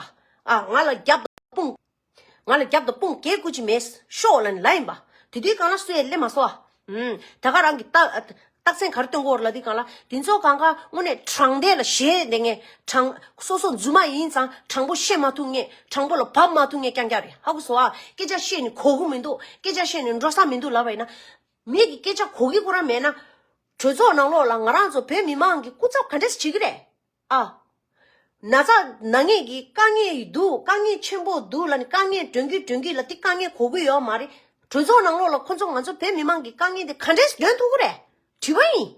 ཨ་ང་ལ་རྒྱབ་དང་དཔུང་། ང་ལ་རྒྱབ་དང་དཔུང་གས་སྐུ་ཅི་མེད་ཤོག་ལབ་ནི་ལབ་ཡིན་པ། དེ་དུས་སྒང་ལ་སུ་ཡང་སླེབས་མ་སོང་ཨ། ཨུམ། ད་ག་རང་གི་རྟགས་རྟགས་མཚན་ག་རེ་སྟོན་གྱི་ཡོད་རེད་ལབ་དུས་སྒང་ལ། དེ་ཚོ་གང་ག་དངོས་གནས་དྲང་བདེན་ལ་ཞེད་བསྡད་མཁན། དྲང་སོ་སོ་རྫུན་མ་ཡིན་ཙང་དྲང་པོ་བཤད་མ་ཐུབ་མཁན། དྲང་པོ་ལ་བབས་མ་ཐུབ་མཁན་རྐྱང་རྐྱང་རེད། ཧ་གོ་སོང་ཨ། སྐད་ཆ་བཤད་ནས་གོ་གི་མི་འདུག་སྐད་ཆ་བཤད་ནས་འགྲོ་ས་མི་འདུག་ལབ་པ་ཡིན་ན། མི་གི་སྐད་ཆ་གོ་གི་ཁོ་རང་མེད་ན། གྲོས་ཚོགས་ནང་ལོགས་ལ་ང་རང་ཚོ་བོད་མི་མང་གི་སྐུ་ཚབ་ག་འདྲས་བྱེད་ཀྱི་རེད། ཨ། ན་ཚ་ན་མཁན་གྱི་དཀའ་ངལ་འདུག་དཀའ་ངལ་ཆེན་པོ་འདུག་ལབ་ནས་དཀའ་ངལ་སྒྲོན་གྱི་སྒྲོན་གྱི་ལ་དེ་དཀའ་ངལ་གོ་གི་ཡོད་མ་རེད། གྲོས་ཚོགས་ནང་ལོགས་ལ་ཁོ་ཚོ་ང་ཚོ་བོད་མི་མང་གི་དཀའ་ངལ་དེ་ག་འདྲས་སྒྲོན་ཐུབ་ཀྱི་རེད། དྲི་བ་ཡིན།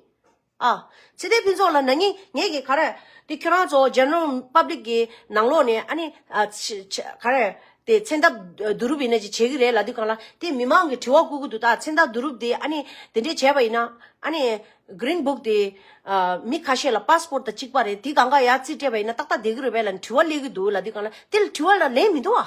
ཨ། ཚེ་བརྟན་ཕུན་ཚོགས་ལགས་ན་ནིང་ངས་ཀྱི་ག་རེ། དེ་ཁྱོད་རང་ཚོ་General Public་གི་ནང་ལོགས་ནས་ཨ་ནི་ཨ་ཆ་ཆ་ག་རེ། དེ་མཚན་རྟགས་བསྡུ་རུབ་ཡིན་ན་ཅིག་བྱེད་ཀྱི་རེད་ལབ་དུས་སྒང་ལ། དེ་མི་མང་གི་དྲི་བ་བསྐུར་གྱི་འདུག་ད་མཚན་རྟགས་བསྡུ་རུབ་དེ་ཨ་ནི་དེ་འདྲས་བྱས་པ་ཡིན་ན། ཨ་ནི་Green Book་དེ་ཨ་མི་ཁ་ཤས་ལ་passport་དང་གཅིག་པ་རེད། དེ་གང་ག་ཡར་རྩིས་སྤྲད་པ་ཡིན་ན་ཏག་ཏག་བསྡད་ཀྱི་རེད་པས་ལབ་ནས་དྲི་བ་སླེབས་ཀྱི་འདུག་ལབ་དུས་སྒང་ལ། དེ་ལ་དྲི་བ་ལ་ལན་མི་འདུག་ཨ།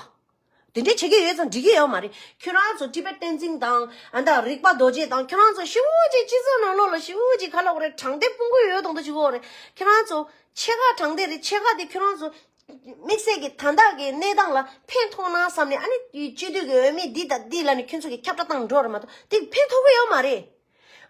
དེ་འདྲས་བྱེད་ཀྱི་ཡོད་ཙང་འགྲིག་གི་ཡོད་མ་རེད། ཁྱོད་རང་ཚོ་Tibetan་ཚིང་དང་ཨ་ད་རིག་པ་རྡོ་རྗེ་དང་ཁྱོད་རང་ཚོ་ཞེ་པོ་ཅིག་སྤྱི་ཚོགས་ནང་ལོགས་ལ་ཞེ་པོ་ཅིག་ག་ལབ་དགོས་རེད། དྲང་བདེན་སྤུང་གི་ཡོད་དང་དུ་ཞུ་གི་ཡོད་རེད། ཁྱོད་རང་ཚོ་ཕྱེད་ཀ་དྲང་བདེན་རེད། ཕྱེད་ཀ་དེ་ཁྱོད་རང་ཚོ་དམིགས་བསལ་གྱི་ད་ལྟ་གི་གནས་སྟངས་ལ་ཕན་ཐོགས་ན་བསམ་ནས། ཨ་ནི་སྤྱི་འཐུས་ཀྱི་འོས་མི་འདི་དང་འདི་ལབ་ནས་ཁྱོད་ཚོ་གི་ཁྱབ་བསྒྲགས་བཏང་འགྲོ་རེད་མ་གཏོགས་དེ་ཕན་ཐོགས་ཀྱི་ཡོད་མ་རེད།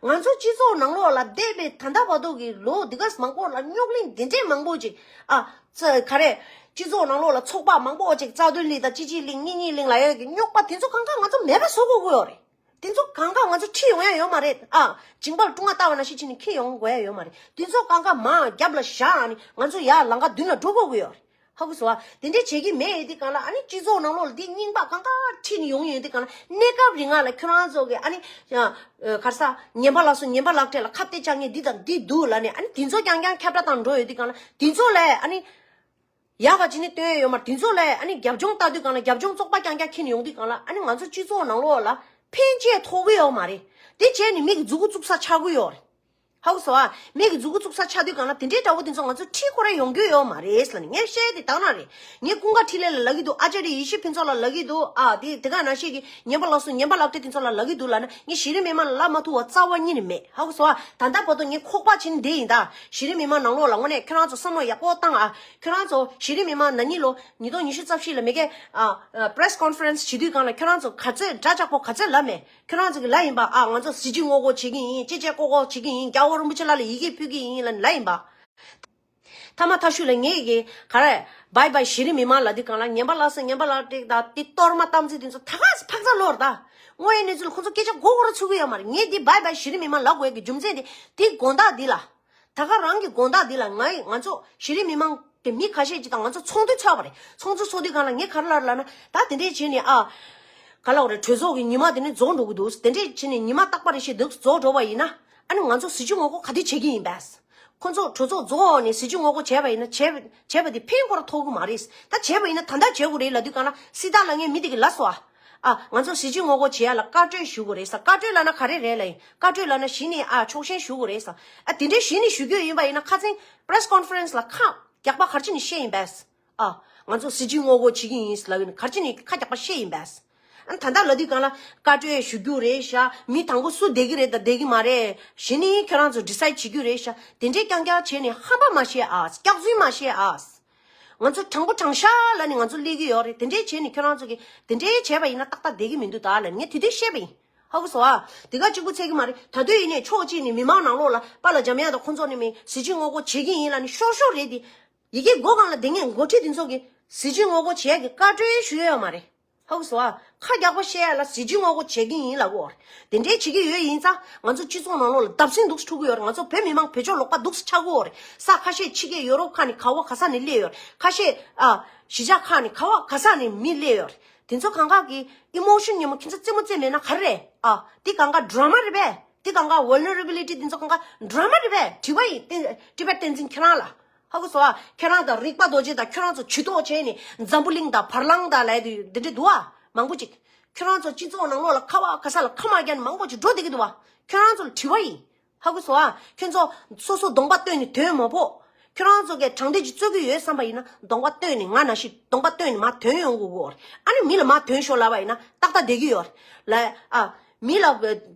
ང་ཚོ་སྤྱི་ཚོགས་ནང་ལོགས་ལ་འདས་པའི་ད་ལྟ་བར་དུ་གི་ལོ་འདི་ག་མང་པོ་ལ་རྙོག་གླེང་འདི་འདྲས་མང་པོ་ཅིག་ཨ་ཙི་ག་རེ། སྤྱི་ཚོགས་ནང་ལོགས་ལ་ཚོགས་པ་མང་པོ་ཅིག་རྩ་དོན་གླིང་དང་སྤྱི་གཅེས་གླིང་གཉིས་གཉིས་གླིང་ལ་ཡོད་ཀྱི་རྙོག་པ་དེ་ཚོ་གང་ག་ང་ཚོ་མེད་པ་བཟོ་དགོས་ཀྱི་ཡོད་རེད། དེ་ཚོ་གང་ག་ང་ཚོ་ཁྲིད་ཡོང་ཡ་ཡོད་མ་རེད། ཨ་ཇིང་པར་ཀྲུང་ང་ལྟ་བ་ན་ཤི་ཕྱིན་ནས་ཁྱེར་ཡོང་དགོས་ཡ་ཡོད་མ་རེད། དེ་ཚོ་གང་ག་མར་རྒྱབ་ལ་བཞག་ནས་ང་ཚོ་ཡར་ལམ་ཁ་མདུན་ལ་འགྲོ་དགོས་ཀྱི་ཡོད་རེད། ཧ་གོ་སོང་ཨ། དེ་འདྲས་བྱེད་ཀྱི་མེད་ཡོད་དུས་སྒང་ལ། ཨ་ནི་སྤྱི་ཚོགས་ནང་ལོགས་ལ་འདི་རྙིང་པ་གང་ག་ཁྲིད་ནས་ཡོང་ཡོད་དུས་སྒང་ལ། གནས་སྐབས་རིང་ལ་ཁྱོད་རང་ཚོ་གི་ཨ་ནི་ཡ་ཨ་ག་རེ་ཟ། ངན་པ་ལགས་སོ་ངན་པ་ལགས་སྤྲད་ལ་ཁ་གཏད་བཅག་མཁན་འདི་དང་འདི་འདུག་ལབ་ནས། ཨ་ནི་དེ་ཚོ་རྐྱང་རྐྱང་ཁྱབ་བསྒྲགས་བཏང་འགྲོ་ཡོད་དུས་སྒང་ལ། དེ་ཚོ་ལ་ཨ་ནི་ཡག་ག་ཅི་ནས་སྟོན་ཡ་ཡོད་མ་རེད། དེ་ཚོ་ལ་ཨ་ནི་རྒྱབ་ལྗོངས་ལྟ་དུས་སྒང་ལ། རྒྱབ་ལྗོངས་བཙོག་པ་རྐྱང་རྐྱང་འཁྱེར་ནས་ཡོང་དུས་སྒང་ལ། ཨ་ནི་ང་ཚོ་སྤྱི་ཚོགས་ནང་ལོགས་ལ་ཕན་ཆད་ཐོགས་ཀྱི་ཡོད་མ་རེད། དེ་བྱས་ནས་མི་གི་མཛུ་གུ་བཙུགས་ས་ཆགས་ཀྱི་ཡོད་རེད། ཧ་གོ་སོང་ཨ། མི་གི་མཛུ་གུ་བཙུགས་ས་ཆགས་དུས་སྒང་ལ་དེ་འདྲའི་འདྲ་བོ་དེ་ཚོ་ང་ཚོ་ཁྲིད་ཁོ་རང་ཡོང་རྒྱུ་ཡོད་མ་རེད་ལབ་ནས་ངས་བཤད་དེ་དག་ན་རེད། ངས་ཀུན་དགའ་འཕྲིན་ལས་ལ་ལབ་ཀྱི་འདུག་ཨ་ཅརྱ་ཡེ་ཤེས་ཕུན་ཚོགས་ལ་ལབ་ཀྱི་འདུག་ཨ་དེ་དེ་ག་ནང་བཞིན་གྱི་ངན་པ་ལགས་སོ་ངན་པ་ལགས་སྤྲད་དེ་ཚོ་ལ་ལབ་ཀྱི་འདུག་ལབ་ན། ངས་གཞི་རིམ་མི་མང་ལ་ལབ་མ་ཐུབ་པ་རྩ་བ་ཉིད་ནས་མེད། ཧ་གོ་སོང་ཨ། ད་ལྟ་བར་དུ་ངས་ཁོག་པ་བྱིན་བསྡད་ཡིན་ད། གཞི་རིམ་མི་མང་ནང་ལོགས་ལ་དངོས་གནས་ཁྱོད་རང་ཚོ་བསམ་བློ་ཡག་པོ་བཏང་ཨ། ཁྱོད་རང་ཚོ་གཞི་རིམ་མི་མང་ན་ནིང་ལོ་ཉིས་སྟོང་ཉི་ཤུ་རྩ་བཞི་ལ་མི་སྒེར་ཨ་ཨ་press conference་བྱེད་དུས་སྒང་ལ་ཁྱོད་རང་ཚོ་ག་ཚོད་འདྲ་ཆགས་པོ་ག་ཚོད་ལབ་མེད། ཁྱོད་རང་ཚོ་གི་ལབ་ཡིན་པ། ཨ་ང་ཚོ་གཟི་བརྗིད་ངོ་རྒོལ་བྱེད་ཀྱི་ཡིན། ཅེ་ཅེ་ཀོ་ཀོ་བྱེད་ཀྱི་ཡིན། རྒྱལ་བ་རིན་པོ་ཆེ་ལགས་ལ་ཡི་གེ་ཕུལ་གྱི་ཡིན་ལབ་ལབ་ཡིན་པ། ཐ་མ་ཐག་ཤུད་ལ་ངས་ཀྱི་ག་རེ། བྷའི་བྷའི་གཞི་རིམ་མི་མང་ལབ་དུས་སྒང་ལ། ངན་པ་ལགས་སོ་ངན་པ་ལགས་སྤྲད་ད་དེ་གཏོར་མ་གཏམ་ཚིག་དེ་ཚོ་ད་ག་ཚོད་ཕག་ཚ་ལོར་ད། དངོས་ཡོད་གནས་ཚུལ་ཁོ་ཚོ་སྐད་ཆ་མགོ་སྐོར་ཚུགས་ཀྱི་ཡོད་མ་རེད། ངས་འདི་བྷའི་བྷའི་གཞི་རིམ་མི་མང་ལབ་དགོས་ཀྱི་རྒྱུ་མཚན་དེ། དེ་དགོང་དག་འདི་ལ། ད་ག་རང་གི་དགོང་དག་འདི་ལ་ང་ང་ཚོ་གཞི་རིམ་མི་མང་གི་མི་ཁ་ཤས་ཅིག་དང་ང་ཚོ་ཚོགས་འདུ་ཚོགས་པ་རེད། ཚོགས་འདུ་ཚོགས་དུས་སྒང་ལ་ངས་ག་རེ་ལབ་ལབ་ན། ད་དེ་འདྲས་བྱས་ནས་ཨ། ག་ལབ་དགོས་རེད། གྲོས་ཚོགས་ཀྱི་ཉི་མ་དེ་ནི་རྫོགས་འགྲོ་གི་འདུག་དེ་འདྲས་བྱས་ནས་ཉི་མ་རྟག་པ་རེ་བཞིན་འདུག་རྫོགས་འགྲོ་བ་ཡིན་ན། ཨ་ནི་ང་ཚོ་གཟི་བརྗིད་ངོ་རྒོལ་ག་དུས་བྱེད་ཀྱི་ཡིན་པས། ཁོ་ཚོ་གྲོས་ཚོགས་རྫོགས་ནས་གཟི་བརྗིད་ངོ་རྒོལ་བྱས་པ་ཡིན་ན་བྱས་བྱས་པ་དེ་ཕན་ཁོ་རང་ཐོགས་ཀྱི་མ་རེད། ད་བྱས་པ་ཡིན་ན་ད་ལྟ་བྱེད་དགོས་རེད་ལབ་དུས་སྒང་ལ། སྲིད་ཐག་ལ་ངས་མི་དེ་གི་ལབ་སོང་ཨ། ཨ། ང་ཚོ་གཟི་བརྗིད་ངོ་རྒོལ་བྱེད་ཡ་ལ་བཀའ་གྲོས་ཞུ་དགོས་རེད་ཟེར། བཀའ་གྲོས་ལབ་ན་ག་རེ་རེད་ལབ་ཡིན། བཀའ་གྲོས་ལབ་ན་གཞི་ནས་ཨ་ཕྱོགས་ཞེན་ཞུ་དགོས་རེད་ཟེར། ཨ་དེ་འདྲའི་གཞི་ནས་ཞུ་རྒྱུ་ཡིན་པ་ཡིན་ན་ཁ་སང་press conference་ལ་ཁ་རྒྱག་པ་ག་རེ་བྱས་ནས་བཤད་ཡིན་པས། ཨ། ང་ཚོ་གཟི་བརྗིད་ངོ་རྒོལ་བྱེད་ཀྱི་ཡིན་ལབ་ཡིན། ག་རེ་བྱས་ནས་ཁ་རྒྱག་པ་བཤད་ཡིན་པས། ཨ་ད་ལྟ་ལབ་དུས་སྒང་ལ་བཀའ་གྲོས་ཞུ་རྒྱུ་རེད་ཤག་མི་དང་པོ་སུ་བསྡད་ཀྱི་རེད་དང་བསྡད་ཀྱི་མ་རེད། གཞི་ནས་ཁྱོད་རང་ཚོ་decide་བྱེད་རྒྱུ་རེད་ཤག་དེ་འདྲའི་རྐྱང་རྐྱང་བྱས་ནས་ཧམ་པ་མ་བཤད་ཨ། སྐྱག་རྫུན་མ་བཤད་ཨ། ང་ཚོ་དྲང་པོ་དྲང་བཞག་ལབ་ནས་ང་ཚོ་སླེབས་ཀྱི་ཡོད་རེད། དེ་འདྲའི་བྱས་ནས་ཁྱོད་རང་ཚོ་གིས་དེ་འདྲའི་བྱས་པ་ཡིན་ན་ཏག་ཏག་བསྡད་ཀྱི་མི་འདུག་ད་ལབ་ནས་ངས་དེ་དུས་བཤད་པ་ཡིན། ཧ་གོ་སོང་ཨ། དེ་ག་གཅིག་པུ་ཚད་ཀྱི་མ་རེད། ད་དུང་ཡིན་ནའི་ཕྱོགས་གཅིག་ནས་མི་མང་ནང་ལོགས་ལ་པཱ་ལགས་འཇམ་དབྱངས་དང་ཁོང་ཚོ་ནས་མི་གཟི་བརྗིད་ངོ་རྒོལ་བྱེད་ཀྱི་ཡིན་ལབ་ནས་ཤོར་ཤོར་རེད་དེ། ཡི་གེ་མགོ་སྒང་ལ་དེ་ངས་འགོ་ཁྲིད་དེ་ཚོ་གི་གཟི་བརྗིད་ངོ་རྒོལ་བྱེད་ཡ་གི་བཀའ་འཁྲོལ་ཞུ་ཡ་ཡོད་མ་རེད། ཧ་གོ་སོང་ཨ། ཁ་རྒྱག་པ་བཤད་ཡ་ལ་གཟི་བརྗིད་ངོ་རྒོལ་བྱེད་ཀྱི་ཡིན་ལབ་དགོས་རེད། དེ་འདྲའི་བྱེད་ཀྱི་ཡོད་ཡིན་ཙང་ང་ཚོ་སྤྱི་ཚོགས་ནང་ལོགས་ལ་བརྡབ་གསིག་འདུག་སེ་འཁྲུག་གི་ཡོད་རེད། ང་ཚོ་བོད་མི་མང་བེད་སྤྱོད་ལོག་པ་འདུག་སེ་ཆགས་ཀྱི་ཡོད་རེད། ས་ཁ་ཤས་ཕྱི་རྒྱལ་ཡོ་རོབ་ཁག་ནས་ག་བ་ག་ས་ནས་སླེབས་ཡོད་རེད། ཁ་ཤས་ཨ། གཞིས་ཆགས་ཁག་ནས་ག་བ་ག་ས་ནས་མི་སླེབས་ཡོད་རེད། དེ་ཚོ་གང་ག་གི་ཨི་མོ་ཤན་ཉིན་མོ་ཁྱེད་ཚོ་རྩེད་མོ་རྩེ་མེད་ན་ག་རེ་རེད་ཨ། དེ་གང་ག་ཌ་ར་མ་རེད་པས། དེ་གང་ག་ཝལ་ནེ་རེ་བི་ལི་ཊི་དེ་ཚོ་གང་ག་ཌ་ར་མ་རེད་པས། དྲི་བ་ཡིན་ཏན་ཊི་བེཊ་བསྟན་འཛིན་ཁྱེད་རང་ལ། ཧ་གོ་སོང་ཨ། ཁྱེད་རང་དང་རིག་པ་རྡོ་རྗེ་དང་ཁྱོད་རང་ཚོ་ཇུས་གཏོགས་བྱས་ནས་འཛམ་བུ་གླིང་དང་བར་གླིང་དང་ལབ་དུས་འདི་འདྲ་འདུག་ཨ། མང་པོ་ཅིག་ཁྱོད་རང་ཚོ་སྤྱི་ཚོགས་ནང་ལོགས་ལ་ཁ་བ་ག་ས་ལ་ཁ་མ་རྒྱག་ནས་མང་པོ་ཅིག་འགྲོ་བསྡད་ཀྱི་འདུག་བ། ཁྱོད་རང་ཚོ་ལ་དྲི་བ་ཡིན། ཧ་གོ་སོང་ཨ། ཁྱོད་ཚོ་སོ་སོ་གདོང་པ་སྟོན་ནས་ཐོན་མ་ཕོད། ཁྱོད་རང་ཚོ་གིས་དྲང་བདེན་ཅིག་རྩོད་ཀྱི་ཡོད་བསམ་པ་ཡིན་ན་གདོང་པ་སྟོན་ནས་ང་ནང་བཞིན་གདོང་པ་སྟོན་ནས་མར་ཐོན་ཡོང་དགོས་གོ། ཨ་ནི་མི་ལ་མར་ཐོན་ཤོག་ལབ་པ་ཡིན་ན་ཏག་ཏག་བསྡད་ཀྱི་ཡོད་རེད་ལ། ཨ། མི་ལ་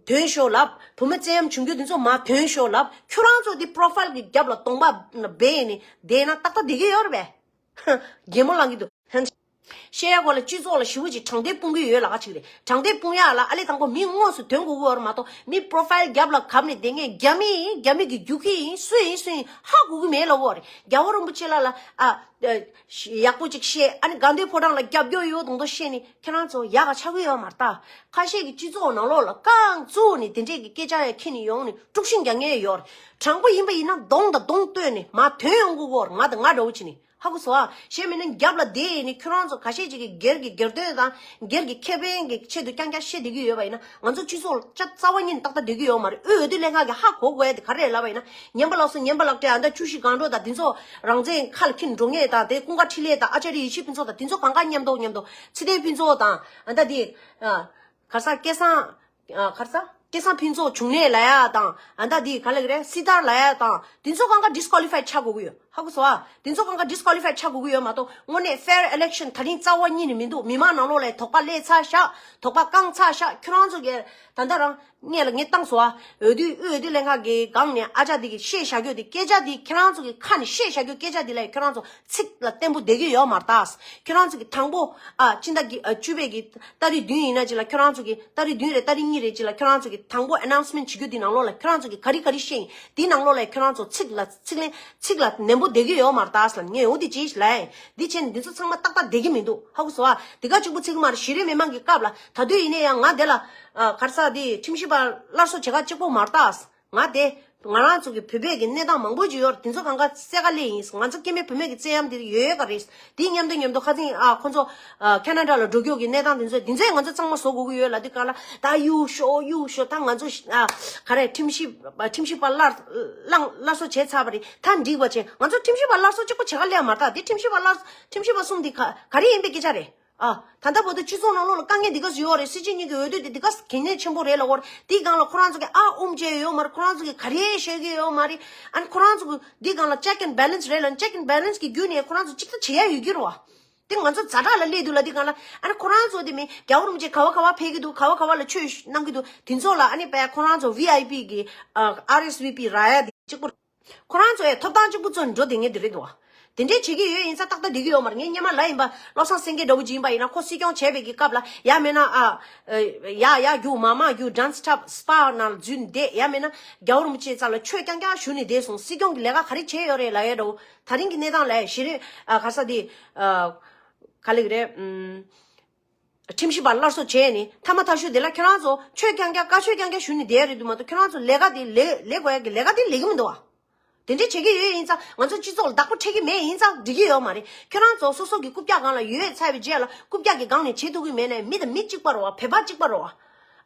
ཐོན་ཤོག་ལབ། བུད་མེད་བཙན་གཡེམ་བྱུང་རྒྱུ་དེ་ཚོ་མར་ཐོན་ཤོག་ལབ། ཁྱོད་རང་ཚོ་དེ་པོ་རོ་ཕའིལ་གྱི་རྒྱབ་ལ་གདོང་པ་སྦས་ནས་བསྡད་ན་ཏག་ཏག་བསྡད་ཀྱི་ཡོད་རེད་པས། གད་མོ་ལངས་ཀྱི་འདུག་བཤད་ཡ་སྐོར་ལ་སྤྱི་ཚོགས་ལ་ཞེ་པོ་ཅིག་དྲང་བདེན་སྤུངས་ཀྱི་ཡོད་ལབ་ཀ་ཅིག་རེད། དྲང་བདེན་སྤུངས་ཡ་ལ་ཨ་ལས་དང་པོ་མི་དངོས་སུ་ཐོན་དགོས་ཀྱི་ཡོད་རེད་མ་གཏོགས་མི་པོ་རོ་ཕའིལ་རྒྱབ་ལ་གབ་ནས་བསྡད་མཁན་རྒྱ་མི་ཡིན། རྒྱ་མི་གི་རྒྱུག་ཁྱི་ཡིན། སུ་ཡིན་སུ་ཡིན་ཧ་གོ་གི་མེད་ལབ་ཀྱི་ཡོད་རེད། རྒྱལ་བ་རིན་པོ་ཆེ་ལགས་ལ་ཨ། ཡག་པོ་ཅིག་བཤད། ཨ་ནི་དགའ་ལྡན་ཕོ་བྲང་ལ་རྒྱབ་སྐྱོར་ཡོད་མདོག་མདོག་བཤད་ནས་ཁྱེད་རང་ཚོ་ཡག་ག་ཆགས་ཀྱི་ཡོད་མ་རེད་ད། ཁ་ཤས་ཀྱི་སྤྱི་ཚོགས་ནང་ལོགས་ལ་རྐང་བཙུགས་ནས་དེ་འདྲས་ཀྱི་སྐད་ཆ་ཡང་འཁྱེར་ནས་ཡོང་ནས་དཀྲུག་ཤིང་རྒྱག་མཁན་ཡོད་རེད། དྲང་པོ་ཡིན་པ་ཡིན་ན་གདོང་དང་གདོང་གཏོད་ནས་མར་ཐོན་ཡོང་དགོས་ཀྱི་ཡོད་རེད། ང་དང་ང་འདྲ་བོ་བྱས་ནས་ཧ་གོ་སོང་ཨ། གཞན་མིན་ན་རྒྱབ་ལ་བསྡད་ནས་ཁྱོད་རང་ཚོ་ཁ་ཤས་ཅིག་གིས་སྒེར་གྱི་སྒེར་དོན་དང་སྒེར་གྱི་ཁེ་ཕན་གྱི་ཆེད་དུ་རྐྱང་རྐྱང་བཤད་བསྡད་ཀྱི་ཡོད་པ་ཡིན་ན་ང་ཚོ་སྤྱི་ཚོགས་ལ་ཆ་རྩ་བ་ཉིད་ནས་ཏག་ཏག་བསྡད་ཀྱི་ཡོད་མ་རེད། དབུས་འོས་བསྡུ་ལྷན་ཁང་གིས་ཧ་གོ་དགོས་ཡ་དེ་ག་རེ་རེད་ལབ་པ་ཡིན་ན། ཉན་པ་ལགས་སོ། ཉན་པ་ལགས་བཀྲ་ཤིས་ཨ་མདའ། བཀྲ་ཤིས་སྒང་དྲུག་དང་དེ་ཚོ་རང་བཙན་ཁ་ལ་འཁྱེར་འགྲོ་མཁན་དང་དེ་ཀུན་དགའ་འཕྲིན་ལས་དང་ཨ་ཙརྱ་ཡེ་ཤེས་ཕུན་ཚོགས་དང་དེ་ཚོ་གང་ག་མཉམ་དུ་མཉམ་དུ་ཚེ་བརྟན་ཕུན་ཚོགས་དང་ཨ་མདའ་དེ་ཨ་ག་རེ་ཟ། སྐལ་བཟང་ཨ་ག་རེ་ཟ། སྐལ་བཟང་ཕུན་ཚོགས་འབྱུང་གནས་ལབ་ཡ་དང་ཨ་མདའ་དེ་ག་རེ་ལབ་ཀྱི་རེད། སྲི་ཐར་ལབ་ཡ་དང་དེ་ཚོ་གང་ག་ཌི་སི་ཀོ་ལི་ཕའི་ཆགས་དགོས་ཀྱི་ཡོད། ཧ་གོ་སོང་ཨ། དེ་ཚོ་གང་ག་ཌི་སི་ཀོ་ལི་ཕའི་ཆགས་དགོས་ཀྱི་ཡོད་མ་གཏོགས་དངོས་གནས་ཕེར་ཨི་ལེག་ཤན་ད་རིང་རྩ་བ་ཉིད་ནས་མི་འདུག་མི་མང་ནང་ལོགས་ལ་དོགས་པ་སླེབས་ཚར་ཤག་དོགས་པ་བསྐང་ཚར་ཤག་ཁྱོད་རང་ཚོ་གིས་ད་ལྟ་རང་། སྔོན་ལ་ངས་བཏང་སོང་ཨ། འོས་བསྡུ་དབུས་འོས་བསྡུ་ལྷན་ཁང་གི་སྒང་ནས་ཨ་ཅག་འདི་གིས་བཤད་བཞག་རྒྱུ་དེ་སྐད་ཆ་འདི་ཁྱེད་རང་ཚོ་གི་ཁ་ནས་བཤད་བཞག་རྒྱུ་སྐད་ཆ་འདི་ལ་ཁྱེད་རང་ཚོ་ཚིག་ལ་བརྟན་པོ་བསྡད་ཀྱི་ཡོད་མ་རེད་ད། ཁྱེད་རང་ཚོ་གི་དང་པོ་ཨ་སྤྱི་ཟླ་གི་ཨ་བཅུ་པའི་གི་ཏ་རིག་བདུན་ཡིན་ན་ཅིག་ལ་ཁྱེད་རང་ཚོ་གི་ཏ་རིག་བདུན་རེད་ཏ་རིག་གཉིས་རེད་ཅིག་ལ་ཁྱེད་རང་ཚོ་གི་དང་པོ་ཨ་ནའུན་སི་མེན་ཊི་བྱེད་རྒྱུ་འདི་ནང་ལོགས་ལ་ཁྱེད་རང་ཚོ་གི་ག་རེ་ག་རེ་བཤད་ཡིན་འདི་ནང་ལོགས་ལ་ཁྱེད་རང་ཚོ་ཚིག་ལ་ཚིག་ལན་ཚིག་ལ་ནན་པོ་བསྡད་ཀྱི་ཡོད་མ་རེད་ད་ཟེར་ལ་ངས་འོ་འདི་ཅིག་ལབ་ཡིན། འདི་བྱས་ནས་འདི་ཚོ་ཚང་མ་ཏག་ཏག་བསྡད་ཀྱི་མི་འདུག་ཧ་གོ་སོང་ཨ། འདི་ག་གཅིག་པུ་ཚིག་གི་མ་རེད། གཞི་རིམ་མི་མང་གི་སྐབས་ལ་ད་དུང་ཡིན་ནའི་ཡང་ང་དེ་ལ་ཨ་ག་རེ་ཟ་དེ་ཁྲིམས་ཞིབ་པ་སླར་གསོ་བྱེད་ག་གཅིག་པོ་མ་རེད་ད། ང་དེ་ང་རང་ཚོ་གི་བོད་པའི་གི་གནས་སྟངས་མང་པོ་ཅིག་ཡོད་རེད། དེ་ཚོ་གང་ག་གསལ་ཁ་སླེབས་ཡིན། ང་ཚོ་སྐྱེ་དམན་བུད་མེད་ཀྱི་བཙན་གཡེམ་དེ་ཡོད་ཡོད་ག་རེད། དེ་མཉམ་དུ་མཉམ་དུ་ཁ་སང་ཨ་ཁོ་ཚོ་ཨ་ཁེ་ན་ཌ་ལ་འགྲོ་རྒྱུ་གི་གནས་སྟངས་དེ་ཚོ་དེ་ཚོས་ང་ཚོ་གཙང་མ་བཟོ་དགོས་ཀྱི་ཡོད་ལབ་དུས་གང་ལ་ད་གཡུག་ཞོག་གཡུག་ཞོག་ད་ང་ཚོ་ཨ་ག་རེ་ཁྲིམས་ཞིབ་ཁྲིམས་ཞིབ་པ་སླར་སླར་སླར་གསོ་བྱས་ཚར་བ་རེད། ད་འགྲིག་པ་བྱས། ང་ཚོ་ཁྲིམས་ཞིབ་པ་སླར་གསོ་གཅིག་པོ་བྱེད་ག་སླེབས་ཡ་མ་རེད་ད། དེ་ཁྲིམས་ཞིབ་པ་སླར་ཁྲིམས་ཞིབ་པ་གསུམ་དེ་ག་ག་རེ་ཡིན་པའི་སྐད་ཆ་རེད། ཨ། ད་ལྟ་བར་དུ་སྤྱི་ཚོགས་ནང་ལོགས་ལ་དཀའ་ངལ་འདི་ག་ཚོད་ཡོད་རེད། སྲིད་སྤྱི་གཉིས་ཀྱི་འོས་བསྡུ་དེ་འདི་ག་གལ་གནད་ཆེན་པོ་རེད་ལབ་ཀྱི་ཡོད་རེད། དེའི་སྒང་ལ་ཁོ་རང་ཚོ་གི་ཨ་དབུ་འབྱེད་ཡོད་མ་རེད། ཁོ་རང་ཚོ་གི་ག་རེ་བཤད་ཀྱི་ཡོད་མ་རེད། ཨ་ནི་ཁོ་རང་ཚོ་གི་འདིའི་སྒང་ལ་ཅེག་ཨེན་བེ་ལན་སི་རེད་ལབ་ནས་ཅེག་ཨེན་བེ་ལན་སི་གི་བརྒྱུད་ནས་ཁོ་རང་ཚོ་གཅིག་ཐག་བྱེད་ཡ་ཡོད་ཀྱི་རེད་བ། དེ་ང་ཚོ་ཛ་དྲག་ལ་སླེབས་འདུག་ལབ་དུས་སྒང་ལ་ཨ་ནི་ཁོ་རང་ཚོ་དེ་མིན་རྒྱལ་བ་རིན་པོ་ཆེ་ག་བ་ག་བ་ཕེབས་ཀྱི་འདུག་ག་བ་ག་བ་ལ་ཆོས་གནང་གི་འདུག་དེ་ཚོ་ལ་ཨ་ནི་བས་ཁོ་རང་ཚོ་ཝི་ཨའི་པི་གི་ཨ་ཨར་ཨེས་ཝི་པི་རག་ཡ་དེ་གཅིག་པོ། ཁོ་རང་ཚོ་ཡང་ཐོབ་ཐང་གཅིག་པུ་བཙོན་འགྲོ་བསྡད་མཁན་དེ་རེད་འདུག་བ། དེ་འདྲས་བྱེད་ཀྱི་ཡོད་ཡིན་ཙང་ཏག་ཏག་བསྡད་ཀྱི་ཡོད་མ་རེད། ངས་སྔོན་མ་ལབ་ཡིན་པ། བློ་བཟང་སེང་གེ་འདྲ་བོ་ཅིག་ཡིན་པ་ཡིན་ན་ཁོ་སྲིད་སྐྱོང་བྱས་པའི་གི་སྐབས་ལ་ཡ་མེད་ན་ཨ། ཡ་ཡ་རྒྱུག་མ་མ་རྒྱུག་ཌན་སི་ཊབ་སི་པ་ནང་འཛུལ་བསྡད། ཡ་མེད་ན་རྒྱལ་བ་རིན་པོ་ཆེ་རྩ་ལ་ཆོས་རྐྱང་རྐྱང་ཞུ་ནས་བསྡད་སོང་། སྲིད་སྐྱོང་གི་ལས་ཀ་ག་རེ་བྱས་ཡོད་རེད་ལབ་ཡ་འདྲ་བོ། ད་རིང་གི་གནས་སྟངས་ལ་གཞི་རིམ་ཨ་ག་ས་དེ་ཨ། ག་ལེགས་རེད་ཨུམ། ཁྲིམས་ཞིབ་པ་སླར་གསོ་བྱས་ནས་མཐའ་མ་མཐའ་གཞུག་དེ་ལ་ཁྱེད་རང་ཚོ་ཆོས་རྐྱང་རྐྱང་བཀའ་ཆོས་རྐྱང་རྐྱང་ཞུ་ནས་བསྡད་ཡ་རེད་འདུག་མ་གཏོགས་ཁྱེད་རང་ཚོ་ལས་ཀ་དེ་ལས་ལས་དགོས་ཡ་གི་ལས་ཀ་དེ་ལས་ཀྱི་མི་འདུག་བ། དེ་འདྲས་བྱེད་ཀྱི་ཡོད་ཡིན་ཙང་ང་ཚོ་སྤྱི་ཚོགས་ལ་བདག་པོ་འཁྲི་གི་མེད་ཡིན་ཙང་འགྲིག་གི་ཡོད་མ་རེད། ཁྱེད་རང་ཚོ་སོ་སོ་གི་རྐུབ་བཀྱག་སྒང་ལ་ཡོད་ཚར་བའི་རྗེས་ལ་རྐུབ་བཀྱག་གི་སྒང་ནས་བྱེད་ཐུབ་ཀྱི་མེད་ན་མི་དང་མི་གཅིག་པ་རེད་བ། བོད་པ་གཅིག་པ་རེད་བ།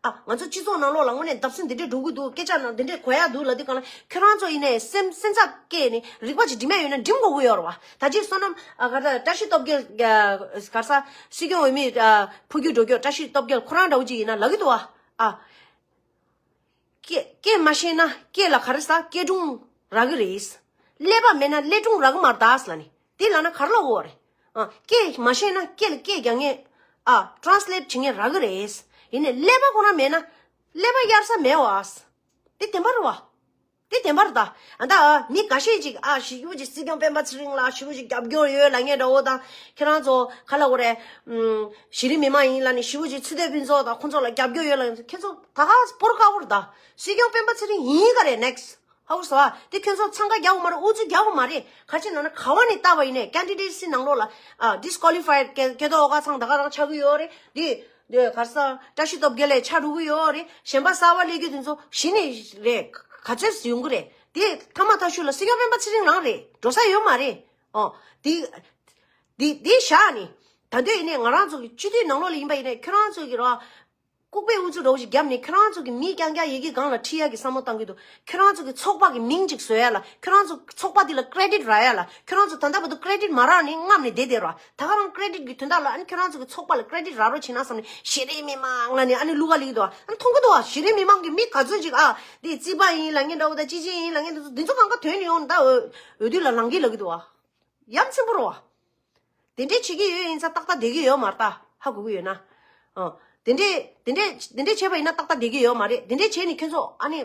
ཨ། ང་ཚོ་སྤྱི་ཚོགས་ནང་ལོགས་ལ་དངོས་གནས་བརྡབ་གསིག་འདི་འདྲས་འགྲོ་གི་འདུག་སྐད་ཆ་ནང་འདི་འདྲས་གོ་ཡ་འདུག་ལབ་དུས་སྒང་ལ་ཁྱོད་རང་ཚོ་ཡིན་ནའི་སེམས་སེམས་འཚབ་སྐྱེས་ནས་རིག་པ་ཅིག་འགྲིམ་ཡ་ཡོད་ན་འགྲིམ་དགོས་ཀྱི་ཡོད་རེད་བ། ད་ཅིག་བསོད་ནམས་ཨ་ག་ས་བཀྲ་ཤིས་སྟོབས་རྒྱལ་ཨ་ག་ས་སྲིད་སྐྱོང་འོས་མི་ཨ་འཕོ་འགྱུར་འགྲོ་རྒྱུ་བཀྲ་ཤིས་སྟོབས་རྒྱལ་ཁོ་རང་འདྲ་བོ་ཅིག་ཡིན་ན་ལབ་ཀྱི་འདུག་བ། ཨ། སྐད་སྐད་མ་ཤེས་ན་སྐད་ལ་ག་རེ་ཟ། སྐད་སྒྲུང་རག་གི་རེད། ཀླད་པ་མེད་ན་ཀླད་སྒྲུང་རག་གི་མ་རེད་ད་ཟེར་ལབ་ནི། དེ་ལབ་ན་ག་རེ་ལབ་དགོས་རེད། ཨ། སྐད་མ་ཤེས་ན་སྐད་ལ་སྐད་རྒྱག་མཁན། ཨ། ཊེ་རན་སི་ལེཊ་བྱེད་མཁན་རག་གི་རེད། ཡིན་ནའི་ཀླད་པ་ཁོ་རང་མེད་ན་ཀླད་པ་གཡར་ས་མེད་བ། དེ་བདེན་པ་རེད་བ། དེ་བདེན་པ་རེད་ད། ཨ་ད་ཨ་མི་འགའ་ཤས་ཅིག་ཨ་ཞེ་པོ་ཅིག་སྲིད་སྐྱོང་སྤེན་པ་ཚེ་རིང་ལ་ཞེ་པོ་ཅིག་རྒྱབ་སྐྱོར་ཡོད་ལབ་མཁན་འདྲ་བོ་དང་། ཁྱེད་རང་ཚོ་ག་ལབ་དགོས་རེད། ཨུམ། གཞི་རིམ་མི་མང་ཡིན་ལབ་ནས་ཞེ་པོ་ཅིག་ཚེ་བརྟན་ཕུན་ཚོགས་དང་ཁོང་ཚོ་ལ་རྒྱབ་སྐྱོར་ཡོད་ལབ་མཁན་ཚོ་ཁྱེད་ཚོ་ད་ག་སྤོ་རུ་དཀའ་བོ་རེད་ད། སྲིད་སྐྱོང་སྤེན་པ་ཚེ་རིང་ཡིན་ག་རེད། ནེག་སི་ཊི། ཧ་གོ་སོང་ཨ། དེ་ཁྱོད་ཚོ་འཚང་ཁ་རྒྱག་གི་མ་རེད། ཨུ་ཚུགས་རྒྱག་གི་མ་རེད། ག་ཅི་ན་ན་ག་བ་ནས་བལྟས་པ་ཡིན་ནའི་ཀན་ཌི་ཌེ་ཊི་སི་ནང་ལོགས་ལ་ཨ་ཌི་སི་ཀོ་ལི་ཕའི་ཌི་སྐལ་རྡོར་ཨོ་དཀར་ཚང་ད་ག་རང་ཆགས་ཀྱི་ཡོད་རེད། དེ་དེ་ག་རེ་ཟ། བཀྲ་ཤིས་སྟོབས་རྒྱལ་ལས་ཆགས་འགྲོ་གི་ཡོད་རེད། གཞན་པ་གསར་པ་སླེབས་རྒྱུ་དེ་ཚོ་གཞི་ནས་རེད། ག་ཚོད་ཡོང་གི་རེད། དེ་མཐའ་མ་མཐའ་གཞུག་ལ་སྲིད་སྐྱོང་སྤེན་པ་ཚེ་རིང་རང་རེད། འགྲོ་ས་ཡོད་མ་རེད། ཨོ། དེ་དེ་དེ་བཞག་ནས། ད་དུང་ཡིན་ནའི་ང་རང་ཚོ་གི་སྤྱི་འཐུས་ནང་ལོགས་ལ་ཡིན་པ་ཡིན་ནའི་ཁྱོད་རང་ཚོ་གི་རོ། ལྐུགས་པའི་ཨུ་ཚུགས་འདྲ་བོ་ཞིག་བརྒྱབ་ནས་ཁྱོད་རང་ཚོ་གི་མི་རྐྱང་རྐྱང་ཡི་གེ་སྒང་ལ་ཁྲིད་ཡག་གི་བསམ་བློ་བཏང་གི་འདུག་ཁྱོད་རང་ཚོ་གི་ཚོགས་པ་གི་མིང་ཅིག་བཟོ་ཡ་ལ། ཁྱོད་རང་ཚོ་ཚོགས་པ་འདི་ལ་ཀེ་རེ་ཌིཊ་རག་ཡ་ལ། ཁྱོད་རང་ཚོ་ད་ལྟ་བར་དུ་ཀེ་རེ་ཌིཊ་མ་རག་ནས་རྔམ་ནས་བསྡད་བསྡད་རོ། ད་ག་རང་ཀེ་རེ་ཌིཊ་གི་དོན་དག་ལ་ཨ་ནི་ཁྱོད་རང་ཚོ་གི་ཚོགས་པ་ལ་ཀེ་རེ་ཌིཊ་རག་རོགས་བྱེད་ན་བསམ་ནས་གཞི་རིམ་མི་མང་ལ་ནི་ཨ་ནི་བླུག་ག་སླེབས་ཀྱི་འདུག་ཨ་ནི་མཐོང་གི་འདུག་བ། གཞི་རིམ་མི་མང་གི་མི་ག་ཚོད་ཅིག་ཨ་འདི་རྩིས་པ་ཡིན་ལབ་མཁན་འདྲ་བོ་དང་སྤྱི་བྱེས་ཡིན་ལབ་མཁན་འདྲ་བོ་འདི་ཚོ་གང་ག་དོན་ནི་ཡོང་ད་འོས་འོས་བསྡུ་ལ་ལངས་ཀྱི་ལབ་ཀྱི་འདུག་བ། ཡ་མཚན་པོ་རེད་བ། དེ་འདྲས་བྱེད་ཀྱི་ཡོད་ཡིན་ཙང་ཏག་ཏག་བསྡད་ཀྱི་ཡོད་མ་རེད་ད། ཧ་གོ་གི་ཡོད་ན། ཨ། དེ་འདྲས་དེ་འདྲས་དེ་འདྲས་བྱས་པ་ཡིན་ན་ཏག་ཏག་བསྡད་ཀྱི་ཡོད་མ་རེད། དེ་འདྲས་བྱས་ནས་ཁྱོད་ཚོ་ཨ་ནི།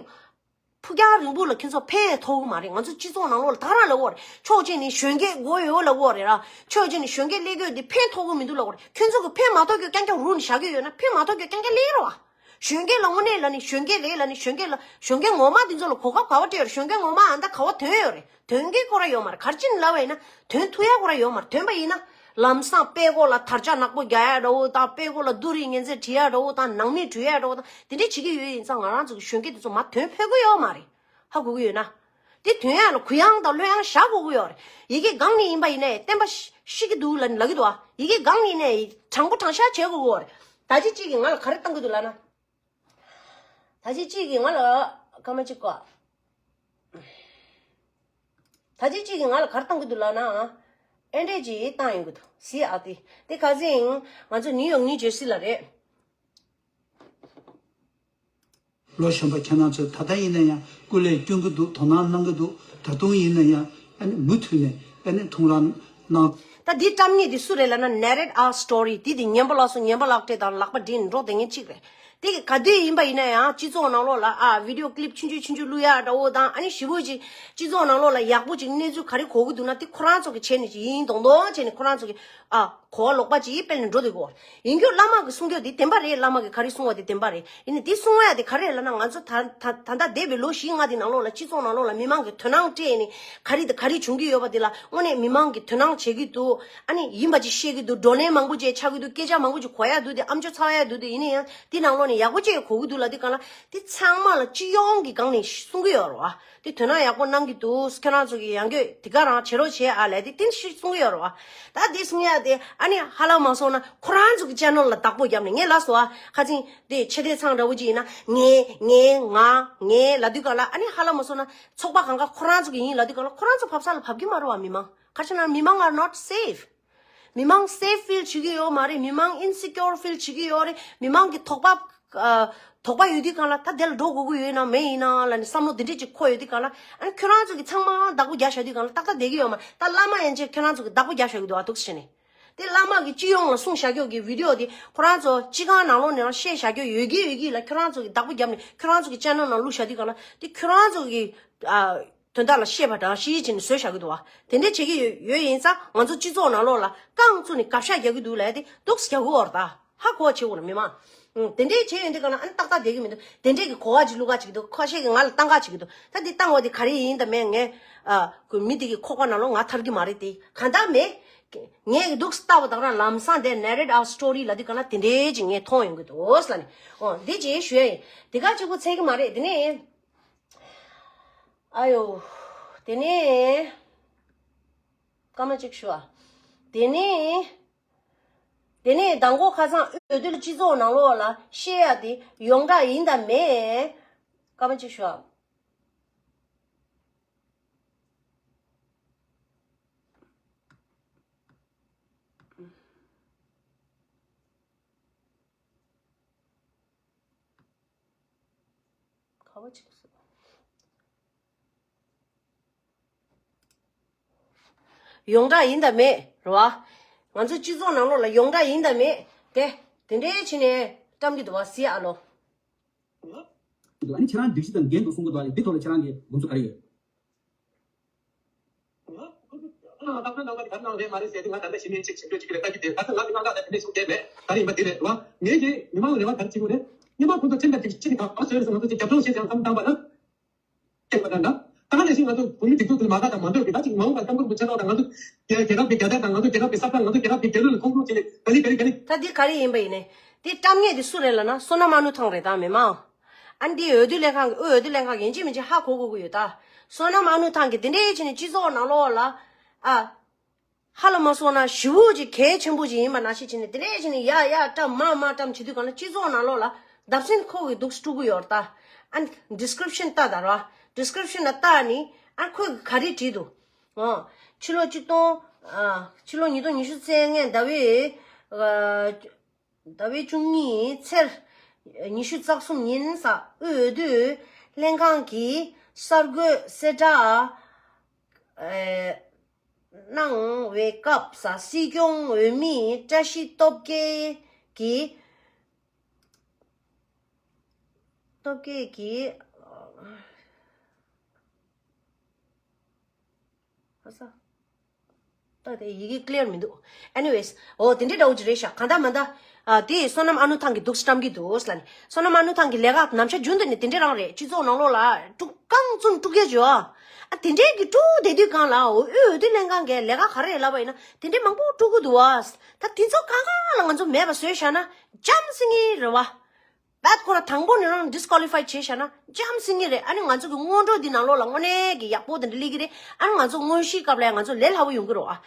ཕུགས་རྒྱང་རིང་པོ་ལ་ཁྱོད་ཚོ་ཕན་ཐོགས་ཀྱི་མ་རེད། ང་ཚོ་སྤྱི་ཚོགས་ནང་ལོགས་ལ་ད་ག་རང་ལབ་ཀྱི་ཡོད་རེད། ཕྱོགས་གཅིག་ནས་གཞོན་སྐྱེས་དགོས་ཡོད་ལབ་ཀྱི་ཡོད་རེད་ར། ཕྱོགས་གཅིག་ནས་གཞོན་སྐྱེས་སླེབས་ཀྱི་ཡོད་དེ་ཕན་ཐོགས་ཀྱི་མི་འདུག་ལབ་ཀྱི་ཡོད་རེད། ཁྱོད་ཚོ་གི་ཕན་མ་ཐོགས་རྒྱུ་རྐྱང་རྐྱང་རུལ་ནས་བཞག་གི་ཡོད་ན་ཕན་མ་ཐོགས་རྒྱུ་རྐྱང་རྐྱང་སླེབས་ཀྱི་རེད་བ། གཞོན་སྐྱེས་ལ་དངོས་གནས་ལ་ནི་གཞོན་སྐྱེས་རེད་ལ་ནི་གཞོན་སྐྱེས་ལ་གཞོན་སྐྱེས་ངོ་མ་འདི་ཚོ་ལ་གོ་སྐབས་ག་བ་སྤྲད་ཡོད་རེད། གཞོན་སྐྱེས་ངོ་མ་ཨ་མདའ་ག་བ་ཐོན་ཡོད་རེད། ཐོན་གྱི་ཁོ་ར་ཡོད་མ་རེད། ག་རེ་བྱས་ནས་ལབ་པ་ཡིན་ན་ཐོན་ཐུབ་ཡ་ཁོ་ར་ཡོད་མ་རེད། ཐོན་པ་ཡིན་ན་ལམ་སང་དཔྲལ་མགོ་ལ་དར་ལྕོག་ནག་པོ་རྒྱག་ཡ་འདྲ་བོ་དང་། དཔྲལ་མགོ་ལ་ཏུ་རིའི་ངན་ཚད་བྲི་ཡ་འདྲ་བོ་དང་། ནང་མི་འདྲུ་ཡ་འདྲ་བོ་དང་། དེ་འདྲས་བྱེད་ཀྱི་ཡོད་ཡིན་ཙང་ང་རང་ཚོ་གི་གཞོན་སྐྱེས་དེ་ཚོ་མར་ཐོན་ཕོད་ཀྱི་ཡོད་མ་རེད། ཧ་གོ་གི་ཡོད་ན། དེ་ཐོན་ཡ་ལ་གུ་ཡངས་དང་ལྷོད་ཡངས་བཞག་དགོས་ཀྱི་ཡོད་རེད། ཡི་གེ་སྒང་ནས་ཡིན་པ་ཡིན་ནའི་བསྟན་པ་ཤི་ཤི་གི་འདུག་ལབ་ལབ་ཀྱི་འདུག་ཨ། ཡི་གེ་སྒང་ནས་ཡིན་ནའི་དྲང་པོ་དྲང་བཞག་བྱེད་དགོས་ཀྱི་ཡོད་རེད། ད་ཅི་གཅིག་གིས་ང་ལ་ག་རེ་བཏང་གི་འདུག་ལབ་ན། ད་ཅི་གཅིག་གིས་ང་ལ་སྐར་མ་གཅིག་གོ། ད་ཅི་གཅིག་གིས་ང་ལ་ག་རེ་བཏང་གི་འདུག་ལབ་ན། ཨེ་འདྲས་ཅིག་བཏང་ཡོང་གི་འདུག་ཟེར། ཨ་དེ་དེ་ག་ཟེ་ཡིན། ང་ཚོ་ནིའུ་ཡོག་ནིའུ་ཇར་སི་ལ་རེད། ལོ་གཞོན་པ་ཁྱེད་རང་ཚོས་ད་ལྟ་ཡིན་ན་ཡང་སྐུ་ལས་སྐྱོན་གྱི་འདུག་དོ་སྣང་གནང་གི་འདུག་ད་དུང་ཡིན་ན་ཡང་ཨ་ནི་མུ་མཐུད་ནས་ཨ་ནི་ཐུགས་རང་གནང་། ད་འདི་བཀྲམ་མཁན་དེ་སུ་རེད་ལབ་ན། Narrate Our Story། དེ་དེ་ཉན་པ་ལགས་སོ། ཉན་པ་ལག་སྤྲད་དང་ལག་པ་སྦྲིད་ནས་འགྲོ་བསྡད་མཁན་གཅིག་རེད། དེ་ག་དུས་ཡིན་པ་ཡིན་ན་ཡང་སྤྱི་ཚོགས་ནང་ལོགས་ལ་ཨ་བི་ཌི་ཡོ་ཀི་ལིབ་ཆུང་ཆུང་ཆུང་ཆུང་བླུག་ཡ་འདྲ་བོ་དང་། ཨ་ནི་ཞེ་པོ་ཅིག་སྤྱི་ཚོགས་ནང་ལོགས་ལ་ཡག་པོ་ཅིག་གནས་ཚུལ་ག་རེ་གོ་གི་འདུག་ན་དེ་ཁོ་རང་ཚོ་གི་བྱས་ནས་ཅིག་ཡིན་མདོག་མདོག་བྱས་ནས་ཁོ་རང་ཚོ་གི་ཨ་གོ་བ་ལོག་པ་ཅིག་སྤེལ་ནས་འགྲོ་བསྡད་ཀྱི་ཡོད་རེད། ཡིན་རྒྱུ་བླ་མ་གི་གསུང་རྒྱུ་དེ་བདེན་པ་རེད། བླ་མ་གི་ག་རེ་གསུང་བ་དེ་བདེན་པ་རེད། ཡིན་ནའི་དེ་གསུང་ཡ་དེ་ག་རེ་རེད་ལབ་ན། ང་ཚོ་ད་ད་ད་ལྟ་འདས་པའི་ལོ་བཞི་ལྔ་དེ་ནང་ལོགས་ལ་སྤྱི་ཚོགས་ནང་ལོགས་ལ་མི་མང་གི་དོ་སྣང་སྤྲད་ནས་ག་རེ་དང་ག་རེ་བྱུང་གི་ཡོད་པ་དེ་ལ་དངོས་གནས་མི་མང་གི་དོ་སྣང་བྱེད་ཀྱི་འདུག་ཨ་ནི་ཡིན་པ་ཅིག་བཤད་ཀྱི་འདུག་བགྲོ་གླེང་མང་པོ་ཅིག་ཆགས་ཀྱི་འདུག་སྐད་ཆ་མང་པོ་ཅིག་གོ་ཡ་འདུག་དེ་ཨམ་ཅོག་ཚར་ཡ་འདུག་དེ་ཡིན་ན་ཡང་དེ་ནང་ལོགས་ནས་ཡག་པོ་ཅིག་གོ་གི་འདུག་ལབ་དུས་སྒང་ལ་དེ་ཚང་མ་ལ་སྤྱི་ཡོངས་ཀྱི་སྒང་ནས་གསུང་གི་ཡོད་རེད་བ། དེ་དོ་སྣང་ཡག་པོ་གནང་གི་འདུག་ཁྱེད་རང་ཚོ་གི་ཡང་སྐྱོད་དེ་ག་རང་བྱེད་རོགས་བྱེད་ཨ་ལབ་དེ་དེ་གསུང་གི་ཡོད་རེད་བ། ད་དེ་གསུང་ཡ་དེ་ཨ་ནི་ཧ་ལམ་མ་སོང་ན་ཁོ་རང་ཚོ་གི་ཅེ་ནལ་ལ་བདག་པོ་བརྒྱབ་ནས། ངས་ལབ་སོང་ཨ། ཁ་ཚིག་དེ་ཆེ་དེ་ཚང་འདྲ་བོ་ཅིག་ཡིན་ན་ངས་ངས་ང་ངས་ལབ་དུས་སྒང་ལ་ཨ་ནི་ཧ་ལམ་མ་སོང་ན་ཚོགས་པ་གང་ག་ཁོ་རང་ཚོ་གི་ཡིན་ལབ་དུས་སྒང་ལ་ཁོ་རང་ཚོ་བབས་ས་ལ་བབས་ཀྱི་མ་རེད་བ། མི་མང་ག་རེ་བྱས་ན་མི་མང་are not safe། མི་མང་སེབ་ཕིལ་བྱེད་ཀྱི་ཡོད་མ་རེད། མི་མང་ཨིན་སི་ཀིའོར་ཕིལ་བྱེད་ཀྱི་ཡོད་རེད། མི་མང་གི་དོགས་པ་ཨ་དོགས་པ་ཡོད་དུས་སྒང་ལ་ད་དེ་ལ་འགྲོ་དགོས་ཀྱི་ཡོད་ན་མེད་ཡིན་ན་ལབ་ནས་བསམ་བློ་དེ་འདྲས་ཅིག་འཁོར་ཡོད་དུས་སྒང་ལ། ཨ་ནི་ཁྱོད་རང་ཚོ་གི་ཚང་མ་བདག་པོ་རྒྱག་བཞག་དུས་སྒང་ལ་ཏག་ཏག་བསྡད་ཀྱི་ཡོད་མ་རེད། ད་བླ་མ་ཡན་ཆད་ཁྱོད་རང་ཚོ་གི་བདག་པོ་རྒྱག་བཞག་གི་འདུག་ཨ། འདུག་སེ་བྱས་ནས་དེ་བླ་མ་གི་སྤྱི་ཡོངས་ལ་གསུངས་བཞག་རྒྱུ་གི་བི་ཌི་ཡོ་དེ་ཁོ་རང་ཚོ་སྤྱི་ཁང་ནང་ལོགས་ནས་རང་བཤད་བཞག་རྒྱུ་ཡོད་ཀྱི་ཡོད་ཀྱི་ལ་ཁྱོད་རང་ཚོ་གི་བདག་པོ་བརྒྱབ་ནས་ཁྱོད་རང་ཚོ་གི་ཅེ་ནལ་ནང་བླུགས་བཞག་དུས་སྒང་ལ་དེ་ཁྱོད་རང་ཚོ་གི་ཨ། དོན་དག་ལ་བཤད་པ་འདྲ་ཞིག་བྱས་ནས་བཟོས་བཞག་གི་འདུག་བ། དེ་འདྲས་བྱེད་ཀྱི་ཡོད་ཡོད་ཡིན་ཙང་ང་ཚོ་སྤྱི་ཚོགས་ནང་ལོགས་ལ་རྐང་བཙུགས་ནས་དགག་བཞག་རྒྱག་གི་འདུག་ལབ་དེ་འདུག་སེ་རྒྱག་གི་ཡོད་རེད་ད། ཧ་གོ་བ་བྱེད་དགོས་རེད་མི་མང་། ཨང་། དེ་འདྲས་བྱས་ཡོང་དུས་སྒང་ལ་ཨ་ནི་ཏག་ཏག་བསྡད་ཀྱི་མི་འདུག་དེ་འདྲས་ཀྱི་གོ་བ་ཅིག་བླུག་ག་བྱེད་ཀྱི་འདུག་ཁ་ཤས་ཀྱིས་ང་ལ་བཏང་ག་བྱེད་ཀྱི་འདུག་ད་འདི་བཏང་བ་དེ་ག་རེ་ཡིན་དང་མིན་ངས་ཨ་ཁོ་མི་དེ་གི་ཁོག་པ་ནང་ལོགས་ང་ཐར་གྱི་མ་རེད་དེ། གང་ལྟར་མེད། ངས་འདུག་སེ་ལྟ་བ་དང་རང་ལམ་སང་དེ་Narrate Our Story་ལབ་དུས་སྒང་ལ་དེ་འདྲས་ཅིག་ངས་མཐོང་ཡོང་གི་འདུག་ལབ་ནས། ཨོ་འདི་ཅིག་ཞུ་ཡ་ཡིན། དེ་ག་གཅིག་པུ་ཚད་ཀྱི་མ་རེད། དེ་ནས། ཨ་ཡོ། དེ་ནས། སྐར་མ་གཅིག་ཞུ་ཨ། དེ་ནས། དེ་ནས་མདང་དགོང་ཁ་སང་འོས་བསྡུ་ལ་སྤྱི་ཚོགས་ནང་ལོགས་ལ་བཤད་ཡ་དེ་ཡོངས་གྲགས་ཡིན་དང་མེད། སྐར་མ་གཅིག་ཞུ་ཨ། ག་བ་ཅིག་སོ། ཡོངས་གྲགས་ཡིན་དང་མེད་རེད་བ། ང་ཚོ་སྤྱི་ཚོགས་ནང་ལོགས་ལ་ཡོངས་གྲགས་ཡིན་དང་མེད་དེ། དེ་འདྲའི་ཕྱི་ནས་བཀྲམ་གྱི་འདུག་བ་སི་ཨ་ལོ། ཨ་ནི་ཁྱེད་རང་སྒྲིག་གཞི་དང་འགལ་འདུག་གསུང་གི་འདུག་ཨ་ནི་འདི་ཐོག་ལ་ཁྱེད་རང་གི་དགོངས་ཚུལ་ག་རེ་ཡོད། ང་ཁོ་ཚོ་ང་ལ་བརྟག་དཔྱད་གནང་བ་དེ་ག་རེ་གནང་རེད་མ་རེད་ཟེར་དུས་ང་ད་ལྟ་ཞིབ་མོ་ཅིག་ཞིབ་འཇུག་བྱེད་ཀྱི་རེད། ལྟ་རྒྱུ་དེ་ད་ལྟ་ང་དེ་གནང་སྟངས་དེ་འདྲ་ཞིག་བྱས་མེད། ག་རེ་ཡིན་པ་དེ་རེད་བ། ངེད་ཀྱིས་མི་མང་ལ་རེ་བ་ག་རེ་བྱེད་དགོས་རེད། སྔོན་མ་ཁོ་ཚོ་ཁྲིམས་དང་སྒྲིག་གཞི་དེ་ག་པར་བཟོས་རེད་ཟེར་ང་ཚོ་ཅིག་རྒྱབ་སྐྱོར་བྱེད་ཀྱི་ཡང་བསམ་བཏང་བ་ན། སྐྱེས་པ་དང་འདྲ། ད་ནང་བཞིན་ང་ཚོ་བོད་མི་སྒྲིག་འཛུགས་དེ་ལ་མ་དགའ་དང་མ་འདོད་ཀྱི་ད་ཅིག་མ་འོངས་པར་སྐྱབས་མགོན་རིན་པོ་ཆེ་ལགས་དང་ང་ཚོ་རྒྱལ་རྒྱལ་ཁབ་ཀྱི་རྒྱལ་དར་དང་ང་ཚོ་རྒྱལ་ཁབ་ཀྱི་ས་ཁྲ་ང་ཚོ་རྒྱལ་ཁབ་ཀྱི་རྒྱལ་གླུ་ལ་ཁོང་ཁྲོ་བྱས་ནས་ག་ལེ་ག་ལེ་ག་ལེ། ད་འདི་ག་རེ་ཡིན་པ་ཡིན་ནའི། འདི་བཀྲམ་མཁན་དེ་སུ་རེད་ལབ་ན་བསོད་ནམས་ཨ་ནུ་ཐང་རེད་ད་མི་མང་། ཨ་འདི་འོས་བསྡུ་ལྷན་ཁང་གི་དབུས་འོས་བསྡུ་ལྷན་ཁང་གི་ཡིན་གཅིག་མིན་གཅིག་ཧ་གོ་དགོས་ཀྱི་ཡོད་ད། བསོད་ནམས་ཨ་ནུ་ཐང་གིས་འདི་འདྲའི་བྱས་ནས་སྤྱི་ཚོགས་ནང་ལོགས་ལ་ཨ། ཧ་ལ་མ་སོང་ན་ཞེ་པོ་ཅིག་གལ་ཆེན་པོ་ཅིག་ཡིན་པ་ནང་བཞིན་བྱས་ནས་དེ་འདྲས་བྱས་ནས་ཡ་ཡ་བཀྲམ་མ་མ་བཀྲམ་བྱེད་དུས་གང་ལ་སྤྱི་ཚོགས་ནང་ལོགས་ལ་བརྡབ་གསིག་ཁོ་གི་འདུག་སྤྲུག་གི་ཡོད་རེད་ད། ཨ་ནི་ཌི་སི་ཀི་རིབ་ཤན་ལྟ་ད་ར། ཌི་སི་ཀི་རིབ་ཤན་ལ་ལྟ་ནི་ཨ་ཁོས་ག་རེ་བྲིས་འདུག་ཨོ། ཕྱི་ལོ་གཅིག་སྟོང་། ཨ། ཕྱི་ལོ་ཉིས་སྟོང་ཉི་ཤུ་རྩ་ལྔ་ཟླ་བའི། ཨ། ཟླ་བའི་བཅུ་གཉིས་ཚེས་ཉི་ཤུ་རྩ་གསུམ་ཉིན་ས་དབུས་འོས་བསྡུ་ལྷན་ཁང་གིས་གསར་འགོད་གསལ་བསྒྲགས། ཨ། གནང་བའི་སྐབས་སུ་སྲིད་སྐྱོང་འོས་མི་བཀྲ་ཤིས་སྟོབས་རྒྱལ་གྱིས། སྟོབས་རྒྱལ་གྱིས། ཨ་ས། ད་དེ་ཡི་གེ་ཀི་ལི་ཡར་མི་འདུག Anyways། འོ་དེ་འདྲའི་འདྲ་བོ་ཅིག་རེད་ཤག་གང་ལྟར་མ་ལྟར། ཨ། དེ་བསོད་ནམས་ཨ་ནུ་ཐང་གི་འདུག་སེ་བཀྲམ་གྱི་འདུག་ལབ་ནས། བསོད་ནམས་ཨ་ནུ་ཐང་གི་ལས་ཀ་ནམ་ཞག་རྒྱུན་དུ་ནས་དེ་འདྲའི་རང་རེད། སྤྱི་ཚོགས་ནང་ལོགས་ལ་དཀྲུག་རྐང་བཙུན་དཀྲུག་ཡ་བྱོས་ཨ། ཨ་དེ་འདྲའི་གི་དཀྲུག་བསྡད་དུས་གང་ལ་འོ་དབུས་འོས་བསྡུ་ལྷན་ཁང་གིས་ལས་ཀ་ག་རེ་ལབ་པ་ཡིན་ན་དེ་འདྲའི་མང་པོ་དཀྲུག་གི་འདུག་ཨ། ད་དེ་ཚོ་གང་ག་ལ་ང་ཚོ་མེད་པ་བཟོས་བཞག་ན་འཇམ་སེང་གེ་རེད་བ། བད་ཁོ་ར་དང་པོ་ནས་རང་ཌི་སི་ཀོ་ལི་ཕའི་བྱས་བཞག་ན་འཇམ་སེང་གེ་རེད། ཨ་ནི་ང་ཚོ་གི་སྔོན་འགྲོ་འདི་ནང་ལོགས་ལ་དངོས་གནས་ཀྱི་ཡག་པོ་དེ་འདྲ་སླེབས་ཀྱི་རེད། ཨ་ནི་ང་ཚོ་དངོས་གཞིའི་སྐབས་ལ་ཡང་ང་ཚོ་ལས་སླ་པོ་ཡོང་གི་རེད་བ།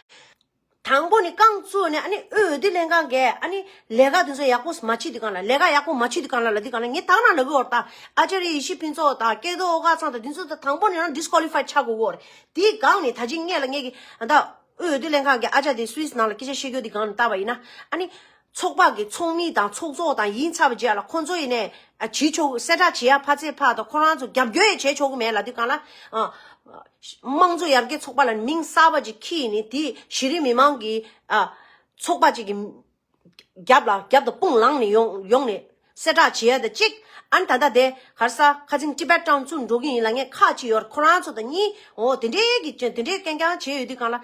དང་པོ་ནས་རྐང་བཙུགས་ནས་ཨ་ནི་དབུས་འོས་བསྡུ་ལྷན་ཁང་གིས་ཨ་ནི་ལས་ཀ་དེ་ཚོ་ཡག་པོ་མ་བྱེད་དུས་གང་ལ་ལས་ཀ་ཡག་པོ་མ་བྱེད་དུས་གང་ལ་ལབ་དུས་གང་ལ་ངས་ད་ག་ནང་ལབ་ཀྱི་ཡོད་རེད་ད། ཨ་ཅརྱ་ཡེ་ཤེས་ཕུན་ཚོགས་དང་སྐལ་རྡོར་ཨོ་དཀར་ཚང་དང་དེ་ཚོ་ད་དང་པོ་ནས་རང་ཌི་སི་ཀོ་ལི་ཕའི་ཆགས་དགོས་ཀྱི་ཡོད་རེད། དེའི་སྒང་ནས་ད་ཅི་སྔས་ལ་ངས་ཀྱི་ཨ་ད་དབུས་འོས་བསྡུ་ལྷན་ཁང་གི་ཨ་ཅག་དེ་སུད་སི་ནང་ལ་སྐད་ཆ་བཤད་རྒྱུ་དེ་སྒང་ནས་བལྟས་པ་ཡིན་ན་ཨ་ནི། ཚོགས་པ་གི་ཚོགས་མི་དང་ཚོགས་གཙོ་དང་ཡིན་ཚར་བ་རྗེས་ལ་ཁོང་ཚོ་ཡིན་ནས་ཨ་བྱེད་ཆོག་གསལ་བསྒྲགས་བྱེད་ཡ་ཕར་ཚད་ཕར་དང་ཁོ་རང་ཚོ་རྒྱབ་སྐྱོར་ཡང་བྱེད་ཆོག་གི་མེད་ལབ་དུས་གང་ལ་ཨ་དམངས་གཙོ་ཡར་རྒྱས་ཚོགས་པ་ལ་མིང་གསར་པ་ཅིག་ཁྱེར་ནས་དེ་གཞི་རིམ་མི་མང་གི་ཨ་ཚོགས་པ་ཅིག་གི་རྒྱབ་ལ་རྒྱབ་དང་དཔུང་ལངས་ནས་ཡོང་ཡོང་ནས་གསལ་བསྒྲགས་བྱེད་ཡ་དང་གཅིག་ཨ་ནི་ད་ལྟ་དེ་ག་རེ་ཟ་ཁ་སང་ཊི་བེཊ་ཊའུན་ཚུར་འགྲོ་གི་ཡིན་ལབ་མཁན་ཁག་ཅིག་ཡོད་རེད། ཁོ་རང་ཚོ་དང་གཉིས་འོ་དེ་འདྲའི་གི་དེ་འདྲའི་སྐད་རྐྱང་བྱས་ཡོད་དུས་གང་ལ།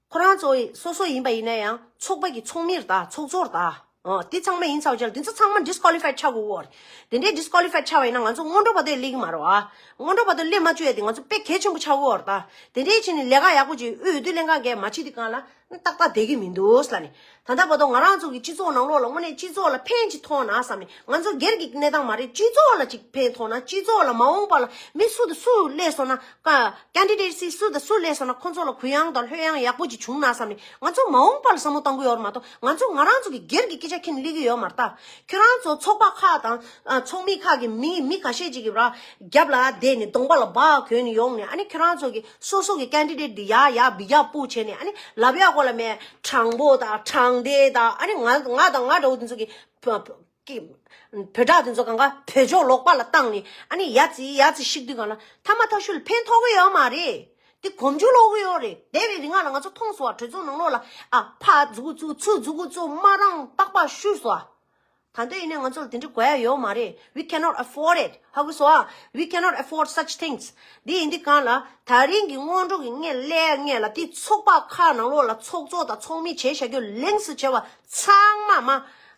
ཁོ་རང་ཚོ་སོ་སོ་ཡིན་པ་ཡིན་ན་ཡང་ཚོགས་པ་གི་ཚོགས་མི་རེད་ད། ཚོགས་གཙོ་རེད་ད། འོ་དེ་ཚང་མ་ཡིན་ཚར་བ་ཅིག་ལ་དེ་ཚོ་ཚང་མ་ཌི་སི་ཀོ་ལི་ཕའི་ཆགས་དགོས་ཀྱི་ཡོད་རེད། དེ་འདྲའི་ཌི་སི་ཀོ་ལི་ཕའི་ཆགས་པ་ཡིན་ན་ང་ཚོ་སྔོན་འགྲོ་བར་དུ་སླེབས་ཀྱི་མ་རེད་བ། སྔོན་འགྲོ་བར་དུ་སླེབས་མ་བཅུག་ཡ་དེ་ང་ཚོ་དཔེ་གལ་ཆེན་པོ་ཆགས་ཀྱི་ཡོད་རེད་ད། དེ་འདྲའི་ཕྱིན་ནས་ལས་ཀ་ཡག་པོ་ཅིག་དབུས་འོས་བསྡུ་ལྷན་ཁང་གིས་མ་བྱེད་དུས་གང་ལ་ཏག་ཏག་བསྡད་ཀྱི་མི་འདུག་ཟེར་ལབ་ནས། ད་ལྟ་བར་དུ་ང་རང་ཚོ་གི་སྤྱི་ཚོགས་ནང་ལོགས་ལ་དངོས་གནས་སྤྱི་ཚོགས་ལ་ཕན་ཅིག་ཐོགས་ན་བསམ་ནས་ང་ཚོ་སྒེར་གྱི་གནས་སྟངས་མ་རེད། སྤྱི་ཚོགས་ལ་ཅིག་ཕན་ཐོགས་ན་སྤྱི་ཚོགས་ལ་མ་འོངས་པ་ལ་མི་སུ་དང་སུ་སླེབས་སོང་ན་ཀ་ཀེན་ཌི་ཌེ་ཊི་སི་སུ་དང་སུ་སླེབས་སོང་ན་ཁོང་ཚོ་ལ་གུ་ཡངས་དང་ལྷོད་ཡངས་ཡག་པོ་ཅིག་བྱུང་ན་བསམ་ནས་ང་ཚོ་མ་འོངས་པ་ལ་བསམ་བློ་གཏོང་གི་ཡོད་རེད་མ་གཏོགས་ང་ཚོ་ང་རང་ཚོ་གི་སྒེར་གྱི་སྐད་ཆ་ཁྱེར་ནས་སླེབས་ཀྱི་ཡོད་མ་རེད་ད། ཁྱོད་རང་ཚོ་ཚོགས་པ་ཁག་དང་ཨ་ཚོགས་མི་ཁག་གི་མི་མི་ཁ་ཤས་ཅིག་གིས་ར་རྒྱབ་ལ་བསྡད་ནས་གདོང་པ་ལ་སྦག་གོན་ནས་ཡོང་ནས་ཨ་ནི་ཁྱོད་རང་ཚོ་གི་སོ་སོ་གི་ཀེན་ཌི་ཌེ་ཊི་འདི་ཡར་ཡར་འབུད་ཡག་པོ་བྱས་ནས་ཨ་ནི་ལབ་ཡག་གོ་ལ་མེད། དྲང་པོ་དང་དྲང་བདེན་དང་ཨ་ནི་ང་ང་དང་ང་འདྲ་བོ་དེ་ཚོ་གི་བོད་སྒྲ་དེ་ཚོ་གང་ག་བོད་ལྗོངས་ལོག་པ་ལ་བཏང་ནས་ཨ་ནི་ཡ་ཙི་ཡ་ཙི་ཤིག་དུས་གང་ལ་ཐ་མ་ཐག་ཤུལ་ལ་ཕན་ཐོགས་ཀྱི་ཡོད་མ་རེད། དེ་གོམ་རྒྱུ་ལོག་གི་ཡོད་རེད། འདས་པའི་རིང་ལ་ང་ཚོ་མཐོང་སོང་བ། གྲོས་ཚོགས་ནང་ལོགས་ལ་ཨ་ཕར་མཛུ་གུ་བཙུགས་ཚུར་མཛུ་གུ་བཙུགས་དམག་རང་ཏག་པ་བཤུས་སོང་བ། ད་འདོད་ཡིན་ན་ང་ཚོ་ལ་དེ་འདྲ་དགོས་ཡ་ཡོད་མ་རེད། We cannot afford it. ཧ་གོ་སོང་ཨ། We cannot afford such things. འདི་ཡིན་དུས་གང་ལ་ད་རིང་གི་སྔོན་འགྲོ་གི་ངས་ལས་ངས་ལ་དེ་ཚོགས་པ་ཁག་ནང་ལོགས་ལ་ཚོགས་གཙོ་དང་ཚོགས་མི་བྱས་བཞག་རྒྱུ་ལེངས་སུ་བྱས་པ་ཚང་མ་མ་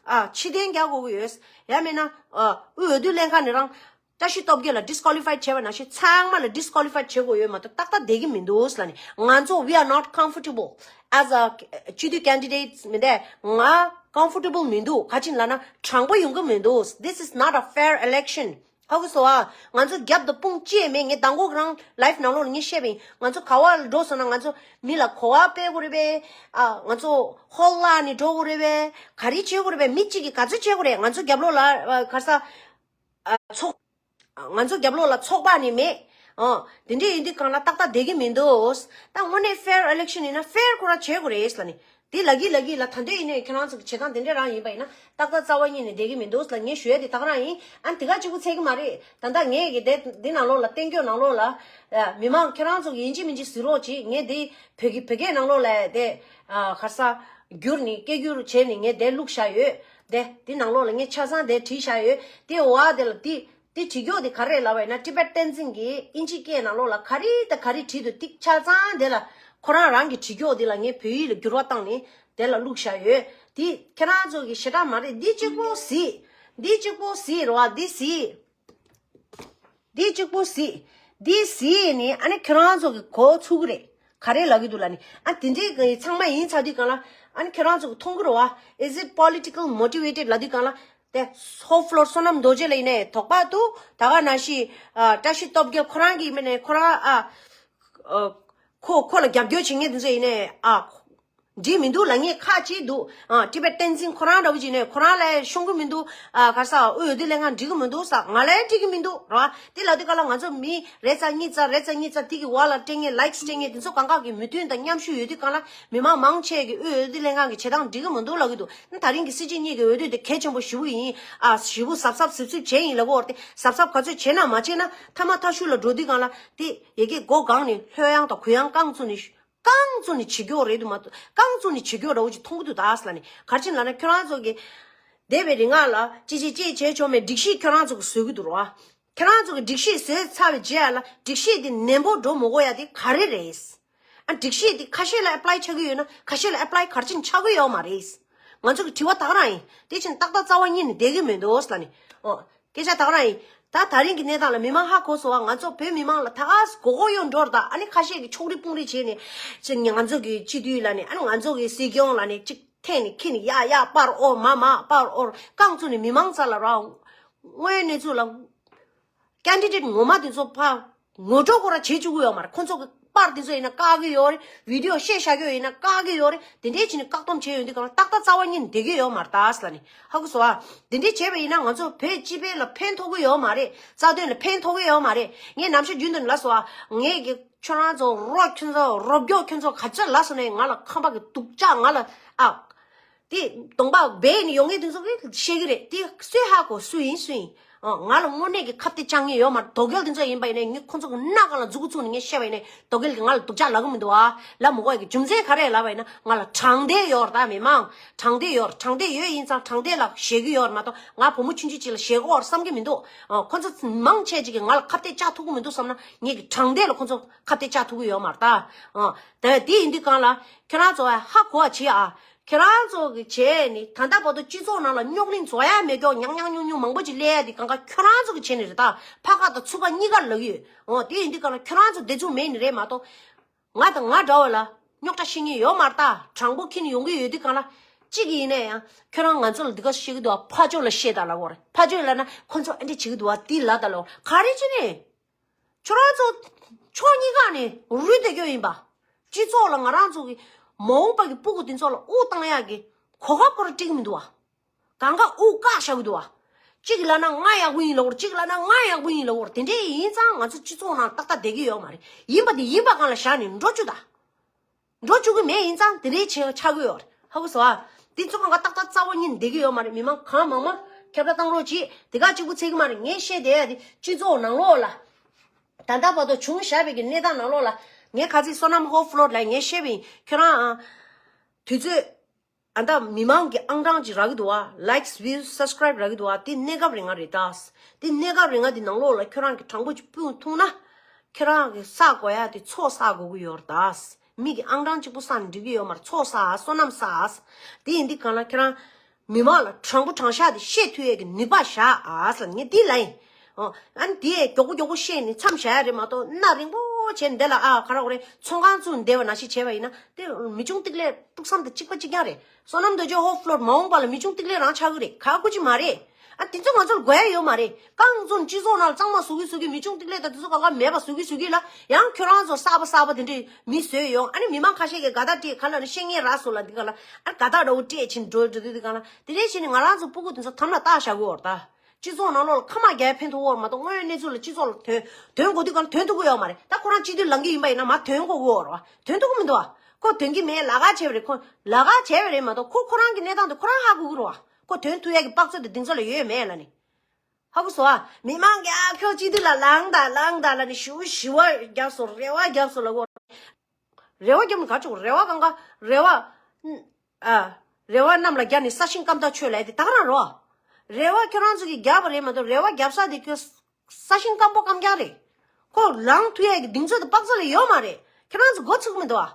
ཨ་ཕྱི་འཐེན་རྒྱག་དགོས་ཀྱི་ཡོད། ཡང་མིན་ན་ཨ་དབུས་འོས་བསྡུ་ལྷན་ཁང་ནས་རང་བཀྲ་ཤིས་སྟོབས་རྒྱལ་ལ་ཌི་སི་ཀོ་ལི་ཕའི་བྱས་པ་ནང་བཞིན་ཚང་མ་ལ་ཌི་སི་ཀོ་ལི་ཕའི་བྱེད་དགོས་ཡོད་མ་གཏོགས་ཏག་ཏག་བསྡད་ཀྱི་མི་འདུག་ཟེར་ལབ་ནས། ང་ཚོ་we are not comfortable as a སྤྱི་འཐུས་ཀེན་ཌི་ཌེ་ཊི་མིན་ཏེ། ང་ཀོམ་ཕོར་ཊེ་བལ་མི་འདུག་ག་ཅི་ལབ་ན་དྲང་པོ་ཡོང་གི་མི་འདུག This is not a fair election. ཧ་གོ་སོང་ཨ། ང་ཚོ་རྒྱབ་དང་དཔུང་བཅས་མེད། ངས་མདང་དགོང་རང་ལའིབ་ནང་ལོགས་ལ་ངས་བཤད་པ་ཡིན། ང་ཚོ་ག་བ་ལ་འགྲོ་སོང་ན་ང་ཚོ་མི་ལ་གོ་བ་སྤེལ་དགོས་རེད་པས། ཨ་ང་ཚོ་ཧོལ་ལ་ནས་འགྲོ་དགོས་རེད་པས། ག་རེ་བྱེད་དགོས་རེད་པས། མི་གཅིག་གིས་ག་ཚོད་བྱེད་དགོས་རེད། ང་ཚོ་རྒྱབ་ལོགས་ལ་ག་རེ་ཟ། ཚོགས། ང་ཚོ་རྒྱབ་ལོགས་ལ་ཚོགས་པ་ནི་མེད། ཨོ། དེ་འདྲས་ཡིན་དུས་གང་ལ་ཏག་ཏག་བསྡད་ཀྱི་མི་འདུག་ད་དངོས་གནས་ཕེར་ཨི་ལེག་ཤན་ཡིན་ན་ཕེར་ཁོ་རང་བྱེད་དགོས་རེད་ལབ་ནི། དེ་ལབ་ཀྱི་ལབ་ཀྱི་ལ་ད་འདོད་ཡིན་ནའི་ཁྱེད་རང་ཚོ་གི་བྱེད་སྟངས་དེ་འདྲས་རང་ཡིན་པ་ཡིན་ན་ཏག་ཏག་རྩ་བ་ཉིད་ནས་བསྡད་ཀྱི་མི་འདུག་ལབ་ངས་ཞུ་ཡ་དེ་ད་ག་རང་ཡིན། ཨ་ནི་དེ་ག་གཅིག་པུ་ཚད་ཀྱི་མ་རེད། ད་ལྟ་ངས་གི་དེ་འདི་ནང་ལོགས་ལ་བསྟན་བཅོས་ནང་ལོགས་ལ་མི་མང་ཁྱེད་རང་ཚོ་གི་ཡིན་གཅིག་མིན་གཅིག་གཟིགས་རོགས་གྱིས། ངས་དེ་བོད་ཀྱི་བོད་སྐད་ནང་ལོགས་ལ་དེ་ག་ས་བསྒྱུར་ནས་སྐད་སྒྱུར་བྱས་ནས་ངས་དེ་བླུགས་བཞག་ཡོད། དེ་དེ་ནང་ལོགས་ལ་ངས་ཆ་ཚང་དེ་བྲིས་བཞག་ཡོད། དེ་འོ་དེ་ལ་དེ་དེ་བྲིས་རྒྱུ་དེ་ག་རེ་ལབ་པ་ཡིན་ན་ཊི་བེཊ་བསྟན་འཛིན་གྱིས་དབྱིན་ཇིའི་སྐད་ནང་ལོགས་ལ་ག་རེ་དང་ག་རེ་བྲིས་འདུག་དེ་ཆ་ཚང་དེ་ལ་ཁོ་རང་རང་གི་བྲིས་རྒྱུ་དེ་ལ་ངས་བོད་ཡིག་ལ་བསྒྱུར་བ་བཏང་ནས་དེ་ལ་བླུགས་བཞག་ཡོད། དེ་ཁྱེད་རང་ཚོ་གི་ཞེ་དྲག་མ་རེད། འདི་གཅིག་པོ་གཟིགས། འདི་གཅིག་པོ་གཟིགས་རེད་བ། འདི་གཟིགས། འདི་གཅིག་པོ་གཟིགས། འདི་གཟིགས་ནས་ཨ་ནི་ཁྱེད་རང་ཚོ་གི་གོ་ཚུགས་ཀྱི་རེད། ག་རེ་ལབ་ཀྱི་འདུག་ལབ་ནི། ཨ་དེ་འདྲའི་གི་ཚང་མ་ཡིན་ཚར་དུས་སྒང་ལ་ཨ་ནི་ཁྱེད་རང་ཚོ་གི་མཐོང་གི་རེད་བ། Is it political motivated ལབ་དུས་སྒང་ལ། དེ་ཧོ་ཕློར་བསོད་ནམས་རྡོ་རྗེ་ལ་ཡིན་ནའི་དོགས་པ་འདུག་ད་ག་ནང་བཞིན་ཨ་བཀྲ་ཤིས་སྟོབས་རྒྱལ་ཁོ་རང་གིས་མིན་ནའི་ཁོ་རང་ཨ་ཨ་ཁོ་ཁོ་ལ་རྒྱབ་སྐྱོར་བྱེད་མཁན་དེ་ཚོ་ཡིན་ནའི་ཨ། འགྲིག་མི་འདུག་ལབ་མཁན་ཁག་ཅིག་འདུག་ཨ་ཊི་བེཊ་བསྟན་འཛིན་ཁོ་རང་འདྲ་བོ་ཅིག་ནས་ཁོ་རང་ལ་ཤོང་གི་མི་འདུག་ཨ་ག་ས་དབུས་འོས་བསྡུ་ལྷན་ཁང་འགྲིག་གི་མི་འདུག་ས་ང་ལ་འགྲིག་གི་མི་འདུག་ར། དེ་ལབ་དུས་སྒང་ལ་ང་ཚོ་མི་རེ་ཙམ་གཉིས་ཙམ་རེ་ཙམ་གཉིས་ཙམ་དེ་གི་བར་ལ་སྤྲད་མཁན་ལའིཀ་སྤྲད་མཁན་དེ་ཚོ་གང་ག་གི་མོས་མཐུན་དང་མཉམ་ཞུགས་ཡོད་དུས་སྒང་ལ་མི་མང་མང་ཆེ་གི་དབུས་འོས་བསྡུ་ལྷན་ཁང་གི་བྱེད་སྟངས་འགྲིག་གི་མི་འདུག་ལབ་ཀྱི་འདུག་ད་རིང་གི་སྲིད་སྤྱི་གཉིས་ཀྱི་འོས་བསྡུ་དེ་གལ་ཆེན་པོ་ཞེ་པོ་ཡིན། ཨ་ཞེ་པོ་གཟབ་གཟབ་གཟབ་གཟབ་བྱས་ཡིན་ལབ་ཀྱི་ཡོད་རེད་དེ། གཟབ་གཟབ་ག་ཚོད་བྱས་ན་མ་བྱས་ན་མཐའ་མ་མཐའ་གཞུག་ལ་འགྲོ་དུས་སྒང་ལ་དེ་ཡ་གི་མགོ་སྒང་ནས་ལྷོད་ཡངས་དང་གུ་ཡངས་རྐང་བཙུགས་ནས། རྐང་བཙུགས་ནས་བྱེད་རྒྱུ་རེད་འདུག་མ་གཏོགས། རྐང་བཙུགས་ནས་བྱེད་རྒྱུ་འདྲ་བོ་ཅིག་མཐོང་གི་འདུག་ད་ཟེར་ལབ་ནས། ག་རེ་བྱས་ནས་ལབ་ན་ཁྱོད་རང་ཚོ་གི་འདས་པའི་རིང་ལ་ཅི་ཅི་ཅི་བྱས་ཆོག་མེད་སྒྲིག་གཞི་ཁྱོད་རང་ཚོ་གི་བཟོ་གི་འདུག་རོ། ཁྱོད་རང་ཚོ་གི་སྒྲིག་གཞི་བཟོས་ཚར་བའི་རྗེས་ལ་སྒྲིག་གཞི་དེ་ནན་པོ་འགྲོ་མི་དགོས་ཡ་དེ་ག་རེ་རེད། ཨ་སྒྲིག་གཞི་དེ་ཁ་ཤས་ལ་ཨེ་པ་ལའི་ཆགས་ཀྱི་ཡོད་ན་ཁ་ཤས་ལ་ཨེ་པ་ལའི་ག་རེ་བྱས་ནས་ཆགས་ཀྱི་ཡོད་མ་རེད། ང་ཚོ་གི་དྲི་བ་ད་ག་རང་ཡིན། དེ་བྱས་ནས་ཏག་ཏག་རྩ་བ་ཉིད་ནས་བསྡད་ཀྱི་མི་འདུག་ཟེར་ལབ་ནས། ཨོ། སྐད་ཆ་ད་ག་རང་ཡིན། ད་ད་རིང་གི་གནས་སྟངས་ལ་མི་མང་ཧ་གོ་སོང་བ། ང་ཚོ་བོད་མི་མང་ལ་ད་ག་སེ་མགོ་སྐོར་གཡོག་འགྲོ་ར། ད་ཨ་ནི་ཁ་ཤས་ཀྱིས་ཕྱོགས་རིས་དཔུང་རིས་བྱས་ནས་ཅི་ང་ཚོ་གི་སྤྱི་འཐུས་ལབ་ནས་ཨ་ནི་ང་ཚོ་གི་སྲིད་སྐྱོང་ལབ་ནས་ཅིག་འཐེན་ནས་འཁྱེར་ནས་ཡ་ཡ་པར་ཨོ་མ་མ་པར་ཨོ་རྐང་བཙུགས་ནས་མི་མང་རྩ་ལ་ར། དངོས་གནས་ཚུལ་ལ་ཀན་ཌི་ཌེ་ཊི་ངོ་མ་དེ་ཚོ་ཕར་ངོ་སྤྲོད་ཁོ་ར་བྱེད་བཅུག་གི་ཡོད་མ་རེད། ཁོ་ཚོ་གི་པར་དེ་ཚོ་ཡིན་ན་བཀག་གི་ཡོད་རེད། བི་ཌི་ཡོ་བཤད་བཞག་གི་ཡོད་ཡིན་ན་བཀག་གི་ཡོད་རེད། དེ་འདྲའི་བྱས་ནས་བཀག་སྡོམ་བྱས་ཡོང་དུས་སྒང་ལ་ཏག་ཏག་རྩ་བ་ཉིད་ནས་བསྡད་ཀྱི་ཡོད་མ་རེད་ད་ཟེར་ལབ་ནས་ཧ་གོ་སོང་ཨ། དེ་འདྲའི་བྱས་པ་ཡིན་ན་ང་ཚོ་བོད་སྤྱི་པའི་ལ་ཕན་ཐོགས་ཀྱི་ཡོད་མ་རེད། རྩ་དོན་ལ་ཕན་ཐོགས་ཀྱི་ཡོད་མ་རེད། ངས་ནམ་ཞག་རྒྱུན་དུ་ལབ་སོང་ཨ། ངས་ཀྱི་ཁྱོད་རང་ཚོ་རོ་ཁྱོད་ཚོ་རོ་བརྒྱོག་ཁྱོད་ཚོ་ག་ཚོད་ལབ་སོང་ནའི་ང་ལ་ཁམས་པ་གི་སྡུག་ཅག་ང་ལ་ཨ། དེ་གདོང་པ་སྦས་ནས་ཡོང་མཁན་དེ་ཚོ་གིས་བཤད་ཀྱི་རེད། དེ་སུས་ཧ་གོ། སུ་ཡིན་སུ་ཡིན། ཨ་ང་ལ་དངོས་གནས་ཀྱི་ཁ་གཏད་བཅག་མཁན་ཡོད་མ་རེད། དོ་གལ་དེ་ཚོ་ཡིན་པ་ཡིན་ནའི་ངས་ཁོ་ཚོ་གི་སྣ་སྒང་ལ་མཛུ་གུ་བཙུགས་ནས་ངས་བཤད་པ་ཡིན་ནའི་དོ་གལ་གྱིས་ང་ལ་སྡུག་ཅག་ལབ་ཀྱི་མི་འདུག་ཨ། ལབ་མི་དགོས་ཡ་གི་རྒྱུ་མཚན་ག་རེ་ལབ་པ་ཡིན་ན་ང་ལ་དྲང་བདེན་ཡོད་རེད། ད་མི་མང་དྲང་བདེན་ཡོད་རེད། དྲང་བདེན་ཡོད་ཡིན་ཙང་དྲང་བདེན་ལ་ཞེད་ཀྱི་ཡོད་རེད་མ་གཏོགས་ང་བུ་མོ་ཆུང་ཆུང་ཅིག་ལ་ཞེད་ཀྱི་ཡོད་རེད་བསམ་གྱི་མི་འདུག་ཨ་ཁོ་ཚོ་མང་ཆེ་ཅིག་གིས་ང་ལ་ཁ་གཏད་བཅག་ཐུབ་ཀྱི་མི་འདུག་བསམ་ན་ངེད་ཀྱི་དྲང་བདེན་ལ་ཁོ་ཚོ་ཁ་གཏད་བཅག་ཐུབ་ཀྱི་ཡོད་མ་རེད་ད། ཨ་ད་དེ་ཡིན་དུས་སྒང་ལ་ཁྱོད་རང་ཚོ་ཧ་གོ་བ་བྱེད་ཨ། ཁྱེད་རང་ཚོ་གི་བྱས་ནི་ད་ལྟ་བར་དུ་སྤྱི་ཚོགས་ནང་ལ་རྙོག་གླེང་བཟོ་ཡ་མེད་ཀྱོག་ཉག་ཉག་ཉུང་ཉུང་མང་པོ་ཅིག་སླེབས་ཡ་དེ་གང་ག་ཁྱོད་རང་ཚོ་གི་བྱས་ནི་རེད་ད། ཕ་ཁ་དང་ཚུགས་ཁ་གཉིས་ཀ་ལབ་ཀྱི་ཡོད། འོ་དེ་ཡིན་དུས་སྒང་ལ་ཁྱོད་རང་ཚོ་བདེ་ཚུགས་མེད་ནི་རེད་མ་གཏོགས། ང་དང་ང་འདྲ་བ་ལ་རྙོག་དྲ་བཤད་མཁན་ཡོད་མ་རེད་ད། དྲང་པོ་ཁྱེར་ནས་ཡོང་གི་ཡོད་དུས་སྒང་ལ་གཅིག་གིས་ཡིན་ན་ཡང་ཁྱོད་རང་ང་ཚོ་ལ་འདི་ག་བཤད་ཀྱི་འདུག་ཨ། ཕ་ཕྱོགས་ལ་བཤད་ད་ལབ་ཀྱི་ཡོད་རེད། ཕ་ཕྱོགས་ལབ་ན་ཁོ་ཚོ་ཨ་འདྲ་བྱེད་ཀྱི་འདུག་ཨ། དེ་ལབ་ད་ལབ་ཀྱི་ཡོད་རེད། ག་རེ་བྱས་ནས། ཁྱོད་རང་ཚོ་ཕྱོགས་གཉིས་ཀ་ནས་རུལ་བསྡད་ཀྱི་ཡིན་པ། སྤྱི་ཚོགས་ལ་ང་རང་ཚོ་གི་མ་འོངས་པ་གི་སྤུ་གུ་དེ་ཚོ་ལ་དབུགས་བཏང་ཡག་གི་གོ་སྐབས་ཁོ་རང་སྤྲད་ཀྱི་མི་འདུག་བ། གང་ག་དབུགས་བཀག་བཞག་གི་འདུག་བ། གཅིག་ལབ་ན་ང་ཡག་པོ་ཡིན་ལབ་ཀྱི་ཡོད་རེད། གཅིག་ལབ་ན་ང་ཡག་པོ་ཡིན་ལབ་ཀྱི་ཡོད་རེད། དེ་འདྲས་ཡིན་ཙང་ང་ཚོ་སྤྱི་ཚོགས་ནང་ཏག་ཏག་བསྡད་ཀྱི་ཡོད་མ་རེད། ཡིན་པ་དེ་ཡིན་པ་སྒང་ལ་བཞག་ནས་འགྲོ་བཅུག་ད། འགྲོ་བཅུག་གི་མེད། ཡིན་ཙང་དེ་འདྲའི་བྱས་ཆགས་ཀྱི་ཡོད་རེད། ཧ་གོ་སོང་ཨ། དེ་ཚོ་གང་ག་ཏག་ཏག་རྩ་བ་ཉིད་ནས་བསྡད་ཀྱི་ཡོད་མ་རེད། མི་མང་གང་མང་མང་ཁྱབ་བསྒྲགས་བཏང་རོགས་གྱིས། དེ་ག་གཅིག་པུ་ཚད་ཀྱི་མ་རེད། ངས་བཤད་བསྡད་ཡ་དེ་སྤྱི་ཚོགས་ནང་ལོགས་ལ་ད་ལྟ་བར་དུ་བྱུང་བཞག་པའི་གི་གནས་སྟངས་ནང་ལོགས་ལ་ངས་ཁ་ཚིག་བསོད་ནམས་ཧོ་ཕློར་ལ་ངས་བཤད་པ་ཡིན། ཁྱོད་རང་ཨ་དུས་ཚོད་ཨ་ད་མི་མང་གི་ཨང་གྲངས་ཅིག་རག་གི་འདུག་བ། ལའིཀ་སི་བིའུ་སི་སབ་སི་ཀ་རའིབ་རག་གི་འདུག་བ། དེ་གནས་སྐབས་རིང་ང་རེད་ད། དེ་གནས་སྐབས་རིང་ང་དེ་ནང་ལོགས་ལ་ཁྱོད་རང་གི་དྲང་པོ་ཅིག་སྤུངས་ཐུབ་ན་ཁྱོད་རང་གི་བསགས་དགོས་ཡ་དེ་ཚོགས་བསགས་དགོས་ཀྱི་ཡོད་རེད་ད། མི་གི་ཨང་གྲངས་གཅིག་པུ་བསགས་ནས་འགྲིག་གི་ཡོད་མ་རེད། ཚོགས་བསགས། བསོད་ནམས་བསགས། དེ་ཡིན་དུས་གང་ལ་ཁྱོད་རང་མི་མང་ལ་དྲང་པོ་དྲང་བཞག་དེ་བཤད་ཐུབ་ཡས་ཀྱི་ནུས་པ་བཞག་ཨ་ཟེར་ངས་དེ་ལབ་ཡིན། ཨོ། ཨ་ནི་དེ་མགྱོགས་པོ་མགྱོགས་པོ་བཤད་ནས་མཚམས་བཞག་ཡ་རེད་མ་གཏོགས་གནའ་རིང་པོ་བྱས་ནས་འདི་ལ་ཨ་ག་རེ་གོ་རེད། ཚོང་ཁང་བཙུགས་ནས་བསྡད་པ་ནང་བཞིན་བྱས་པ་ཡིན་ན་དེ་མི་ཆུང་ཏིག་ལེ་དཀྲུག་ས་དང་གཅིག་པ་གཅིག་རྐྱང་རེད། བསོད་ནམས་རྡོ་རྗེ་ཧོ་ཕློར་མ་འོངས་པ་ལ་མི་ཆུང་ཏིག་ལེ་རང་ཆགས་ཀྱི་རེད། ག་གོ་ཅི་མ་རེད། ཨ་དེ་ཚོ་ང་ཚོར་དགོས་ཡ་ཡོད་མ་རེད། རྐང་བཙུགས་ནས་སྤྱི་ཚོགས་ནང་ལ་གཙང་མ་བཟོ་གི་བཟོ་གི་མི་ཆུང་ཏིག་ལེ་དང་དེ་ཚོ་གང་ག་མེད་པ་བཟོ་གི་བཟོ་གི་ལ་ཡང་ཁྱོད་རང་ཚོ་གསར་པ་གསར་པ་དེ་འདྲས་མི་བཟོས་ཡོང་། ཨ་ནི་མི་མང་ཁ་ཤས་ཀྱིས་དགའ་ཐག་སྤྲད་ག་ལ་ནི་བཤད་ངན་རག་སོང་ལ་འདི་ག་ལ་ཨ་དགའ་ཐག་འདྲ་བོ་སྤྲད་ཕྱིན་འགྲོ་འགྲོ་དུས་འདི་ག་ལ་དེ་འདྲས་བྱས་ནས་ང་རང་ཚོ་སྤུ་གུ་དེ་ཚོ་དམ་ལ་བཏགས་བཞག་གི་ཡོད་རེད་ད། སྤྱི་ཚོགས་ནང་ལོགས་ལ་ཁ་མ་རྒྱག་ཡ་ཕན་ཐོགས་ཡོད་མ་གཏོགས་དངོས་ཡོད་གནས་ཚུལ་ལ་སྤྱི་ཚོགས་ལ་དོན་དོན་དགོས་དུས་གང་ལ་དོན་ཐུབ་ཀྱི་ཡོད་མ་རེད། ད་ཁོ་རང་སྤྱི་འཐུས་ལངས་ཀྱི་ཡིན་པ་ཡིན་ན་མར་དོན་དགོས་ཀྱི་ཡོད་རེད་བ། དོན་ཐུབ་ཀྱི་མི་འདུག་བ། ཁོ་དོན་གྱི་མེད། ལ་ཁ་བྱས་པ་རེད། ཁོ་ལ་ཁ་བྱས་པ་རེད་མ་གཏོགས་ཁོ་ཁོ་རང་གི་གནས་སྟངས་དེ་ཁོ་རང་ཧ་གོ་གི་རེད་བ། ཁོ་དོན་ཐུབ་ཡ་གི་དཔག་ཚོད་དེ་གདེང་ཚོད་ལ་ཡོད་མེད་ལ་ནི། ཧ་གོ་སོང་ཨ། མི་མང་གིས་ཨ་ཁྱོད་སྤྱི་འཐུས་ལ་ལངས་དང་ལངས་དང་ལ་ནི་ཞུ་ཞུ་བ་རྒྱབ་སོང་། རེ་བ་རྒྱབ་སོང་ལ་གོ། རེ་བ་རྒྱབ་ནི་ག་ཆོག་རེ་བ་གང་ག་རེ་བ། ཨ། རེ་བ་གནམ་ལ་རྒྱབ་ནི་ས་ཞིང་སྐམ་ཐག་ཆོད་ལ་དེ་ད་ག་རང་རོ། རེ་བ་ཁྱོད་རང་ཚོ་གིས་རྒྱབ་པ་རེད་མ་གཏོགས་རེ་བ་རྒྱབ་ས་དེ་ཁྱོད་ས་ཞིང་སྐམ་པོ་སྐམ་རྐྱང་རེད། ཁོ་ལངས་ཐུབ་ཡ་གི་གདེང་ཚོད་དང་དཔག་ཚོད་ལ་ཡོད་མ་རེད། ཁྱོད་རང་ཚོ་འགོ་ཚུགས་མི་འདུག་ཨ།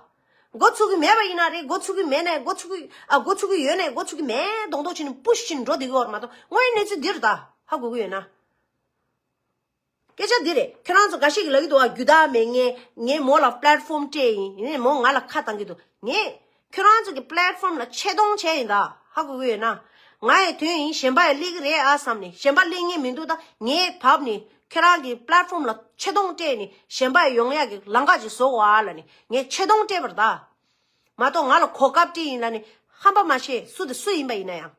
འགོ་ཚུགས་གི་མེད་པ་ཡིན་ན་རེད། འགོ་ཚུགས་གི་མེད་ནས་འགོ་ཚུགས་གི་ཨ་འགོ་ཚུགས་གི་ཡོད་ནས་འགོ་ཚུགས་གི་མེད་མདོག་མདོག་བྱས་ནས་པུ་ཤི་བྱས་ནས་འགྲོ་བསྡད་གི་ཡོད་རེད་མ་གཏོགས་དངོས་ཡོད་གནས་ཚུལ་འདི་རེད་ད། ཧ་གོ་གི་ཡོད་ན། སྐད་ཆ་འདི་རེད། ཁྱོད་རང་ཚོ་འགའ་ཞིག་གིས་ལབ་ཀྱི་འདུག་ཨ། རྒྱུ་དག་མེད། ངས་ངས་མོ་ལ་པླེ་ཊི་ཕོམ་སྤྲད་ཡིན། ཡིན་ནའི་མོ་ང་ལ་ཁ་བཏང་གི་འདུག་ངས་ཁྱོད་རང་ཚོ་གི་པླེ་ཊི་ཕོམ་ལ་ཆེ་མཐོང་བྱས་ཡིན་ད། ཧ་གོ་གི་ཡོད་ན། ང་ཡི་དོན་ཡིན། གཞན་པ་ཡི་སླེབས་ཀྱི་རེད་ཨ་བསམ་ནས། གཞན་པ་སླེབས་ངེས་མི་འདུག་ད་ངས་བབས་ནས་ཁྱོད་རང་གི་པླེ་ཊི་ཕོམ་ལ་ཆེ་མཐོང་སྤྲད་ནས་གཞན་པ་ཡི་ཡོང་ཡག་གི་ལམ་ཁ་ཅིག་བཟོ་དགོས་ཨ་ལབ་ནས་ངས་ཆེ་མཐོང་སྤྲད་པ་རེད་ད། མ་གཏོགས་ང་ལ་གོ་སྐབས་སྤྲད་ཡིན་ལབ་ནས་ཧམ་པ་མ་བཤད། སུ་དེ་སུ་ཡིན་པ་ཡིན་ན་ཡང་།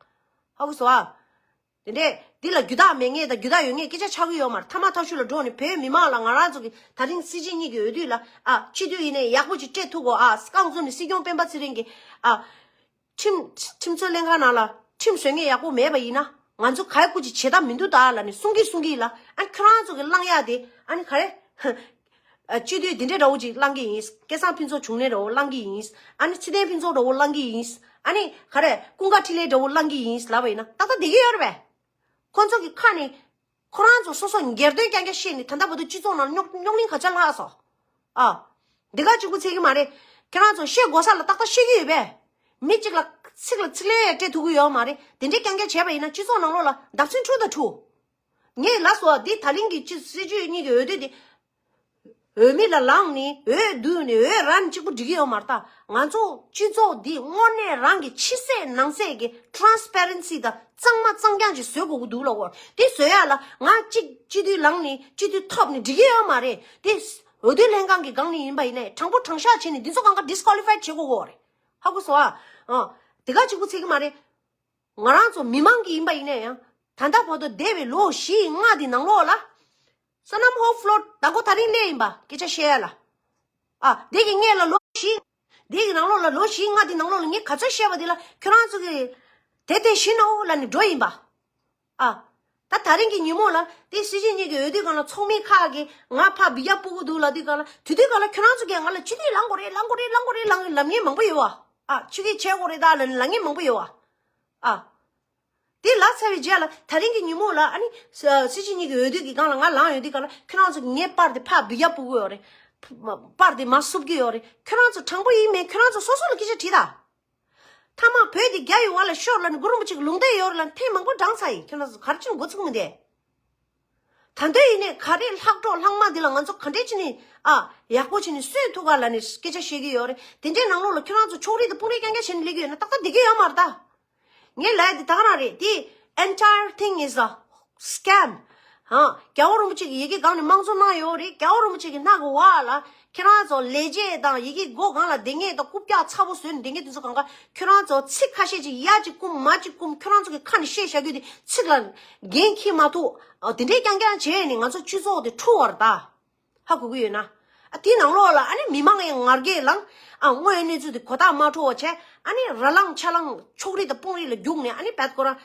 ཧ་གོ་སོང་ཨ། དེ་འདྲས་འདི་ལ་རྒྱུ་དག་མེད། ངས་ད་རྒྱུ་དག་ཡོད། ངས་སྐད་ཆ་ཆགས་ཀྱི་ཡོད་མ་རེད། ཐ་མག་ཐག་ཆོད་ལ་འགྲོ་ནས་བོད་མི་མང་ལ། ང་རང་ཚོ་གི་ད་རིང་སྲིད་སྤྱི་གཉིས་ཀྱི་འོས་བསྡུ་ལ་ཨ། སྤྱི་འཐུས་ཡིན་ནའི་ཡག་པོ་ཅིག་སྤྲད་ཐུབ་དགོས་ཨ། རྐང་བཙུགས་ནས་སྲིད་སྐྱོང་སྤེན་པ་ཚེ་རིང་གིས་ཨ། ཁྲིམས་ཁྲིམས་རྩོད་ལྷན་ཁང་ནང་ལ་ཁྲིམས་བཟོ་མཁན་ཡག་པོ་མེད་པ་ཡིན་ན། ང་ཚོ་ག་ཡི་སྐུ་ཅིག་བྱེད་ཐབས་མི་འདུག་ད་ལབ་ནས་གསུང་གི་གསུང་གི་ལ། ཨ་ཁྱོད་རང་ཚོ་གི་བླང་ཡག་དེ་ཨ་ནི་ག་རེ། ཨ། སྤྱི་འཐུས་འདི་འདྲའི་འདྲ་བོ་ཅིག་བླང་གི་ཡིན། སྐལ་བཟང་ཕུན་ཚོགས་འབྱུང་གནས་འདྲ་བོ་བླང་གི་ཡིན། ཨ་ནི་ཚེ་བརྟན་ཕུན་ཚོགས་འདྲ་བོ་བླང་གི་ཡིན། ཨ་ནི་ག་རེ་ཀུན་དགའ་འཕྲིན་ལས་འདྲ་བོ་བླང་གི་ཡིན་ལབ་པ་ཡིན་ན་ཏག་ཏག་བསྡད་ཀྱི་ཡོད་རེད་པས། ཁོ་ཚོ་གི་ཁ་ནས་ཁོ་རང་ཚོ་སོ་སོ་སྒེར་དོན་རྐྱང་རྐྱང་བཤད་ནས་ད་ལྟ་བར་དུ་སྤྱི་ཚོགས་ནང་རྙོག་རྙོག་གླེང་ག་ཚོད་བསླངས་སོང་། ཨ། འདི་ག་གཅིག་པུ་ཚད་ཀྱི་མ་རེད། ཁྱེད་རང་ཚོ་བཤད་དགོས་ས་ལ་ཏག་ཏག་བཤད་ཀྱི་ཡོད་པས། མི་གཅིག་ལ་ཚིག་ལ་ཚིག་ལན་སྤྲད་ཐུབ་ཀྱི་ཡོད་མ་རེད། དེ་འདྲའི་རྐྱང་རྐྱང་བྱས་པ་ཡིན་ན་སྤྱི་ཚོགས་ནང་ལོགས་ལ་བདག་འཛིན་འཁྲུག་དང་འཁྲུག་ངས་ལབ་སོང་། འདི་ད་ལིང་གི་སྤྱི་སྲིད་སྤྱི་གཉིས་ཀྱི་འོས་བསྡུ་དེ། འོས་མི་ལ་ལངས་ནས་འོས་བསྡུ་ནས་འོས་རན་གཅིག་པུ་འགྲིག་གི་ཡོད་མ་རེད་ད། ང་ཚོ་སྤྱི་ཚོགས་འདི་དངོས་གནས་རང་གི་ཕྱི་གསལ་ནང་གསལ་གྱི་ཊ་རན་སི་པེ་རེན་སི་དང་གཙང་མ་གཙང་རྐྱང་ཅིག་བཟོ་དགོས་ཀྱི་འདུག་ལབ་ཀྱི་ཡོད་རེད། དེ་བཟོ་ཡག་ལ་ང་གཅིག་སྤྱི་འཐུས་ལངས་ནས་སྤྱི་འཐུས་ཐོབ་ནས་འགྲིག་གི་ཡོད་མ་རེད། དེ་འོས་བསྡུ་ལྷན་ཁང་གི་སྒང་ནས་ཡིན་པ་ཡིན་ནའི་དྲང་པོ་དྲང་བཞག་བྱས་ནས་འདི་ཚོ་གང་ག་ཌི་སི་ཀོ་ལི་ཕའི་བྱེད་དགོས་ཀྱི་ཡོད་རེད། ཧ་གོ་སོང་ཨ། ཨ། དེ་ག་གཅིག་པུ་ཚད་ཀྱི་མ་རེད། ང་རང་ཚོ་མི་མང་གི་ཡིན་པ་ཡིན་ན་ཡང་ད་ལྟ་བར་དུ་འདས་པའི་ལོ་བཞི་ལྔ་དེ་ནང་ལོགས་ལ། སོ་ནམ་ཧོབ་ལོ་ཟླ་མགོ་ད་རིང་སླེབས་ཡིན་པ་སྐད་ཆ་བཤད་ཡ་ལ། ཨ། འདི་གི་སྔས་ལ་ལོ་བཞི། འདི་གི་ནང་ལོགས་ལ་ལོ་བཞི་ལྔ་དེ་ནང་ལོགས་ལ་ངས་ག་ཚོད་བཤད་པ་དེ་ལ་ཁྱོད་རང་ཚོ་གི་དེ་དེ་བཞིན་ནོ་ལབ་ནས་འགྲོ་ཡིན་པ། ཨ། ད་ད་རིང་གི་ཉིན་མོ་ལ་དེ་སྲིད་སྤྱི་གཉིས་ཀྱི་འོས་བསྡུ་སྒང་ལ་ཚོགས་མི་ཁག་གིས་ང་ཕར་འབུད་རྒྱག་སྤོ་གི་འདུག་ལབ་དུས་སྒང་ལ། དེ་དུས་སྒང་ལ་ཁྱོད་རང་ཚོ་གིས་ང་ལ་སྤྱི་འཐུས་ལངས་དགོས་རེད། ལངས་དགོས་རེད། ལངས་དགོས་རེད། ལངས་ལབ་མཁན་མང་པོ་ཡོད་བ། ཨ། ཆུ་སྐྱིད་བྱེད་དགོས་རེད་ད་ལབ་ནས་ལབ་མཁན་མང་པོ་ཡོད་བ། ཨ། དེ་ལབ་ཚར་བའི་རྗེས་ལ་ད་རིང་གི་ཉིན་མོ་ལ་ཨ་ནི་ས་སྲིད་སྤྱི་གཉིས་ཀྱི་འོས་བསྡུ་གི་སྒང་ལ་ང་ལངས་ཡོང་དུས་སྒང་ལ་ཁྱོད་རང་ཚོ་ངའི་པར་དེ་ཕར་འབུད་རྒྱག་སྤོ་གི་ཡོད་རེད། པར་དེ་མར་བསུབ་ཀྱི་ཡོད་རེད། ཁྱོད་རང་ཚོ་དྲང་པོ་ཡིན་མིན་ཁྱོད་རང་ཚོ་སོ་སོ་ལ་སྐད་ཆ་དྲིས་དང་། མཐའ་མ་བོད་དེ་རྒྱ་ཡི་འོག་ལ་ཤོར་ལབ་ནས་གུ་རུ་རིན་པོ་ཆེ་གི་ལུང་བསྟན་ཡོད་རེད་ལབ་ནས་ཐེངས་མང་པོ་བགྲངས་ཚར་ཡིན། ཁྱོད་རང་ཚོ་ག་རེ་བྱས་ནས་འགོ་ཚུགས་མི་འདས། ད་འདོད་ཡིན་ནས་ག་རེ་ལྷག་འཕྲོ་ལྷག་མ་འདི་ལ་ང་ཚོ་ག་འདྲས་བྱས་ནས་ཨ་ཡག་པོ་བྱས་ནས་གསོས་ཐུབ་ག་ལབ་ནས་སྐད་ཆ་བཤད་ཀྱི་ཡོད་རེད། དེ་འདྲའི་ནང་ལོགས་ལ་ཁྱོད་རང་ཚོ་ཕྱོགས་རིས་དང་དཔུང་རིས་རྐྱང་རྐྱང་བྱས་ནས་སླེབས་ཀྱི་ཡོད་ན་ཏག་ཏག་བསྡད་ཀྱི་ཡོད་མ་རེད་ད། ངས་ལབ་ཡ་དེ་ད་ག་རང་རེད། དེ་entire thing is a scam. ཧང་། རྒྱལ་བ་རིན་པོ་ཆེ་གི་ཡ་གི་སྒང་ནས་དམངས་གཙོ་གནང་ཡོད་རེད། རྒྱལ་བ་རིན་པོ་ཆེ་གི་སྣ་གི་འོག་ལ་ཁྱེད་རང་ཚོ་ལས་བྱེད་དང་ཡ་གི་སྒོ་སྒང་ལ་བསྡད་མཁན་དང་རྐུབ་བཀྱག་ཚ་པོ་བཟོས་ནས་བསྡད་མཁན་དེ་ཚོ་གང་ག་ཁྱོད་རང་ཚོ་ཚིག་ཁ་ཤས་ཅིག་ཡ་གཅིག་བསྐུམ་མ་གཅིག་བསྐུམ་ཁྱོད་རང་ཚོ་གི་ཁ་ནས་བཤད་བཞག་རྒྱུ་དེ་ཚིག་ལ་འགན་འཁྱེར་མ་ཐུབ། ཨ། དེ་འདྲའི་རྐྱང་རྐྱང་བྱས་ནས་ང་ཚོ་སྤྱི་ཚོགས་དེ་འཁྲུག་པ་རེད་ད། ཧ་གོ་གི་ཡོད་ན། ཨ། དེའི་ནང་ལོགས་ལ་ཨ་ནི་མི་མང་ཡང་ངར་སྐད་ལངས། ཨ། དངོས་ཡོད་གནས་ཚུལ་དེ་གོ་རྟོགས་མ་འཕྲོ་བ་བྱས། ཨ་ནི་ར་ལངས་ཆ་ལངས་ཕྱོགས་རིས་དང་དཔུང་རིས་ལ་རྒྱུགས་ནས་ཨ་ནི་བད་ཁོ་རང་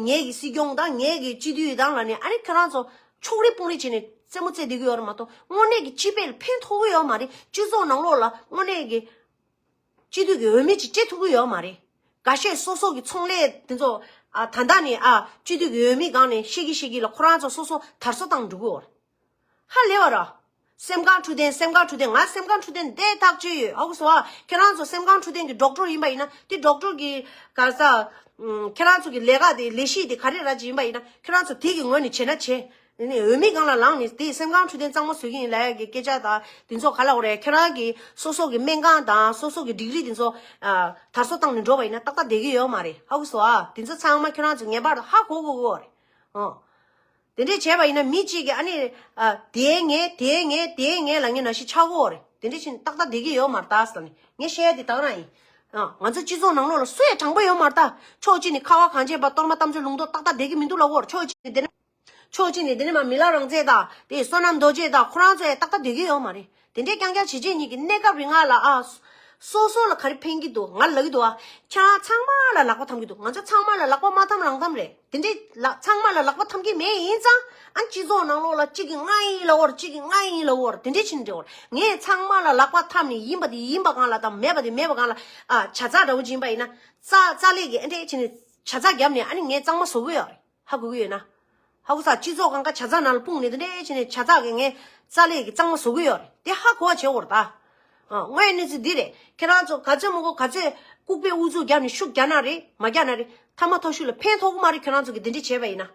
ངེད་ཀྱི་སྲིད་སྐྱོང་དང་ངེད་ཀྱི་སྤྱི་འཐུས་དང་ལབ་ནས་ཨ་ནི་ཁྱོད་རང་ཚོ་ཕྱོགས་རིས་དཔུང་རིས་བྱས་ནས་རྩེད་མོ་རྩེ་བསྡད་ཀྱི་ཡོད་རེད་མ་གཏོགས་དངོས་གནས་ཀྱི་སྤྱི་པའི་ལ་ཕན་ཐོགས་ཀྱི་ཡོད་མ་རེད། སྤྱི་ཚོགས་ནང་ལོགས་ལ་དངོས་གནས་ཀྱི་སྤྱི་འཐུས་ཀྱི་འོས་མི་ཅིག་སྤྲད་ཐུབ་ཀྱི་ཡོད་མ་རེད། འགའ་ཤས་སོ་སོ་གི་ཚོང་ལས་དེ་ཚོ་ཨ་ད་ལྟ་ནས་ཨ་སྤྱི་འཐུས་ཀྱི་འོས་མི་སྒང་ནས་བཤད་ཀྱི་བཤད་ཀྱི་ལ་ཁོ་རང་ཚོ་སོ་སོ་དར་སྲོལ་བཏང་འགྲོ་གི་ཡོད་རེད། ཧ་ལས་པ་ར། སེམས་ཁམས་འཕྲོད་བསྟེན། སེམས་ཁམས་འཕྲོད་བསྟེན། ང་སེམས་ཁམས་འཕྲོད་བསྟེན་བསྡད་ཐག་ཆོད་ཡོད། ཧ་གོ་སོང་ཨ། ཁྱེད་རང་ཚོ་སེམས་ཁམས་འཕྲོད་བསྟེན་གྱི་ཌོག་ཊར་ཡིན་པ་ཡིན་ན་དེ་ཌོག་ཊར་གྱི་ག་ས་ཁྱེད་རང་ཚོ་གི་ལས་ཀ་དེ་ལས་གཞི་དེ་ག་རེ་ར་ཅིག་ཡིན་པ་ཡིན་ན་ཁྱེད་རང་ཚོ་དེ་གི་ངོས་ནས་བྱེད་ན་བྱེད། དེ་ནས་འོས་མི་སྒང་ལ་ལངས་ནས་དེ་སེམས་ཁམས་འཕྲོད་བསྟེན་གཙང་མ་བཟོ་གི་ཡིན་ལབ་ཡ་གི་སྐད་ཆ་དང་དེ་ཚོ་ག་ལ་འོ་རེད། ཁྱེད་རང་གི་སོ་སོ་གི་སྨན་ཁང་དང་སོ་སོ་གི་ཌིག་རི་དེ་ཚོ་དར་སྲོལ་བཏང་ནས་འགྲོ་བ་ཡིན་ན་ཏག་ཏག་བསྡད་ཀྱི་ཡོད་མ་རེད། ཧ་གོ་སོང་ཨ། དེ་ཚོ་ཚང་མ་ཁྱེད་རང་ཚོ་ངེས་པར་དུ་ཧ་གོ་དགོས་ཀྱི་ཡོད་རེད། ཨོ། དེ་འདྲས་བྱས་པ་ཡིན་ན་མི་གཅིག་གིས་ཨ་ནི་ཨ་དེ་ངས་དེ་ངས་དེ་ངས་ལབ་མཁན་ནང་བཞིན་ཆགས་ཀྱི་ཡོད་རེད། དེ་འདྲས་བྱས་ནས་ཏག་ཏག་བསྡད་ཀྱི་ཡོད་མ་རེད་ད་ཟེར་ནས་ངས་བཤད་ཡ་དེ་ད་ག་རང་ཡིན། ཨ། ང་ཚོ་སྤྱི་ཚོགས་ནང་ལོགས་ལ་སུ་ཡང་དྲང་པོ་ཡོད་མ་རེད་ད། ཕྱོགས་གཅིག་ནས་ཁ་བ་གངས་ཅན་པ་གཏོར་མ་གཏམ་བརྗོད་ལུང་རྟོགས་ཏག་ཏག་བསྡད་ཀྱི་མི་འདུག་ལབ་ཀྱི་ཡོད་རེད། ཕྱོགས་གཅིག་ནས་དེ་ནས། ཕྱོགས་གཅིག་ནས་དེ་ནས་མ་མི་ལ་རང་བཙན་དང་དེ་བསོད་ནམས་རྡོ་རྗེ་དང་ཁོ་རང་ཚོ་ཡང་ཏག་ཏག་བསྡད་ཀྱི་ཡོད་མ་རེད། དེ་འདྲས་རྐྱང་རྐྱང་བྱེད་བྱེད་གཉིས་ཀྱི་གནས་སྐབས་རིང་ལ་ཨ། སོ་སོ་ལ་ག་རེ་ཕན་གྱི་འདུག་ང་ལབ་ཀྱི་འདུག་ཨ། ཁྱེད་རང་ཚང་མ་ལ་ལག་པ་འཐམ་གྱི་འདུག་ང་ཚོ་ཚང་མ་ལ་ལག་པ་མ་འཐམ་རང་འཐམ་རེད། དེ་འདྲས་ལ་ཚང་མ་ལ་ལག་པ་འཐམ་གྱི་མེད་ཡིན་ཙང་ཨ། སྤྱི་ཚོགས་ནང་ལོགས་ལ་གཅིག་གིས་ང་ཡིན་ལབ་ཀྱི་ཡོད་རེད། གཅིག་གིས་ང་ཡིན་ལབ་ཀྱི་ཡོད་རེད། དེ་འདྲས་བྱེད་ནས་འགྲོ་གི་ཡོད་རེད། ངས་ཚང་མ་ལ་ལག་པ་འཐམ་ནས་ཡིན་པ་དེ་ཡིན་པ་སྒང་ལ་དང་མེད་པ་དེ་མེད་པ་སྒང་ལ་ཨ། ཇ་ཚགས་འདྲ་བོ་ཅིག་ཡིན་པ་ཡིན་ན་ཙག་ཙག་ལེགས་ཀྱི་ཨ་འདྲས་བྱས་ནས་ཇ་ཚགས་བརྒྱབ་ནས་ཨ་ནི་ངས་གཙང་མ་བཟོ་གི་ཡོད་རེད། ཧ་གོ་གི་ཡོད་ན། ཧ་གོ་ས། སྤྱི་ཚོགས་སྒང་ག་ཇ་ཚགས་ནང་ལ་སྤུངས་ནས་དེ་འདྲས་བྱས་ནས་ཇ་ཚགས་ཀྱི་ངས་ཙག་ལེགས་ཀྱི་གཙང་མ་བཟོ་གི་ཡོད་རེད། དེ་ཧ་གོ་བ་བྱེད་དགོས་རེད་ད། ཨ། དངོས་ཡོད་གནས་ཚུལ་འདི་རེད། ཁྱེད་རང་ཚོ་ག་ཚོད་མང་པོ་ག་ཚོད་ལྐུགས་པའི་ཨུ་ཚུགས་བརྒྱབ་ནས་ཤུགས་རྒྱག་ན་རེད་མ་རྒྱག་ན་རེད། མཐའ་མ་ཐོག་ཤུགས་ལ་ཕན་ཐོགས་ཀྱི་མ་རེད། ཁྱེད་རང་ཚོ་གིས་འདི་འདྲས་བྱས་པ་ཡིན་ན།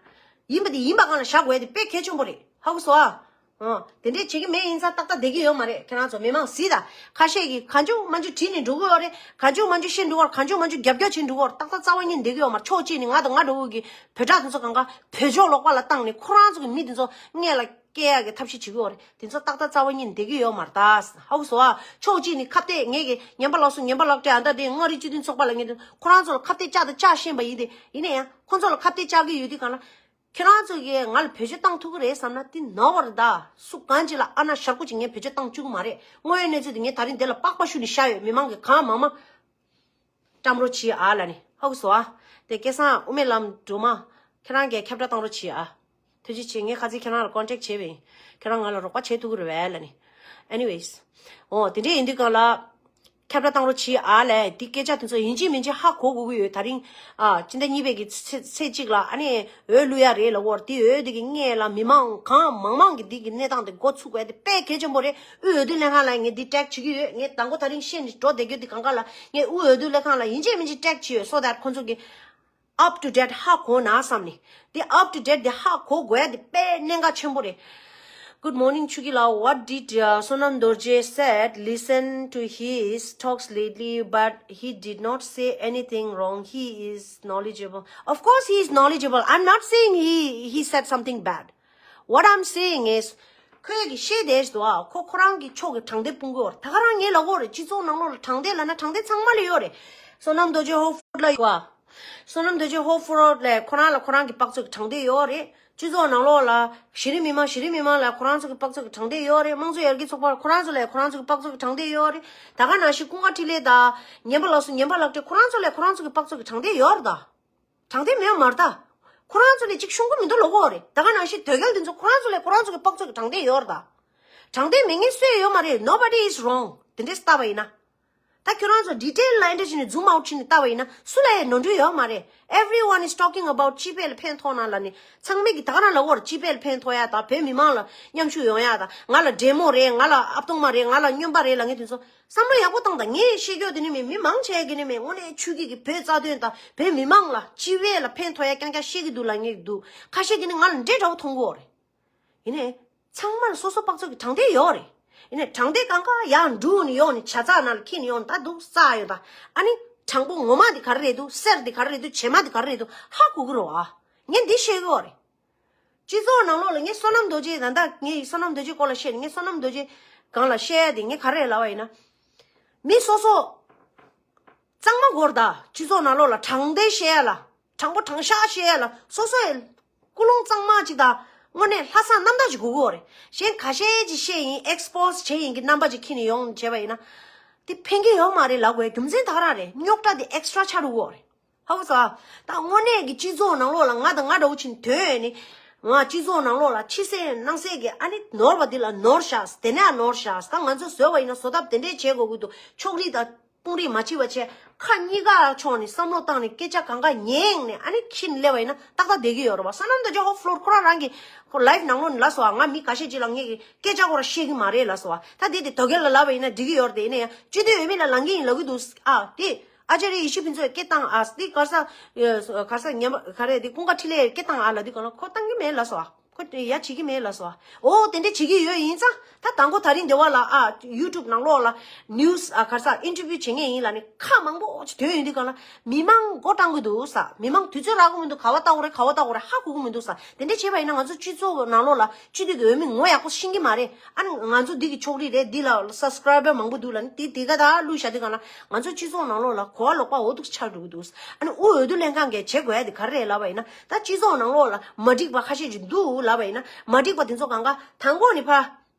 ཡིན་པ་དེ་ཡིན་པ་སྒང་ལ་བཞག་དགོས་ཡ་དེ་དཔེ་གལ་ཆེན་པོ་རེད། ཧ་གོ་སོང་ཨ། ཨང་། དེ་འདྲས་བྱེད་ཀྱི་མེད་ཡིན་ཙང་ཏག་ཏག་བསྡད་ཀྱི་ཡོད་མ་རེད། ཁྱེད་རང་ཚོ་མི་མང་གཟིགས་དང་། ཁ་ཤས་ཀྱིས་གང་བྱུང་མང་བྱུང་བྲིས་ནས་འགྲོ་གི་ཡོད་རེད། གང་བྱུང་མང་བྱུང་བཤད་འགྲོ་གི་ཡོད་རེད། གང་བྱུང་མང་བྱུང་རྒྱབ་སྐྱོར་བྱེད་འགྲོ་གི་ཡོད་རེད། ཏག་ཏག་རྩ་བ་ཉིད་བསྡད་ཀྱི་ཡོད་མ་རེད། ཕྱོགས་གཅིག་ནས་ང་དང་ང་འདྲ་བོ་གི་བོད་ཕྲུག་དེ་ཚོ་གང་ག་བོད་ཕྱོགས་ལོག་པ་ལ་བཏང་ནས་ཁོ་རང་ཚོ་གི་མི་དེ་ཚོ་སྔས་ལ་སྐྱེལ་ཡག་གི་ཐབས་ཤེས་བྱེད་ཀྱི་ཡོད་རེད། དེ་ཚོ་ཏག་ཏག་རྩ་བ་ཉིད་བསྡད་ཀྱི་ཡོད་མ་རེད་ད། ཧ་གོ་སོང་ཨ། ཕྱོགས་གཅིག་ནས་ཁ་གཏད། ངས་ཀྱི་ངན་པ་ལགས་སུ་ངན་པ་ལགས་སྤྲད། ཨ་ད་དེ་མངའ་རིས་སྤྱི་མཐུན་ཚོགས་པ་ལ་ངས་དེ་ཁོ་རང་ཚོ་ལ་ཁ་གཏད་བཅག་དང་བཅག་བཞིན་པ་ཡིན་ཏེ། ཡིན་ན་ཡང་ཁོ་ཚོ་ལ་ཁ་གཏད་བཅག་གི་ཡོད་དུས་གང་ལ། ཁྱེད་རང་ཚོ་གིས་ང་ལ་བེད་སྤྱོད་བཏང་ཐུབ་ཀྱི་རེད་བསམ་ན་དེ་ནོར་བ་རེད་ད། སུ་གང་ཅིག་ལ་ཨ་ན་ཞར་ཁུ་ཅིག་ངས་བེད་སྤྱོད་བཏང་བཅུག་གི་མ་རེད། དངོས་ཡོད་གནས་ཚུལ་དེ་ངས་ད་རིང་འདི་ལ་པགས་པ་བཤུ་ནས་བཤད་ཡོད། མི་མང་གིས་གང་མང་མང་བཀྲམ་རོགས་གྱིས་ཨ་ལབ་ནས། ཧ་གོ་སོང་ཨ། དེ་སྐལ་བཟང་དབུ་མའི་ལམ་སྒྲོལ་མ། ཁྱེད་རང་གིས་ཁྱབ་བསྒྲགས་བཏང་རོགས་གྱིས་ཨ། ཐུགས་རྗེ་ཆེ། ངས་ཁ་ཚིག་ཁྱེད་རང་ལ་ཀོན་ཊེག་བྱས་པ་ཡིན། ཁྱེད་རང་ང་ལ་རོགས་པ་བྱེད་ཐུབ་ཀྱི་རེད་པས་ལབ་ནས། Anyways། འོ་དེ་འདྲས་ཡིན་དུས་གང་ལ། ཁྱབ་བསྒྲགས་བཏང་རོགས་གྱིས་ཨ་ལས། འདི་སྐད་ཆ་དེ་ཚོ་ཡིན་གཅིག་མིན་གཅིག་ཧ་གོ་དགོས་ཀྱི་ཡོད། ད་རིང་ཨ་སྤྱི་ཟླ་གཉིས་པའི་གི་ཚེས་ཚེས་གཅིག་ལ་ཨ་ནི་འོས་བླུག་ཡ་རེད་ལབ་ཀྱི་ཡོད་རེད། དེ་འོས་དེ་གི་སྔས་ལ་མི་མང་གང་མང་མང་གིས་འདི་གི་གནས་སྟངས་དེ་འགོ་ཚུགས་པ་དེ་དཔེ་གལ་ཆེན་པོ་རེད། དབུས་འོས་བསྡུ་ལྷན་ཁང་ལ་ངས་འདི་ཊེག་བྱེད་ཀྱི་ཡོད། ངས་དང་པོ་ད་རིང་བཤད་ནས་འགྲོ་བསྡད་རྒྱུ་དེ་གང་ག་ལ་ངས་དབུས་འོས་བསྡུ་ལྷན་ཁང་ལ་ཡིན་གཅིག་མིན་གཅིག་ཊེག་བྱེད་ཡོད། so that ཁོང་ཚོ་གི up to date ཧ་གོ་ན་བསམ་ནས། དེ་up to date དེ་ཧ་གོ་དགོས་ཡ་དེ་དཔེ་གནད་འགག་ཆེན་པོ་རེད། Good morning ཆུ་ཀི་ལགས། What did uh, Sonam Dorje said? Listen to his talks lately, but he did not say anything wrong. He is knowledgeable. Of course he is knowledgeable. I'm not saying he he said something bad. What I'm saying is ཁོས་ཀྱི་བཤད་བསྡད་འདུག་ཨ། ཁོ་ཁོ་རང་གི་ཕྱོགས་ཀྱི་དྲང་བདེན་སྤུང་གི་ཡོད་རེད། ད་ག་རང་ངས་ལབ་ཀྱི་ཡོད་རེད། སྤྱི་ཚོགས་ནང་ལོགས་ལ་དྲང་བདེན་ལབ་ན་དྲང་བདེན་ཚང་མ་ལ་ཡོད་རེད། Sonam Dorje Hope Fort ལ་ཡོད་ཨ། Sonam Dorje Hope Fort ལ་ཁོ་རང་ལ་ཁོ་རང་གི་དཔག་ཚོད་ཀྱི་དྲང་བདེན་ཡོད་རེད། སྤྱི་ཚོགས་ནང་ལོགས་ལ་གཞི་རིམ་མི་མང་གཞི་རིམ་མི་མང་ལ་ཁོ་རང་ཚོ་གི་དཔག་ཚོད་ཀྱི་དྲང་བདེན་ཡོད་རེད། དམངས་གཙོ་ཡར་རྒྱས་ཚོགས་པ་ཁོ་རང་ཚོ་ལ་ཁོ་རང་ཚོ་གི་དཔག་ཚོད་ཀྱི་དྲང་བདེན་ཡོད་རེད། ད་ག་ནང་བཞིན་ཀུན་དགའ་འཕྲིན་ལས་དང་ཉན་པ་ལགས་སུ་ཉན་པ་ལགས་ཏེ་ཁོ་རང་ཚོ་ལ་ཁོ་རང་ཚོ་གི་དཔག་ཚོད་ཀྱི་དྲང་བདེན་ཡོད་རེད་ད། དྲང་བདེན་མེད་མ་རེད་ད། ཁོ་རང་ཚོ་ལས་ཅིག་ཤོང་གི་མི་འདུག་ལབ་ཀྱི་ཡོད་རེད། ད་ག་ནང་བཞིན་དོལ་རྒྱལ་འདི་ཚོ་ཁོ་རང་ཚོ་ལས་ཁོ་རང་ཚོ་གི་དཔག་ཚོད་ཀྱི་དྲང་བདེན་ཡོད་རེད་ད། དྲང་བདེན་མེད་མཁན་སུ་ཡང་ཡོད་མ་རེད། Nobody is wrong. དེ་འདྲས་བལྟས་པ་ཡིན་ན། ད་ཁྱོད་རང་ཚོ་ཌི་ཊེལ་ལ་འདི་འདྲས་བྱས་ནས་ཛུམ་ཨའུཊ་བྱས་ནས་བལྟས་པ་ཡིན་ན་སུ་ལ་ཡང་ནོར་འཁྲུལ་ཡོད་མ་རེད། Everyone is talking about སྤྱི་པའི་ལ་ཕན་ཐོགས་ན་ལབ་ནས། ཚང་མས་ཀྱི་ད་ག་རང་ལབ་ཀྱི་ཡོད་རེད། སྤྱི་པའི་ལ་ཕན་ཐོགས་ཡ་དང་བོད་མི་མང་ལ་མཉམ་ཞུགས་ཡོང་ཡ་དང་། ང་ལ་འདྲེ་མོ་རེད། ང་ལ་ཨབ་སྟོང་མ་རེད། ང་ལ་སྨྱོན་པ་རེད་ལབ་མཁན་དེ་ཚོ་བསམ་བློ་ཡག་པོ་བཏང་དང་། ངས་བཤད་རྒྱུ་དེ་ནི་མེད། མི་མང་ཆེ་གི་ནི་མེད། དངོས་གནས་ཆོས་སྐད་ཀྱི་བོད་རྩ་དོན་དང་བོད་མི་མང་ལ་སྤྱི་པའི་ལ་ཕན་ཐོགས་ཡ་རྐྱང་རྐྱང་བཤད་ཀྱི་འདུག་ལབ་མཁན་འདུག་ཁ་ཤས་ཀྱིས་ནི་ང་ལ་འདྲེ་འདྲ་བོ་མཐོང་གི་ཡོད་རེད། ཡིན་ནའི་ཚང་མར་སོ་སོ་དཔག་ཚོད་ཀྱི་དྲང་བདེན་ཡོད་རེད། ཡིན་ནའི་དྲང་བདེན་གང་ག་ཡར་འགྲོ་ནས་ཡོང་ནས་བྱ་ཚགས་ནང་ལ་འཁྱེར་ནས་ཡོང་ནས་ད་འདུག་ས་ཡོད་ད། ཨ་ནི་དྲང་པོ་ངོ་མ་དེ་ག་རེ་རེད་འདུག་གསེར་དེ་ག་རེ་རེད་འདུག་བྱེ་མ་དེ་ག་རེ་རེད་འདུག་ཧ་གོ་གི་རེད་བ། ངས་འདི་བཤད་གི་ཡོད་རེད། སྤྱི་ཚོགས་ནང་ལོགས་ལ་ངས་བསོད་ནམས་རྡོ་རྗེ་ད་ལྟ་ངས་བསོད་ནམས་རྡོ་རྗེ་སྐོར་ལ་བཤད་ནས། ངས་བསོད་ནམས་རྡོ་རྗེ་སྒང་ལ་བཤད་ཡ་དེ་ངས་ག་རེ་ལབ་པ་ཡིན་ན། མི་སོ་སོ་གཙང་མ་དགོས་རེད་ད། སྤྱི་ཚོགས་ནང་ལོགས་ལ་དྲང་བདེན་བཤད་ཡ་ལ། དྲང་པོ་དྲང་བཞག་བཤད་ཡ་ལ་སོ་སོའི་ཀུན་སློང་གཙང་མ་ཅིག་དང་། དངོས་གནས་ལྷག་བསམ་རྣམ་དག་ཅིག་དགོས་ཀྱི་ཡོད་རེད། གཞན་ཁ་ཤས་ཅིག་བཤད་ཡིན། ཨེག་སི་པོ་སི་བྱེད་ཡིན་གྱི་རྣམ་པ་ཅིག་འཁྱེར་ནས་ཡོང་བྱས་པ་ཡིན་ན། དེ་ཕན་གྱི་ཡོད་མ་རེད་ལབ་དགོས་རྒྱུ་མཚན་ད་ག་རང་རེད། རྙོག་དྲ་དེ་ཨེག་སི་ཊྲ་ཆགས་འགྲོ་གི་ཡོད་རེད། ཧ་གོ་སོང་ཨ། ད་དངོས་གནས་ཀྱི་སྤྱི་ཚོགས་ནང་ལོགས་ལ་ང་དང་ང་འདྲ་བོ་ཅིག་ཐོན་ནས། ང་སྤྱི་ཚོགས་ནང་ལོགས་ལ་ཕྱི་གསལ་ནང་གསལ་གྱི་ཨ་ནི་ནོར་བ་འདི་ལ་ནོར་བཞག་དེ་ནས་ནོར་བཞག་ད་ང་ཚོ་བཟོས་པ་ཡིན་ན་བཟོ་ཐབས་དེ་འདྲས་བྱེད་དགོས་ཀྱི་འདུག་ཕྱོགས་རིས་དང་དཔུང་རིས་མ་གཅིག་པ་བྱས། ཁ་གཉིས་ཀ་ཕྱོགས་ནས་བསམ་བློ་བཏང་ནས་སྐད་ཆ་གང་ག་ཉན་ནས་ཨ་ནི་འཁྱེར་ནས་སླེབས་པ་ཡིན་ན་ཏག་ཏག་བསྡད་ཀྱི་ཡོད་རེད་བ། བསོད་ནམས་རྡོ་རྗེ་ཧོབ་ཕློར་ཁོ་རང་རང་གི་ཁོ་ལའིབ་ནང་ལོགས་ནས་ལབ་སོང་ཨ། ང་མི་ཁ་ཤས་ཅིག་ལ་ངས་ཀྱི་སྐད་ཆ་ཁོ་རང་བཤད་ཀྱི་མ་རེད་ལབ་སོང་ཨ། ད་དེ་དེ་དོལ་རྒྱལ་ལ་ལབ་པ་ཡིན་ན་འགྲིག་གི་ཡོད་རེད། དེ་ཡིན་ན་ཡང་སྤྱི་འཐུས་འོས་མི་ལ་ལངས་ཀྱི་ཡིན་ལབ་ཀྱི་འདུག་ཨ། དེ་ཨ་ཅཱརྱ་ཡེ་ཤེས་ཕུན་ཚོགས་སྐད་བཏང་ཨ། དེ་ག་རེ་ཟེར་ག་རེ་ཟེར་ཉན་པ་ག་རེ་དེ་ཀུན་དགའ་འཕྲིན་ལས་སྐད་བཏང་ཨ་ལབ་དུས་གང་ལ་ཁོ་བཏང་གི་མེད་ལབ་སོང་ཨ། ཁོ་ཡ་བྱེད་ཀྱི་མེད་ལབ་སོང་ཨ། འོ་དེ་འདྲ་བྱེད་ཀྱི་ཡོད་ཡིན་ཙང་ད་དང་པོ་ད་རིང་འདི་བ་ལ་ཨ་ཡུ་ཊུབ་ནང་ལོགས་ལ་ནིའུ་སི་ཨ་ག་རེ་ཟེར་ཨིན་ཊར་བིའུ་བྱེད་མཁན་ཡིན་ལབ་ནས་ཁ་མང་པོ་ཅིག་ཐོན་ཡོང་དུས་གང་ལ་མི་མང་མགོ་བཀྲམ་གི་འདུག་ས། མི་མང་དུས་ཚོད་རག་གི་མི་འདུག་ག་བ་ལྟ་དགོས་རེད་ག་བ་ལྟ་དགོས་རེད་ཧ་གོ་གི་མི་འདུག་ས། དེ་འདྲ་བྱས་པ་ཡིན་ན་ང་ཚོ་སྤྱི་ཚོགས་ནང་ལོགས་ལ་སྤྱི་འཐུས་ཀྱི་འོས་མི་ངོ་ཡག་པོ་ཤེས་ཀྱི་མ་རེད། ཨ་ནི་ང་ཚོ་འདི་གི་ཕྱོགས་རིས་རེད། འདི་ལ་སབ་སི་ཀ་རའི་བར་མང་པོ་འདུག་ལབ་ནི་དེ་དེ་ག་ད་བླུགས་བཞག་དུས་གང་ལ་ང་ཚོ་སྤྱི་ཚོགས་ནང་ལོགས་ལ་གོ་བ་ལོག་པ་འོ་འདུག་ཆགས་འགྲོ་གི་འདུག་ཨ་ནི་དབུས་འོས་བསྡུ་ལྷན་ཁང་གིས་བྱེད་དགོས་ཡ་དེ་ག་རེ་རེད་ལབ་པ་ཡིན་ན། ད་སྤྱི་ཚོགས་ནང་ལོགས་ལ་མ་འགྲིག་པ་ཁ་ཤས་ཅིག་འདུག་ལབ་པ་ཡིན་ན། མ་འགྲིག་པ་དེ་ཚོ་གང་ག་དང་པོ་ནས་ཕར་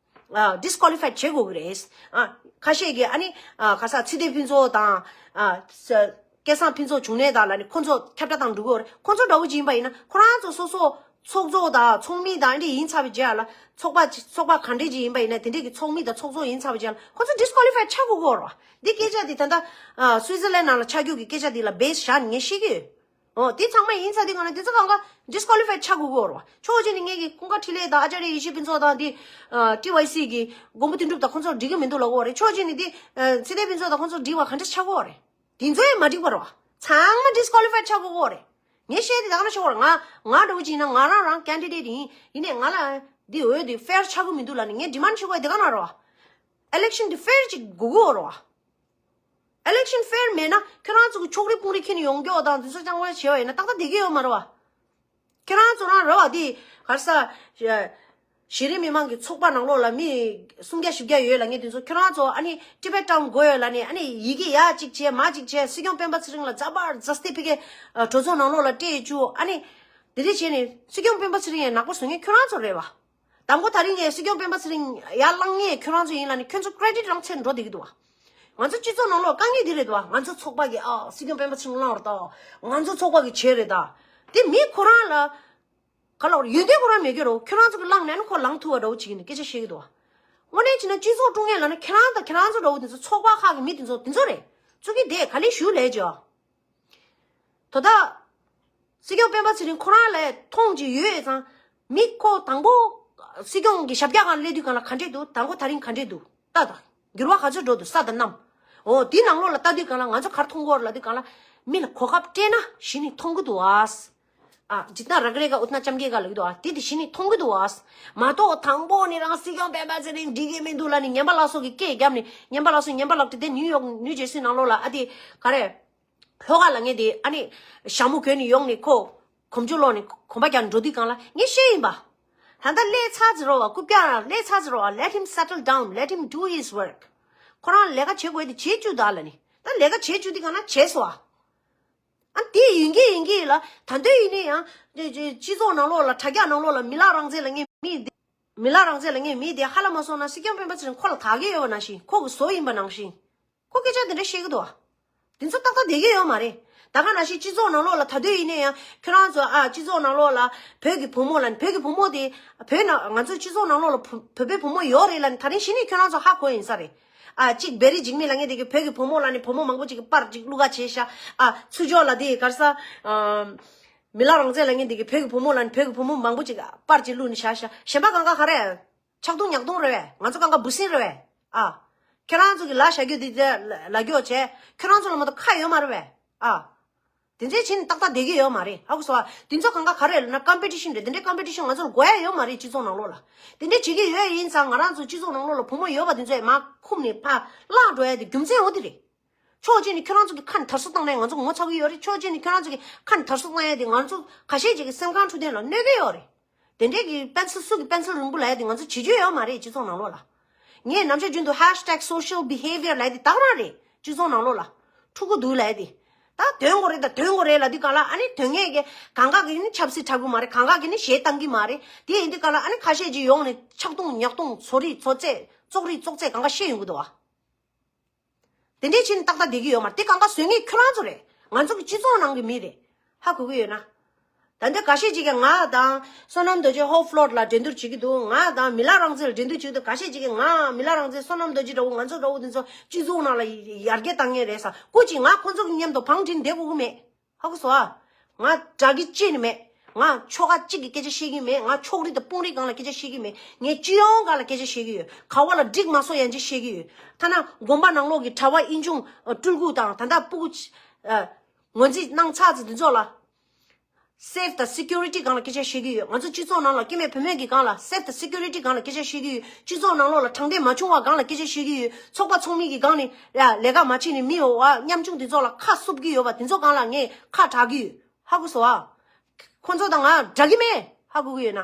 ཨ་ཌི་སི་ཀོ་ལི་ཕའི་བྱེད་དགོས་ཀྱི་རེད། ཨ་ཁ་ཤས་ཀྱིས་ཨ་ནི་ཨ་ག་ས་ཚེ་བརྟན་ཕུན་ཚོགས་དང་ཨ་ས་སྐལ་བཟང་ཕུན་ཚོགས་བྱུང་ནས་དང་ལབ་ནས་ཁོ་ཚོ་ཁྱབ་བསྒྲགས་བཏང་འགྲོ་གི་ཡོད་རེད། ཁོ་ཚོ་འདྲ་བོ་ཅིག་ཡིན་པ་ཡིན་ན་ཁོ་རང་ཚོ་སོ་སོ་ཚོགས་གཙོ་དང་ཚོགས་མི་དང་ཨ་འདྲ་ཡིན་ཚར་བའི་རྗེས་ལ་ཚོགས་པ་ཚོགས་པ་ག་འདྲས་ཅིག་ཡིན་པ་ཡིན་ན་དེ་འདྲས་ཀྱི་ཚོགས་མི་དང་ཚོགས་གཙོ་ཡིན་ཚར་བའི་རྗེས་ལ་ཁོ་ཚོ་ཌི་སི་ཀོ་ལི་ཕའི་ཆགས་དགོས་ཀྱི་ཡོད་རེད་བ། འདི་སྐད་ཆ་འདི་ད་ལྟ་ཨ་སུའི་ཛར་ལན་ནང་ལ་ཆགས་རྒྱུ་གི་སྐད་ཆ་འདི་ལ་བེ་སི་བཞག་ནས་ངས་བཤད་ཀྱི་ཡོད། འོ་དེ་ཚང་མ་ཡིན་ཚར་དུས་གང་ལ་འདི་ཚོ་གང་ག་ཌི་སི་ཀོ་ལི་ཕའི་ཆགས་དགོས་ཀྱི་ཡོད་རེད་བ། ཕྱོགས་གཅིག་ནས་ངས་ཀྱི་ཀུན་དགའ་འཕྲིན་ལས་དང་ཨ་ཅཱརྱ་ཡེ་ཤེས་ཕུན་ཚོགས་དང་འདི་ཨ་ཊི་ཝའི་སི་གི་མགོན་པོ་དོན་གྲུབ་དང་ཁོང་ཚོར་འགྲིག་གི་མི་འདུག་ལབ་ཀྱི་ཡོད་རེད། ཕྱོགས་གཅིག་ནས་འདི་ཨ་ཚེ་བརྟན་ཕུན་ཚོགས་དང་ཁོང་ཚོར་འགྲིག་པ་ག་འདྲ་ཆགས་ཀྱི་ཡོད་རེད། དེ་ཚོ་ཡང་མ་འགྲིག་པ་རེད་བ། ཚང་མ་ཌི་སི་ཀོ་ལི་ཕའི་ཆགས་དགོས་ཀྱི་ཡོད་རེད། ངས་བཤད་དེ་ད་ག་ན་ཤོར་བ་རེད། ང་ང་འདྲ་བོ་ཅིག་ཡིན་ན་ང་རང་རང་ཀེན་ཌི་ཌེ་ཊི་ཡིན། ཡིན་ནའི་ང་ལ་ འདི་འོས་འདི་ཧྥེར་ཆགས་ཀྱི་མི་འདུག་ལབ་ནས་ངས་ཌི་མན་ཌི་བྱེད་དགོས་དེ་ག་ན་རེད་བ། ཨི་ལེག་ཤན་འདི་ཧྥེར་ཅིག་དགོས་ཀྱི་ཡོད་རེད་བ། ཨི་ལེག་ཤན་ཧྥེར་མེད་ན་ཁྱོད་རང་ཚོ་གི་ཕྱོགས་རིས་དཔུང་རིས་ཁྱེར་ནས་ཡོང་རྒྱུ་དང་དེ་ཚོ་རྐྱང་པ་བྱས་པ་ཡིན་ན་ཏག་ཏག་བསྡད་ཀྱི་ཡོད་མ་རེད་བ། ཁྱེད་རང་ཚོ་རང་རེད་བ། དེ་ག་རེ་ཟ། གཞི་རིམ་མི་མང་གི་ཚོགས་པ་ནང་ལོགས་ལ་མི་སུམ་བརྒྱ་བཞི་བརྒྱ་ཡོད་ལབ་མཁན་དེ་ཚོ་ཁྱོད་རང་ཚོ་ཨ་ནི་ཊི་བེཊ་ཊའོན་དགོས་ཡོད་ལབ་ནས་ཨ་ནི་ཡི་གེ་ཡ་གཅིག་བྱས་མ་གཅིག་བྱས་སྲིད་སྐྱོང་སྤེན་པ་ཚེ་རིང་ལ་ཛ་བར་ཛ་སྟི་ཕི་ཀའི་གྲོས་ཚོགས་ནང་ལོགས་ལ་སྤྲད་བཅུག་ཨ་ནི་དེ་འདྲ་བྱས་ནས་སྲིད་སྐྱོང་སྤེན་པ་ཚེ་རིང་ཡང་ནག་པོ་བཟོ་མཁན་ཁྱོད་རང་ཚོ་རེད་བ། དང་པོ་དེ་རིང་ངས་སྲིད་སྐྱོང་སྤེན་པ་ཚེ་རིང་ཡར་བསླངས་མཁན་ཁྱོད་རང་ཚོ་ཡིན་ལབ་ནས་ཁྱོད་ཚོ་ཀྲེ་ཌིཊ་རང་ཚད་འགྲོ་བསྡད་ཀྱི་འདུག་བ། ང་ཚོ་སྤྱི་ཚོགས་ནང་ལོགས་དཀའ་ངལ་འདི་རེད་འདུག་བ། ང་ཚོ་ཚོགས་པ་གི་ཨ་སྲིད་སྐྱོང་སྤེན་པ་ཚེ་རིང་བླངས་རེད་ད། ང་ཚོ་ཚོགས་པ་གི་བྱས་རེད་ད། དེ་མི་ཁོ་རང་ལ་ག་ལ་ཡོན་ཏན་ཁོ་རང་མེད་ཀྱི་རེད། ཁྱོད་རང་ཚོ་གི་བླངས་ནས་ནི་ཁོ་ལངས་ཐུབ་པ་འདྲ་བོ་བྱེད་ཀྱི་འདུག་སྐད་ཆ་བཤད་ཀྱི་འདུག་བ། དངོས་གནས་བྱས་ན་སྤྱི་ཚོགས་དཀྲུག་མཁན་ལབ་ན་ཁྱེད་རང་དང་ཁྱེད་རང་ཚོ་འདྲ་བོ་དེ་ཚོ་ཚོགས་པ་ཁག་གི་མི་དེ་ཚོ་དེ་ཚོ་རེད། ཚོགས་ཀྱི་དེ་ག་ལེ་ཞུ་ལས་ཀྱི་ཨ། དོ་བདག་སྲིད་སྐྱོང་སྤེན་པ་ཚེ་རིང་ཁོ་རང་ལ་མཐོང་ཅིག་ཡོད་ཙང་། མི་ཁོ་དང་པོ་སྲིད་སྐྱོང་གི་ཞབས་བཀྱག་སྒང་སླེབས་དུས་སྒང་ལ་ག་འདྲས་འདུག་དང་པོ་དེ་རིང་ག་འདྲས་འདུག་ལྟ་དང་། འགྱུར་བ་ག་ཚོད་འགྲོ་འདུག་ས་དང་གནམ། འོ་དེའི་ནང་ལོགས་ལ་ལྟ་དུས་སྒང་ལ་ང་ཚོ་ག་རེ་མཐོང་གི་ཡོད་རེད་ལབ་དུས་སྒང་ལ། མི་ལ་གོ་སྐབས་སྤྲད་ན་གཞི་ནས་མཐོང་གི་འདུག་ཨ། ཨ་ཇི་ལྟར་རག་རེ་ག་འུ་ཐ་ཅམ་གེ་ག་ལབ་ཀྱི་འདུག་ཨ། དེ་དེ་གཞི་ནས་མཐོང་གི་འདུག་ཨ། མ་གཏོགས་དང་པོ་ནས་རང་སྲིད་སྐྱོང་སྤེན་པ་ཚེ་རིང་འགྲིག་གི་མི་འདུག་ལབ་ནས་ངན་པ་ལགས་སོ་གི་སྐད་བརྒྱབ་ནས་ངན་པ་ལགས་སོ་ངན་པ་ལགས་དེ་དེ་ནིའུ་ཡོག་ནིའུ་ཇེར་སི་ནང་ལོགས་ལ་ཨ་དེ་ག་རེ། ལྷོ་ཁ་ལ་ངས་དེ་ཨ་ནི་ཞྭ་མོ་གོན་ནས་ཡོང་ནས་ཁོ་གོམ་ཆུ་སློག་ནས་གོམ་པ་རྒྱག་འགྲོ་དུས་སྒང་ལ་ངས་བཤད་ཡིན་པ། ད་ལྟ་སླེབས་ཚར་ཟེར་རོ་བ། རྐུབ་བཀྱག་རང་སླེབས་ཚར་ཟེར་རོ་བ། Let him settle down, let him do his work. ཁོ་རང་ལས་ཀ་བྱེད་དགོས་དེ་བྱེད་བཅུག་ད་ལ་ནི་ད་ལས་ཀ་བྱེད་བཅུག་དུས་སྒང་ལ་བྱས་སོ་བ། ཨ་དེ་ཡིན་གྱི་ཡིན་གྱི་ལ་ད་འདོད་ཡིན་ནི་ཡང་སྤྱི་ཚོགས་ནང་ལོགས་ལ་དྲ་རྒྱ་ནང་ལོགས་ལ་མི་ལག་རང་བཙན་ལ་ངས་མི་དེ་མི་ལག་རང་བཙན་ལ་ངས་མི་དེ་ཧ་ལ་མ་སོང་ན་སྲིད་སྐྱོང་སྤེན་པ་ཚེ་རིང་ཁོ་ལ་དག་གི་ཡོད་པ་ནང་བཞིན་ཁོ་གི་བཟོ་ཡིན་པ་ནང་བཞིན། ཁོ་སྐད་ཆ་དེ་འདྲ་བཤད་ཀྱི་འདུག་བ། དེ་ཚོ་ཏག་ཏག་བསྡད་ཀྱི་ཡོད་མ་རེད། ད་ག་ནང་བཞིན་སྤྱི་ཚོགས་ནང་ལོགས་ལ་ད་དུང་ཡིན་ན་ཡང་ཁྱོད་རང་ཚོ་ཨ་སྤྱི་ཚོགས་ནང་ལོགས་ལ་བོད་ཀྱི་བུ་མོ་ལ་ནི་བོད་ཀྱི་བུ་མོ་དེ་བོད་ནང་ང་ཚོ་སྤྱི་ཚོགས་ནང་ལོགས་ལ་བུ་བོད་པའི་བུ་མོ་ཡོད་རེད་ལབ་ནི་ད་རིང་གཞི་ནས་ཁྱོད་རང་ཚོ་ཧ་གོ་ཡིན་ས་རེད། ཨ་གཅིག་བེ་རི་འཇིགས་མེད་ལབ་མཁན་དེ་གི་བོད་ཀྱི་བུ་མོ་ལ་ནི་བུ་མོ་མང་པོ་ཅིག་གི་པར་ཅིག་བླུགས་ག་བྱས་ཤག་ཨ་ཚུར་ཕྱོགས་ལ་དེ་ག་རེ་ཟ། ཨ་མི་ལག་རང་བཙན་ལབ་མཁན་དེ་གི་བོད་ཀྱི་བུ་མོ་ལ་ནི་བོད་ཀྱི་བུ་མོ་མང་པོ་ཅིག་པར་ཅིག་བླུགས་ནས་བཞག་ཤག་གཞན་པ་གང་ག་ག་རེ། ཆག་རྡུང་ཉག་རྡུང་རེད་བས། ང་ཚོ་གང་ག་འབུ་སྲིན་རེད་བས། ཨ། ཁྱེད་རང་ཚོ་གི་ལ་ཞྭ་རྒྱུ་འདི་འདྲ་ལ་རྒྱོ་བྱས། ཁྱེད་རང་ཚོ་ལ་མ་གཏོགས་ཁ་ཡོད་མ་རེད་བས། ཨ། དེ་འདྲས་བྱས་ནས་ཏག་ཏག་བསྡད་ཀྱི་ཡོད་མ་རེད། ཧ་གོ་སོང་ཨ། དེ་ཚོ་གང་ག་ག་རེ་ལབ་ན་ཀམ་པི་ཊི་ཤན་རེད། དེ་འདྲའི་ཀམ་པི་ཊི་ཤན་ང་ཚོ་ལ་དགོས་ཡ་ཡོད་མ་རེད། སྤྱི་ཚོགས་ནང་ལོགས་ལ། དེ་འདྲས་བྱེད་ཀྱི་ཡོད་ཡིན་ཙང་ང་རང་ཚོ་སྤྱི་ཚོགས་ནང་ལོགས་ལ་བུ་མོ་ཡོད་པ་དེ་ཚོས་མར་ཁུམ་ནས་ཕར་བརླག་འགྲོ་ཡ་དེ་རྒྱུ་མཚན་འོ་དེ་རེད། ཕྱོགས་གཅིག་ནས་ཁྱོད་རང་ཚོ་གི་ཁ་ནས་དར་སོ་བཏང་ནས་ང་ཚོ་ངོ་ཚ་གི་ཡོད་རེད། ཕྱོགས་གཅིག་ནས་ཁྱོད་རང་ཚོ་གི་ཁ་ནས་དར་སོ་བཏང་ཡ་དེ་ང་ཚོ་ཁ་ཤས་ཅིག་གི་སེམས་ཁམས་འཕྲོད་བསྟེན་ལ་གནོད་ཀྱི་ཡོད་རེད། དེ་འདྲས་ཀྱི་པེན་སིལ་སུ་གི་པེན་སིལ་རིང་པོ་ལབ་ཡ་དེ་ང་ཚོ་བྱེད་རྒྱུ་ཡོད་མ་རེད། སྤྱི་ཚོགས་ནང་ལོགས་ལ། ངས་ནམ་ཞག་རྒྱུན་དུ་ཧེཤ་ཊེག་སོ་ཤལ་བི་ཧེ་བི་ཡར་ལབ་ཡ་དེ་དག་རང་རེད། སྤྱི་ཚོགས་ནང་ལོགས་ལ་འཁྲུག་གི་འདུག་ལབ་ཡ་དེ། ད་དོན་དགོས་རེད། ད་དོན་དགོས་རེད་ལབ་དུས་གང་ལ་ཨ་ནི་དོན་ངེས་ཀྱི་གང་ག་གི་ནི་ཆབ་སྲིད་དྲག་གི་མ་རེད། གང་ག་གི་ནི་གཞས་བཏང་གི་མ་རེད། དེ་ཡིན་དུས་གང་ལ་ཨ་ནི་ཁ་ཤས་ཀྱིས་ཡོང་ནས་ཆག་རྡུང་ཉག་རྡུང་བཙོག་རིགས་བཙོག་རྫས་བཙོག་རིགས་བཙོག་རྫས་གང་ག་བཤད་ཡོང་གི་འདུག་བ། དེ་འདྲས་བྱས་ནས་ཏག་ཏག་བསྡད་ཀྱི་ཡོད་མ་རེད། དེ་གང་ག་བཟོ་མཁན་ཁྱོད་རང་ཚོ་རེད། ང་ཚོ་གི་སྤྱི་ཚོགས་ནང་གི་མི་རེད། ཧ་གོ་གི་ཡོད་ན། ད་ལྟ་འགའ་ཤས་ཅིག་གིས་ང་དང་བསོད་ནམས་རྡོ་རྗེ་ཧོབ་ཕློར་ལ་འགྲན་བསྡུར་བྱེད་ཀྱི་འདུག་ང་དང་མི་ལག་རང་བཙན་ལ་འགྲན་བསྡུར་བྱེད་ཀྱི་འདུག་འགའ་ཤས་ཅིག་གིས་ང་མི་ལག་རང་བཙན་བསོད་ནམས་རྡོ་རྗེ་འདྲ་བོ་ང་ཚོ་འདྲ་བོ་དེ་ཚོ་སྤྱི་ཚོགས་ནང་ལ་ཡར་རྒྱས་བཏང་མཁན་རེད་ས། སྐུ་མཁྱེན། ང་ཁོང་ཚོ་གི་མཉམ་དུ་བང་བསྒྲིགས་བསྡད་དགོས་ཀྱི་མེད། ཧ་གོ་སོང་ཨ། ང་དགྲ་གི་གཅིག་ནི་མེད། ང་ཆོལ་ཁ་གཅིག་གི་སྐད་ཆ་བཤད་ཀྱི་མེད། ང་ཕྱོགས་རིས་དང་དཔུང་རིས་སྒང་ལ་སྐད་ཆ་བཤད་ཀྱི་མེད། ངས་སྤྱི་ཡོངས་སྒང་ལ་སྐད་ཆ་བཤད་ཀྱི་ཡོད། ག་བ་ལ་འགྲིག་མ་སོང་ཡང་ཅི་བཤད་ཀྱི་ཡོད། ཐ་ན་དགོན་པ་ནང་ལོགས་ཀྱི་གྲྭ་པ་དབྱིན་ཆུང་སྤྲུལ་སྐུ་དང་ད་ལྟ་སྤུ་གུ་ཨ་ངོས་འཛིན་གནང་ཚར་ཚེ་འདི་ཚོ་ལ་སེབ་དང་སི་ཀུ་རི་ཊི་སྒང་ལ་སྐད་ཆ་བཤད་ཀྱི་ཡོད། ང་ཚོ་སྤྱི་ཚོགས་ནང་ལ་སྐྱེ་དམན་བུད་མེད་ཀྱི་སྒང་ལ་སེབ་དང་སི་ཀུ་རི་ཊི་སྒང་ལ་སྐད་ཆ་བཤད་ཀྱི་ཡོད། སྤྱི་ཚོགས་ནང་ལོགས་ལ་དྲང་བདེན་མ་བྱུང་བ་སྒང་ལ་སྐད་ཆ་བཤད་ཀྱི་ཡོད། ཚོགས་པ་ཚོགས་མི་གི་སྒང་ནས་ཡ་ལས་ཀ་མ་བྱེད་ནས་མི་འོ་བ་ཉམ་ཆུང་འདི་ཚོ་ལ་ཁ་བསུབ་ཀྱི་ཡོད་པ་འདི་ཚོ་སྒང་ལ་ངས་ཁ་གྲག་གི་ཡོད། ཧ་གོ་སོང་ཨ། ཁོང་ཚོ་དང་ང་འདྲ་གི་མེད། ཧ་གོ་གི་ཡོད་ན།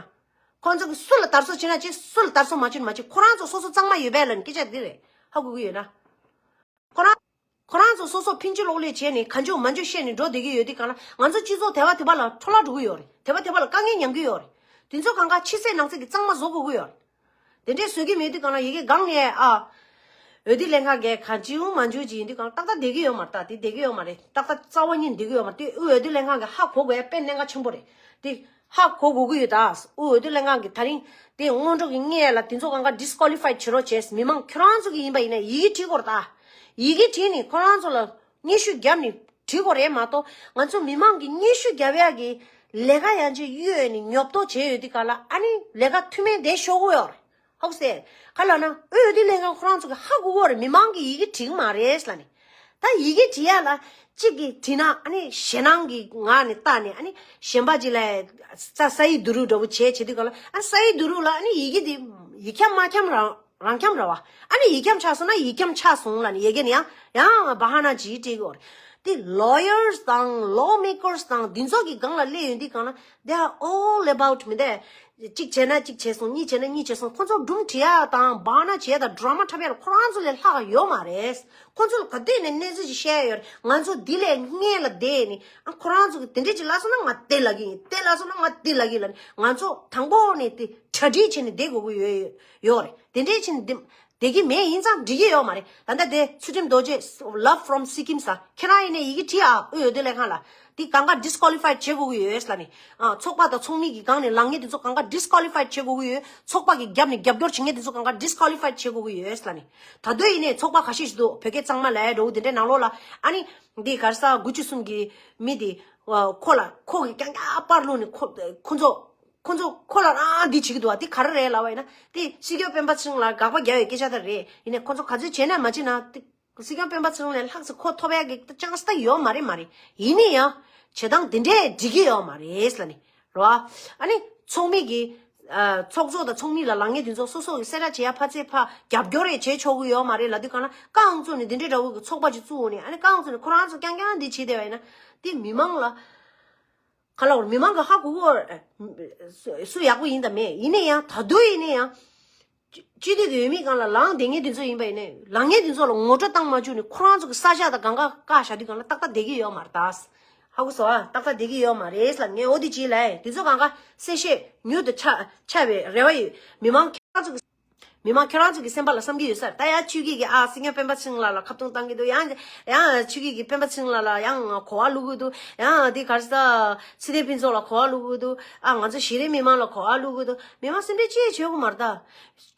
ཁོང་ཚོ་གི་སུ་ལ་དར་སྲོལ་བྱེད་ན་བྱེད། སུ་ལ་དར་སྲོལ་མ་བྱེད་ན་མ་བྱེད། ཁོ་རང་ཚོ་སོ་སོ་གཙང་མ་ཡོད་པས་ལབ་ནས་སྐད་ཆ་འདི་རེད། ཧ་གོ་གི་ཡོད་ན། ཁོ་རང་ཁོ་རང་ཚོ་སོ་སོ་ཕིན་ཅི་ལོག་ལས་བྱས་ནས་ག་འཇོག་མ་འཇོག་བཤད་ནས་འགྲོ་བསྡད་ཀྱི་ཡོད་དུས་གང་ལ་ང་ཚོ་སྤྱི་ཚོགས་དེ་བ་དེ་བ་ལ་འཕྲོ་བརླག་འགྲོ་གི་ཡོད་རེད། དེ་བ་དེ་བ་ལ་དཀའ་ངལ་མྱངས་ཀྱི་ཡོད་རེད། དེ་ཚོ་གང་ག་ཕྱི་གསལ་ནང་གསལ་གྱི་གཙང་མ་བཟོ་དགོས་ཀྱི་ཡོད་རེད། དེ་འདྲས་བཟོ་གི་མེད་དུས་གང་ལ་ཡི་གེ་སྒང་ནས་ཨ། འོས་བསྡུ་ལྷན་ཁང་གིས་ག་འཇུ་མ་འཇུ་ཅིག་ཡིན་དུས་གང་ལ་ཏག་ཏག་བསྡད་ཀྱི་ཡོད་མ་རེད། ད་དེ་བསྡད་ཀྱི་ཡོད་མ་རེད། ཏག་ཏག་རྩ་བ་ཉིད་བསྡད་ཀྱི་ཡོད་མ་རེད། དེ་དབུས་འོས་བསྡུ་ལྷན་ཁང་གིས་ཧ་གོ་དགོས་ཡ་དཔེ་གནད་འགག་ཆེན་པོ་རེད། དེ་ཧ་གོ་དགོས་ཀྱི་ཡོད། ད་དབུས་འོས་བསྡུ་ལྷན་ཁང་གིས་ད་རིང་དེ་སྔོན་འགྲོ་གི་སྔོན་ལ་དེ་ཚོ་གང་ག་ཌི་སི་ཀོ་ལི་ཕའི་བྱེད་རོགས་བྱས། མི་མང་ཁྱོད་རང་ཚོ་གི་ཡིན་པ་ཡིན་ན་ཡི་གེ་བྲིས་དགོས་རེད། ད་ཡི་གེ་བྲིས་ནས་ཁོ་རང་ཚོ་ལ་སྙན་ཞུ་བརྒྱབ་ནས་བྲིས་དགོས་རེད་མ་གཏོགས། ང་ཚོ་མི་མང་གིས་སྙན་ཞུ་བརྒྱབ་ཡག་གི་ལས་ཀ་ཡང་ཅིག་གཡོལ་ནས་ཉོབ་ཏོ་བྱས་ཡོད་དུས་ག་ལ་ཨ་ནི་ལས་ཀ་མཐུ་མེད་དེ་ཤོར་གི་ཡོད་རེད། ཧོག་སེ། ག་ལ་ན་འོས་བསྡུ་ལྷན་ཁང་ཁོ་རང་ཚོ་གི་ཧ་གོ་གི་ཡོད་རེད། མི་མང་གིས་ཡི་གེ་བྲིས་མ་རེད་ལབ་ནས། ད་ཡི་གེ་བྲིས་ཡག་ལ་ གཅིག་གིས་བྲིས་ན་ཨ་ནི་ཞེད་སྣང་གི་ངང་ནས་བལྟས་ནས། ཨ་ནི་གཞན་པ་ཅིག་ལ་ས་ས་ཡིག་བསྡུ་རུག་འདྲ་པོ་བྱས་བྱེད་དུས་ག་ལ། ཨ་ས་ཡིག་བསྡུ་རུག་ལ་ཨ་ནི་ཡི་གེ་དེ་ཡིག་ཁྱབ་མ་ཁྱབ་རང་རང་ཁྱབ་ར་བ། ཨ་ནི་ཡིག་ཁྱབ་ཆགས་སོང་ན་ཡིག་ཁྱབ་ཆགས་སོང་ལབ་ནས་ཡ་གི་ནས་ཡང་ཡང་བ་ཧ་ན་ཅིག་སྤྲད་ཀྱི་ཡོད་རེད། དེ་lawyers་དང་lawmakers་དང་འདི་ཚོ་གི་སྒང་ལ་སླེབས་ཡོང་དུས་གང་ལ། They are all about me. དེ་གཅིག་བྱས་ན་གཅིག་བྱས་སོང་། གཉིས་བྱས་ན་གཉིས་བྱས་སོང་། ཁོ་ཚོ་སྒྲུང་བྲིས་ཡ་དང་བ་ཧ་ན་བྱས་དང་ཌ་ར་མ་འཁྲབ་ཡ་ལ་ཁོ་རང་ཚོ་ལས་ལྷག་ཡོད་མ་རེད། ཁོ་ཚོ་ལ་ག་དུས་ནས་གནས་ཚུལ་ཞིག་བཤད་ཡ་ཡོད་རེད། ང་ཚོ་འདི་ལས་སྔོན་ལ་བསྡད་ནས། ཨ་ཁོ་རང་ཚོ་གི་དེ་འདྲས་ཅིག་ལབ་སོང་ན་ང་དེ་ལབ་ཀྱི་ཡིན། དེ་ལབ་སོང་ན་ང་དེ་ལབ་ཀྱི་ཡིན་ལབ་ནས། ང་ཚོ་དང་པོ་ནས་དེ་གྲ་སྒྲིག་བྱས་ནས་བསྡད་དགོས་ཀྱི་ཡོད་ཡོད་རེད། དེ་འདྲས་བྱས་ནས་བསྡད་བསྡད་ཀྱི་མེད། ཡིན་ཙང་འགྲིག་གི་ཡོད་མ་རེད། ད་ལྟ་དེ་ཚུལ་ཁྲིམས་རྡོ་རྗེ། Love from Sikkim ཟེར། ཁྱེད་རང་ཡིན་ནས་ཡི་གེ་བྲིས་ཨ། དབུས་འོས་བསྡུ་ལས་ཁང་ལ། དེ་གང་ག་disqualified་བྱེད་དགོས་ཀྱི་ཡོད་ལབ་ནས། ཨ་ཚོགས་པ་དང་ཚོགས་མི་གི་སྒང་ནས་ལངས་མཁན་དེ་ཚོ་གང་ག་disqualified་བྱེད་དགོས་ཀྱི་ཡོད། ཚོགས་པ་གི་རྒྱབ་ནས་རྒྱབ་སྐྱོར་བྱེད་མཁན་དེ་ཚོ་གང་ག་disqualified་བྱེད་དགོས་ཀྱི་ཡོད་ལབ་ནས། ད་དུང་ཡིན་ནས་ཚོགས་པ་ཁ་ཤས་ཤིག་འདུག་བོད་སྐད་གཙང་མ་ལབ་ཡ་འདྲ་པོ་དེ་འདྲའི་ནང་ལོགས་ལ། ཨ་ནི་འདི་ག་རེ་ཟེར། དགུ་བཅུ་གསུམ་གི་མི་དེ་ཁོ་ལ་ཁོ་གི་རྐྱང་རྐྱང་པར་བླུགས་ནས་ཁོ་ཁོ་ཚོ། ཁོ་ཚོ་ཁོ་ལ་རང་འདི་བྱེད་ཀྱི་འདུག་བ། དེ་ག་རེ་རེད་ལབ་པ་ཡིན་ན། དེ་སྲིད་སྐྱོང་སྤེན་པ་ཚེ་རིང་ལ་དགག་པ་རྒྱག་ཡའི་སྐད་ཆ་དེ་རེད། ཡིན་ནའི་ཁོ་ཚོ་ག་ཚོད་བྱས་ན་མ་བྱས་ན། དེ་སྲིད་སྐྱོང་སྤེན་པ་ཚེ་རིང་ལས་ལྷག་ཙམ་གོ་ཐོབ་ཡ་གི་ཅང་སྟ་ཡོད་མ་རེད། མ་རེད། ཡིན་ནའི་ཡང་བྱེད་སྟངས་དེ་འདྲས་འགྲིག་གི་ཡོད་མ་རེད་ལབ་ནས་རེད་བ། ཨ་ནི་ཚོགས་མི་གི་ཨ་ཚོགས་གཙོ་དང་ཚོགས་མི་ལ་ལངས་མཁན་དེ་ཚོ་སོ་སོ་གི་གསལ་བསྒྲགས་བྱེད་ཡ་ཕར་ཚད་ཕར་རྒྱབ་སྐྱོར་རེ་བྱེད་ཆོག་གི་ཡོད་མ་རེད་ལབ་དུས་གང་ལ། རྐང་བཙུགས་ནས་འདི་འདྲས་འདྲ་པོ་གི་ཚོགས་པ་ཅིག་བཙུགས་ནས། ཨ་ནི་རྐང་བཙུགས་ནས་ཁོ་རང་ཚོ་རྐྱང་རྐྱང་འདི་བྱེད་བསྡད་པ་ཡིན་ན། དེ་མི་མང་ལ། ག་ལ་བར་མི་མང་གི་ཧ་གོ་གོ། སུ་ཡག་པོ་ཡིན་དང་མེད། ཡིན་ནའི་ཡང་ད་དུང་ཡིན་ནའི་ཡང་སྤྱི་འཐུས་ཀྱི་འོས་མི་སྒང་ལ་ལངས་བསྡད་མཁན་དེ་ཚོ་ཡིན་པ་ཡིན་ནའི། ལངས་མཁན་དེ་ཚོ་ལ་ངོ་སྤྲོད་བཏང་མ་བཅུག་ནས་ཁོ་རང་ཚོ་གི་ས་ཆ་དང་གང་ག་བཀག་བཞག་དུས་གང་ལ་ཏག་ཏག་བསྡད་ཀྱི་ཡོད་མ་རེད་ད། ཧ་གོ་སོང་ཨ། ཏག་ཏག་བསྡད་ཀྱི་ཡོད་མ་རེད་ལབ། ངས་འོ་དེ་ཅིག་ལབ་ཡིན། དེ་ཚོ་གང་ག་གསལ་བཤད་མྱུར་དུ་ཆགས་ཆགས་པའི་རེ་བ་ཡོད། མི་མང་ཁྱེད་རང་ཚོ་གི་མི་མང་ཁྱེད་རང་ཚོ་གི་སེམས་པ་ལ་བསམ་གྱི་ཡོད་ས་རེད། ད་ཡང་ཆོས་སྐྱིད་ཀྱིས་ཨ་སྲིད་སྐྱོང་སྤེན་པ་ཚེ་རིང་ལགས་ལ་ཁ་བརྡུང་བཏང་གི་འདུག་ཡང་ཡང་ཆོས་སྐྱིད་ཀྱིས་སྤེན་པ་ཚེ་རིང་ལགས་ལ་ཡང་གོ་བ་བླུག་གི་འདུག་ཡང་དེ་ག་རེ་ཟེར། ཚེ་བརྟན་ཕུན་ཚོགས་ལ་གོ་བ་བླུག་གི་འདུག་ཨ་ང་ཚོ་གཞི་རིམ་མི་མང་ལ་གོ་བ་བླུག་གི་འདུག་མི་མང་སེམས་ཁྲལ་ཅི་ཡང་བྱེད་དགོས་མ་རེད་ད།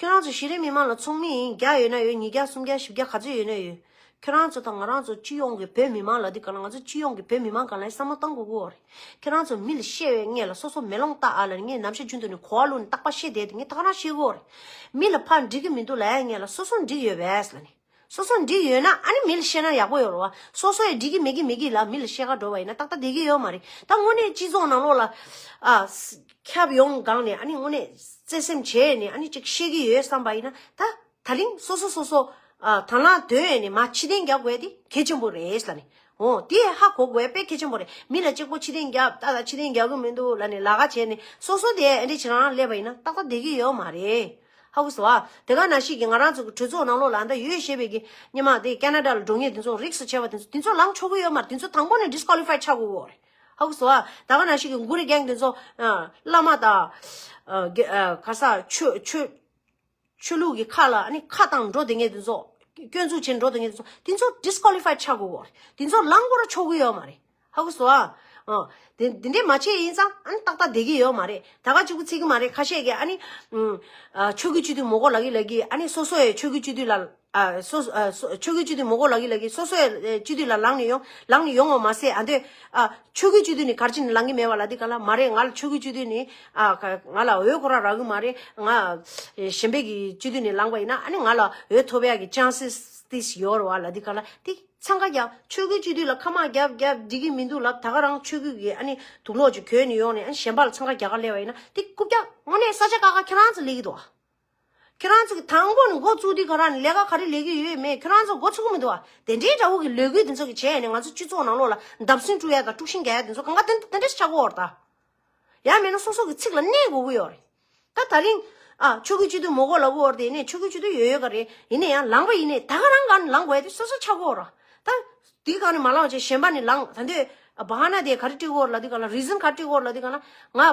ཁྱེད་རང་ཚོ་གཞི་རིམ་མི་མང་ལ་ཚོགས་མི་ཡིན་བརྒྱ་ཡོད་ན་ཡོད། ཉིས་བརྒྱ་སུམ་བརྒྱ་བཞི་བརྒྱ་ག་ཚོད་ཡོད་ན་ཡོད། ཁྱེད་རང་ཚོ་དང་ང་རང་ཚོ་སྤྱི་ཡོངས་ཀྱི་བོད་མི་མང་ལ་འདི་ག་ལ། ང་ཚོ་སྤྱི་ཡོངས་ཀྱི་བོད་མི་མང་ག་ལ་བསམ་བློ་གཏོང་དགོས་ཀྱི་ཡོད་རེད། ཁྱེད་རང་ཚོ་མི་ལ་བཤད་པའི་སྔོན་ལ་སོ་སོ་མེ་ལོང་བཏགས་ཨ་ལ་ངས་ནམ་ཞག་རྒྱུན་དུ་ནས་གོ་བ་བླུགས་ནས་རྟག་པར་བཤད་བསྡད་དེ། ངས་ད་ག་རང་བཤད་ཀྱི་ཡོད་རེད། མི་ལ་ཕར་འགྲིག་གི་མི་འདུག་ལབ་ཡ་སྔོན་ལ་སོ་སོ་འགྲིག་ཡོད་པས་ལབ་ནས། སོ་སོ་འགྲིག་ཡོད་ན་ཨ་ནི་མི་ལ་བཤད་ན་ཡག་པོ་ཡོད་རེད་བ། སོ་སོ་ཡི་འགྲིག་གི་མེད་ཀྱི་མེད་ཀྱི་ལ་མི་ལ་བཤད་ག་འགྲོ་བ་ཡིན་ན་ཏག་ཏག་བསྡད་ཀྱི་ཡོད་མ་རེད། ད་དངོས་གནས་སྤྱི་ཚོགས་ནང་ལོགས་ལ་ཨ་ཁྱབ་ཡོང་སྒང་ནས་ཨ་ནི་དངོས་གནས་བརྩེ་སེམས་བྱས་ནས་ཨ་ནི་ཅིག་བཤད་ཀྱི་ཡོད་བསམ་པ་ཡིན་ན། ད་ད་རིང་སོ་སོ་སོ་སོ་ཨ་དང་བླངས་དོན་ནས་མ་ཕྱི་བདེན་རྒྱག་དགོས་དེ་གལ་ཆེན་པོ་རེད་ལབ་ནས། འོ་དེ་ཧ་གོ་དགོས་དཔེ་གལ་ཆེན་པོ་རེད། མི་ལ་གཅིག་པོ་ཕྱི་བདེན་རྒྱབ་ད་ད་ཕྱི་བདེན་རྒྱག་གི་མི་འདུག་ལབ་ནས་ལ་ཁ་བྱས་ནས་སོ་སོ་དེ་ཨེ་འདྲས་བྱེད་རང་སླེབས་པ་ཡིན་ན་ཏག་ཏག་བསྡད་ཀྱི་ཡོད་མ་རེད། ཧ་གོ་སོང་ཨ། དེ་ག་ནང་བཞིན་གྱི་ང་རང་ཚོ་གི་གྲོས་ཚོགས་ནང་ལོགས་ལ་ཨ་ད་ཡོད་ཞེས་པའི་གི་སྔོན་མ་དེ་ཁེ་ན་ཌ་ལ་འགྲོ་མཁན་དེ་ཚོ་རིགས་སུ་ཆད་པ་དེ་ཚོ་དེ་ཚོ་ལངས་ཆོག་གི་ཡོད་མ་རེད། དེ་ཚོ་དང་པོ་ནས་ཌིས་ཀོ་ལི་ཕའི་ཆགས་དགོས་ཀྱི་ཡོད་རེད། ཧ་གོ་སོང་ཨ། དེ་ག་ནང་བཞིན་གྱི་གུ་རི་གེང་དེ་ཚོ་ཨ་བླ་མ་དང་ཨ་གེ་ཨ་ག་ས་ཆོས་ཆོས་ཆོས་ལུགས་ཀྱི་ཁ་ལ་ཨ་ནི་ཁ་བཏང་འགྲོ་དེ་ངས་དེ་ཚོ་སྐྱོན་འཛུགས་བྱེད་འགྲོ་དེ་ངས་དེ་ཚོ་དེ་ཚོ་ཌིས་ཀོ་ལི་ཕའི་ཆགས་དགོས་ཀྱི་ཡོད་རེད། དེ་ཚོ་ལངས་དགོས་ར་ཆོག་གི་ཡོད་མ་རེད། ཧ་གོ་སོང་ཨ། ཨ། དེ་དེ་འདྲས་མ་བྱས་ཡིན་ཙང་ཨ་ནི་ཏག་ཏག་བསྡད་ཀྱི་ཡོད་མ་རེད། ད་ག་གཅིག་པུ་ཚིག་གི་མ་རེད། ཁ་ཤས་ཀྱིས་ཨ་ནི་ཨ་ཆོས་བརྒྱུད་སྤྱི་འཐུས་མི་དགོས་ལབ་ཀྱི་ལབ་ཀྱི། ཨ་ནི་སོ་སོ་ཡི་ཆོས་བརྒྱུད་སྤྱི་འཐུས་ལ་ཨ་སོ་ཨ་སོ་ཆོས་བརྒྱུད་སྤྱི་འཐུས་མི་དགོས་ལབ་ཀྱི་ལབ་ཀྱི། སོ་སོ་ཡི་སྤྱི་འཐུས་ལ་ལངས་ནས་ཡོང་ལངས་ནས་ཡོང་བ་མ་ཟད། ཨ་འདོད་ཨ་ཆོས་བརྒྱུད་སྤྱི་འཐུས་ནས་ག་རེ་བྱས་ནས་ལངས་ཀྱི་མེད་པ་ལབ་དུས་ག་ལ། མ་རེད། ང་ལ་ཆོས་བརྒྱུད་སྤྱི་འཐུས་ནས་ཨ་ང་ལ་འོས་ཁོ་རང་རག་གི་མ་རེད། ང་གཞན་པའི་གི་སྤྱི་འཐུས་ནས་ལངས་པ་ཡིན་ན་ཨ་ནི་ང་ལ་འོས་ཐོབ་ཡག་གི་ཅན་སི་ཏིས་ཡོད་རེད་བ་ལབ་དུས་ག་ལ། དེ་འཚང་ཁ་རྒྱག་ཆོས་བརྒྱུད་སྤྱི་འཐུས་ལ་ཁ་དམག་རྒྱབ་རྒྱབ་འགྲིག་གི་མི་འདུག་ལབ། ད་ག་རང་ཆོས་བརྒྱུད་ཀྱི་ཨ་ནི་དུག་ལོག་ཅིག་གྱོན་ནས་ཡོང་ནས་ཨ་ནི་གཞན་པ་ལ་འཚང་ཁ་རྒྱག་ག་སླེབས་པ་ཡིན་ན་དེ་རྐུབ་བཀྱག་དངོས་གནས་ས་ཆ་ཁག་ཁག་ཁྱེད་རང་ཚོ་སླེབས་ཀྱི་འདུག་བ། ཁྱེད་རང་ཚོ་གི་དང་པོ་ནས་འགོ་བཙུགས་དུས་ག་རང་ནས་ལས་ཀ་ག་རེ་ལས་ཀྱི་ཡོད་མེད་ཁྱེད་རང་ཚོ་མགོ་ཚོད་ཀྱི་མི་འདུག་བ། དེ་འདྲའི་འདྲ་བོ་གི་ལས་འགུལ་དེ་ཚོ་གི་བྱས་ནས་ང་ཚོ་སྤྱི་ཚོགས་ནང་ལོགས་ལ་འདབ་སེང་དཀྲུག་ཡ་དང་དཀྲུག་ཤིང་རྒྱག་ཡ་དེ་ཚོ་གང་ག་དེ་དེ་འདྲ་ཞིག་ཆགས་ཀྱི་ཡོད་རེད་ད། ཡང་མིན་ན་སོ་སོ་གི་ཚིག་ལ་གནས་དགོས་ཀྱི་ཡོད་རེད། ད་ད་རིང་ཨ་ཆོས་བརྒྱུད་སྤྱི་འཐུས་མི་དགོས་ལབ་ཀྱི་ཡོད་རེད་དེ། ནས་ཆོས་བརྒྱུད་སྤྱི་འཐུས་ཡོད་ཡོད་ག་རེད། ཡིན་ན་ཡང་ལངས་པ་ཡིན་ནས་ད་ག་རང་ག་ནས་ལངས་དགོས་ཡ་དེ་སོ་སོ་ཆགས་ཀྱི་ཡོད་རེད་ད། དེའི་སྒང་ནས་མ་ལངས་བྱས་གཞན་པ་ནས་ལངས། ད་འདོད་བ་ཧ་ན་དེ་ག་རེ་སྤྲད་ཀྱི་ཡོད་རེད་ལབ་དུས་ག་ལ། རི་ཛན་ག་རེ་སྤྲད་ཀྱི་ཡོད་རེད་ལབ་དུས་ག་ལ། ང་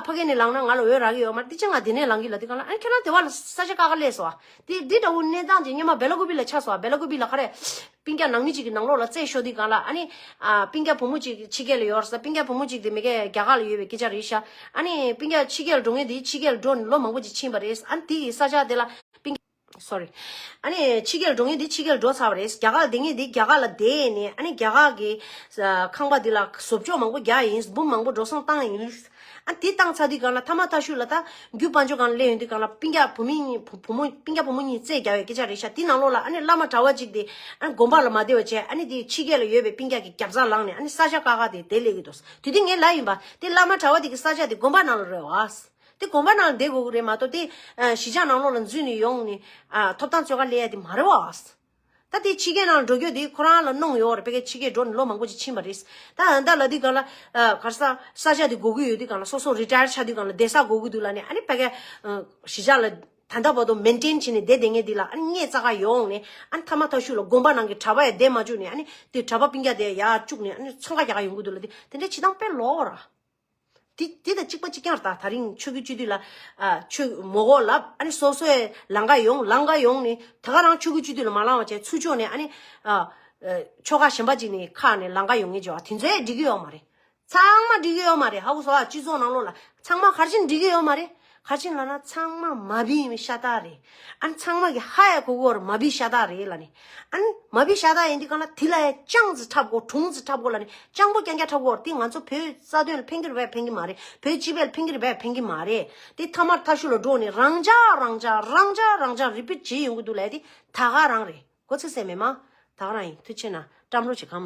ཕ་གི་ནས་ལངས་ན་ང་ལ་འོས་རག་གི་ཡོད་མ་རེད། དེ་ཕྱིར་ང་དེ་ནས་ལངས་ཀྱི་ལབ་དུས་ག་ལ། ཨ་ནི་ཁྱེད་རང་དེ་བ་ལ་ས་ཆ་ཁག་ཁག་སླེབས་སོང་བ། དེ་འདི་འདྲ་བོ་གནས་སྟངས་ཅིག་སྔོན་མ་སྦེ་ལ་ཀུ་པི་ལ་ཆགས་སོང་བ། སྦེ་ལ་ཀུ་པི་ལ་ག་རེ་སྤུན་ཀྱག་ནང་མི་གཅིག་གི་ནང་ལོགས་ལ་རྩད་ཤོར་དུས་ག་ལ། ཨ་ནི་ཨ་སྤུན་ཀྱག་བུ་མོ་གཅིག་ཕྱི་རྒྱལ་ལ་ཡོད་རེད་ཟེར། སྤུན་ཀྱག་བུ་མོ་གཅིག་དེ་མ་གི་རྒྱ་གར་ལ་ཡོད་པའི་སྐད་ཆ་རེད་ཤག་ཨ་ནི་སྤུན་ཀྱག་ཕྱི་རྒྱལ་ལ་འགྲོ་མཁན་དེ་ཕྱི་རྒྱལ་ལ་འགྲོ་ནས་ལོ་མང་པོ་ཅིག་ཕྱིན་པ་རེད། ཨ་ནི་དེ་ཡི་ས་ཆ་དེ་ལ་སྤུན་Sorry། ཨ་ནི་ཕྱི་རྒྱལ་འགྲོ་མཁན་འདི་ཕྱི་རྒྱལ་འགྲོ་ཚར་བ་རེད། རྒྱ་གར་བསྡད་མཁན་འདི་རྒྱ་གར་ལ་བསྡད་ནས། ཨ་ནི་རྒྱ་གར་གྱི་ཁང་པ་འདི་ལ་བཟོ་བཅོས་མང་པོ་རྒྱག་ཡིན། འབུམ་མང་པོ་འགྲོ་སོང་བཏང་ཡིན། དེ་བཏང་ཚར་དུས་སྒང་ལ་ཐ་མ་ཐ་ཤུ་ལ་ད་རྒྱུ་དཔལ་འབྱོར་སྒང་ལ་སླེབས་ཡོང་དུས་སྒང་ལ་སྤུན་ཀྱག་བུ་མོ་གཉིས་བུ་བུ་མོ་སྤུན་ཀྱག་བུ་མོ་གཉིས་རྩེད་རྒྱག་པའི་སྐད་ཆ་རེད་ཤག་དེ་ནང་ལོགས་ལ་ཨ་ནི་བླ་མ་གྲྭ་པ་གཅིག་དེ་ཨ་ནི་དགོན་པ་ལ་མ་བསྡད་པ་བྱས་ཨ་ནི་དེ་ཕྱི་རྒྱལ་ལ་ཡོད་པའི་སྤུན་ཀྱག་གི་རྒྱབ་རྩར་ལངས་ནས་ཨ་ནི་ས་ཆ་ཀ་ཁ་དེ་དེ་སླེབས་ཀྱི་འདུག་དེ་དུས་ངས་ལབ་ཡིན་པ་དེ་བླ་མ་གྲྭ་པ་དེ་གི་ས་ཆ་དེ་དགོན་པ་ནང་ལ་རེད་བ། དེ་དགོན་པ་ནང་ལ་བསྡད་དགོས་ཀྱི་རེད་མ་གཏོགས་དེ་གཞིས་ཆགས་ནང་ལོགས་ལ་འཛུལ་ནས་ཡོང་ནས་ཐོབ་ཐང་རྩོད་ག་སླེབས་ཡ་དེ་མ་རེད་བ། ད་དེ་ཕྱི་རྒྱལ་ནང་འགྲོ་རྒྱུ་དེ་ཁོ་རང་ལ་གནོང་ཡོད་རེད། ཕ་གིར་ཕྱི་རྒྱལ་འགྲོ་ནས་ལོ་མང་པོ་ཅིག་ཕྱིན་པ་རེད། ད་ཨ་ད་ལ་དེ་ག་ལ་གར་ས་ས་ཆ་དེ་དགོས་ཀྱི་ཡོད་དུས་གང་ལ་སོ་སོ་རི་ཊ་ཡར་ཆགས་དུས་གང་ལ་བསྡད་ས་དགོས་ཀྱི་འདུག་ལ་ནི་ཨ་ནི་ཕ་གིར་གཞིས་ཆགས་ལ་ད་ལྟ་བར་དུ་མེན་ཊེན་བྱས་ནས་བསྡད་བསྡད་མཁན་དེ་ལ་ཨ་ནི་སྔས་རྩ་ཁ་ཡོང་ནས་ཨ་ནི་ཐ་མ་ཐ་ཤུ་ལ་དགོན་པ་ནང་གི་གྲྭ་པ་ཡང་བསྡད་མ་བཅུག་ནས་ཨ་ནི་དེ་གྲྭ་པ་སྤུན་ཀྱག་དེ་ཡར་བཅུག་ནས་ཨ་ནི་འཚང་ཁ་རྒྱག་ག་ཡོང་གི་འདུག་ལ་དེ་དེ་འདྲའི་བྱེད་སྟངས་དཔེ་ལོག་ར། དེ་དེ་དང་གཅིག་པ་གཅིག་རྐྱང་རེད། ད་དེ་རིང་ཆོས་བརྒྱུད་སྤྱི་འཐུས་ལ་ཨ་ཆོས་མོ་གོ་ལབ་ཨ་ནི་སོ་སོའི་ལམ་ཁ་ཡོང་ལམ་ཁ་ཡོང་ནས་ད་ག་རང་ཆོས་བརྒྱུད་སྤྱི་འཐུས་ལ་མ་ལངས་པ་བྱས་ཚུར་ཕྱོགས་ནས་ཨ་ནི་ཨ་ཨ་ཆོལ་ཁ་གཞན་པ་ཅིག་ནས་ཁག་ནས་ལམ་ཁ་ཡོང་ངེས་བྱས་པ་དེ་ཚོས་འགྲིག་གི་ཡོད་མ་རེད། ཚང་མ་འགྲིག་གི་ཡོད་མ་རེད། ཧ་གོ་སོང་ཨ། སྤྱི་ཚོགས་ནང་ལོགས་ལ་ཚང་མ་ག་རེ་བྱས་ནས་འགྲིག་གི་ཡོད་མ་རེད། ག་རེ་བྱས་ནས་ལབ་ན་ཚང་མ་མ་བི་ཡིན་པའི་ཤ་སྟག་རེད། ཨ་ནི་ཚང་མ་གི་ཧ་ཡ་གོ་གོ་བར་མ་བི་ཤ་སྟག་རེད་ལབ་ནས། ཨ་ནི་མ་བི་ཤ་སྟག་ཡིན་དུས་གང་ལ་དེ་ལ་ཡ་ཅང་ཙི་འཁྲབ་དགོ་གྲུང་ཙི་འཁྲབ་དགོ་ལབ་ནས་སྤྱང་པོ་རྐྱང་རྐྱང་འཁྲབ་དགོ་བར་དེ་ང་ཚོ་བོད་རྩ་དོན་ལ་ཕན་གི་རེད་པས་ཕན་གི་མ་རེད། བོད་སྤྱི་པའི་ལ་ཕན་གི་རེད་པས་ཕན་གི་མ་རེད། དེ་ཐ་མར་ཐ་ཤུ་ལ་འགྲོ་ནས་རང་འཇགས་རང་འཇགས་རང་འཇགས་རང་འཇགས་རི་པིཊ་བྱེད་ཡོང་གི་འདུག་ལབ་དེ་ད་ག་རང་རེད། གོ་ཚོད་ཟེར་མེད་མ། ད་ག་རང་ཡིན། ཐུགས་ཆེ་གནང་། བཀྲམ་རོགས་བྱེད་གང་མང་།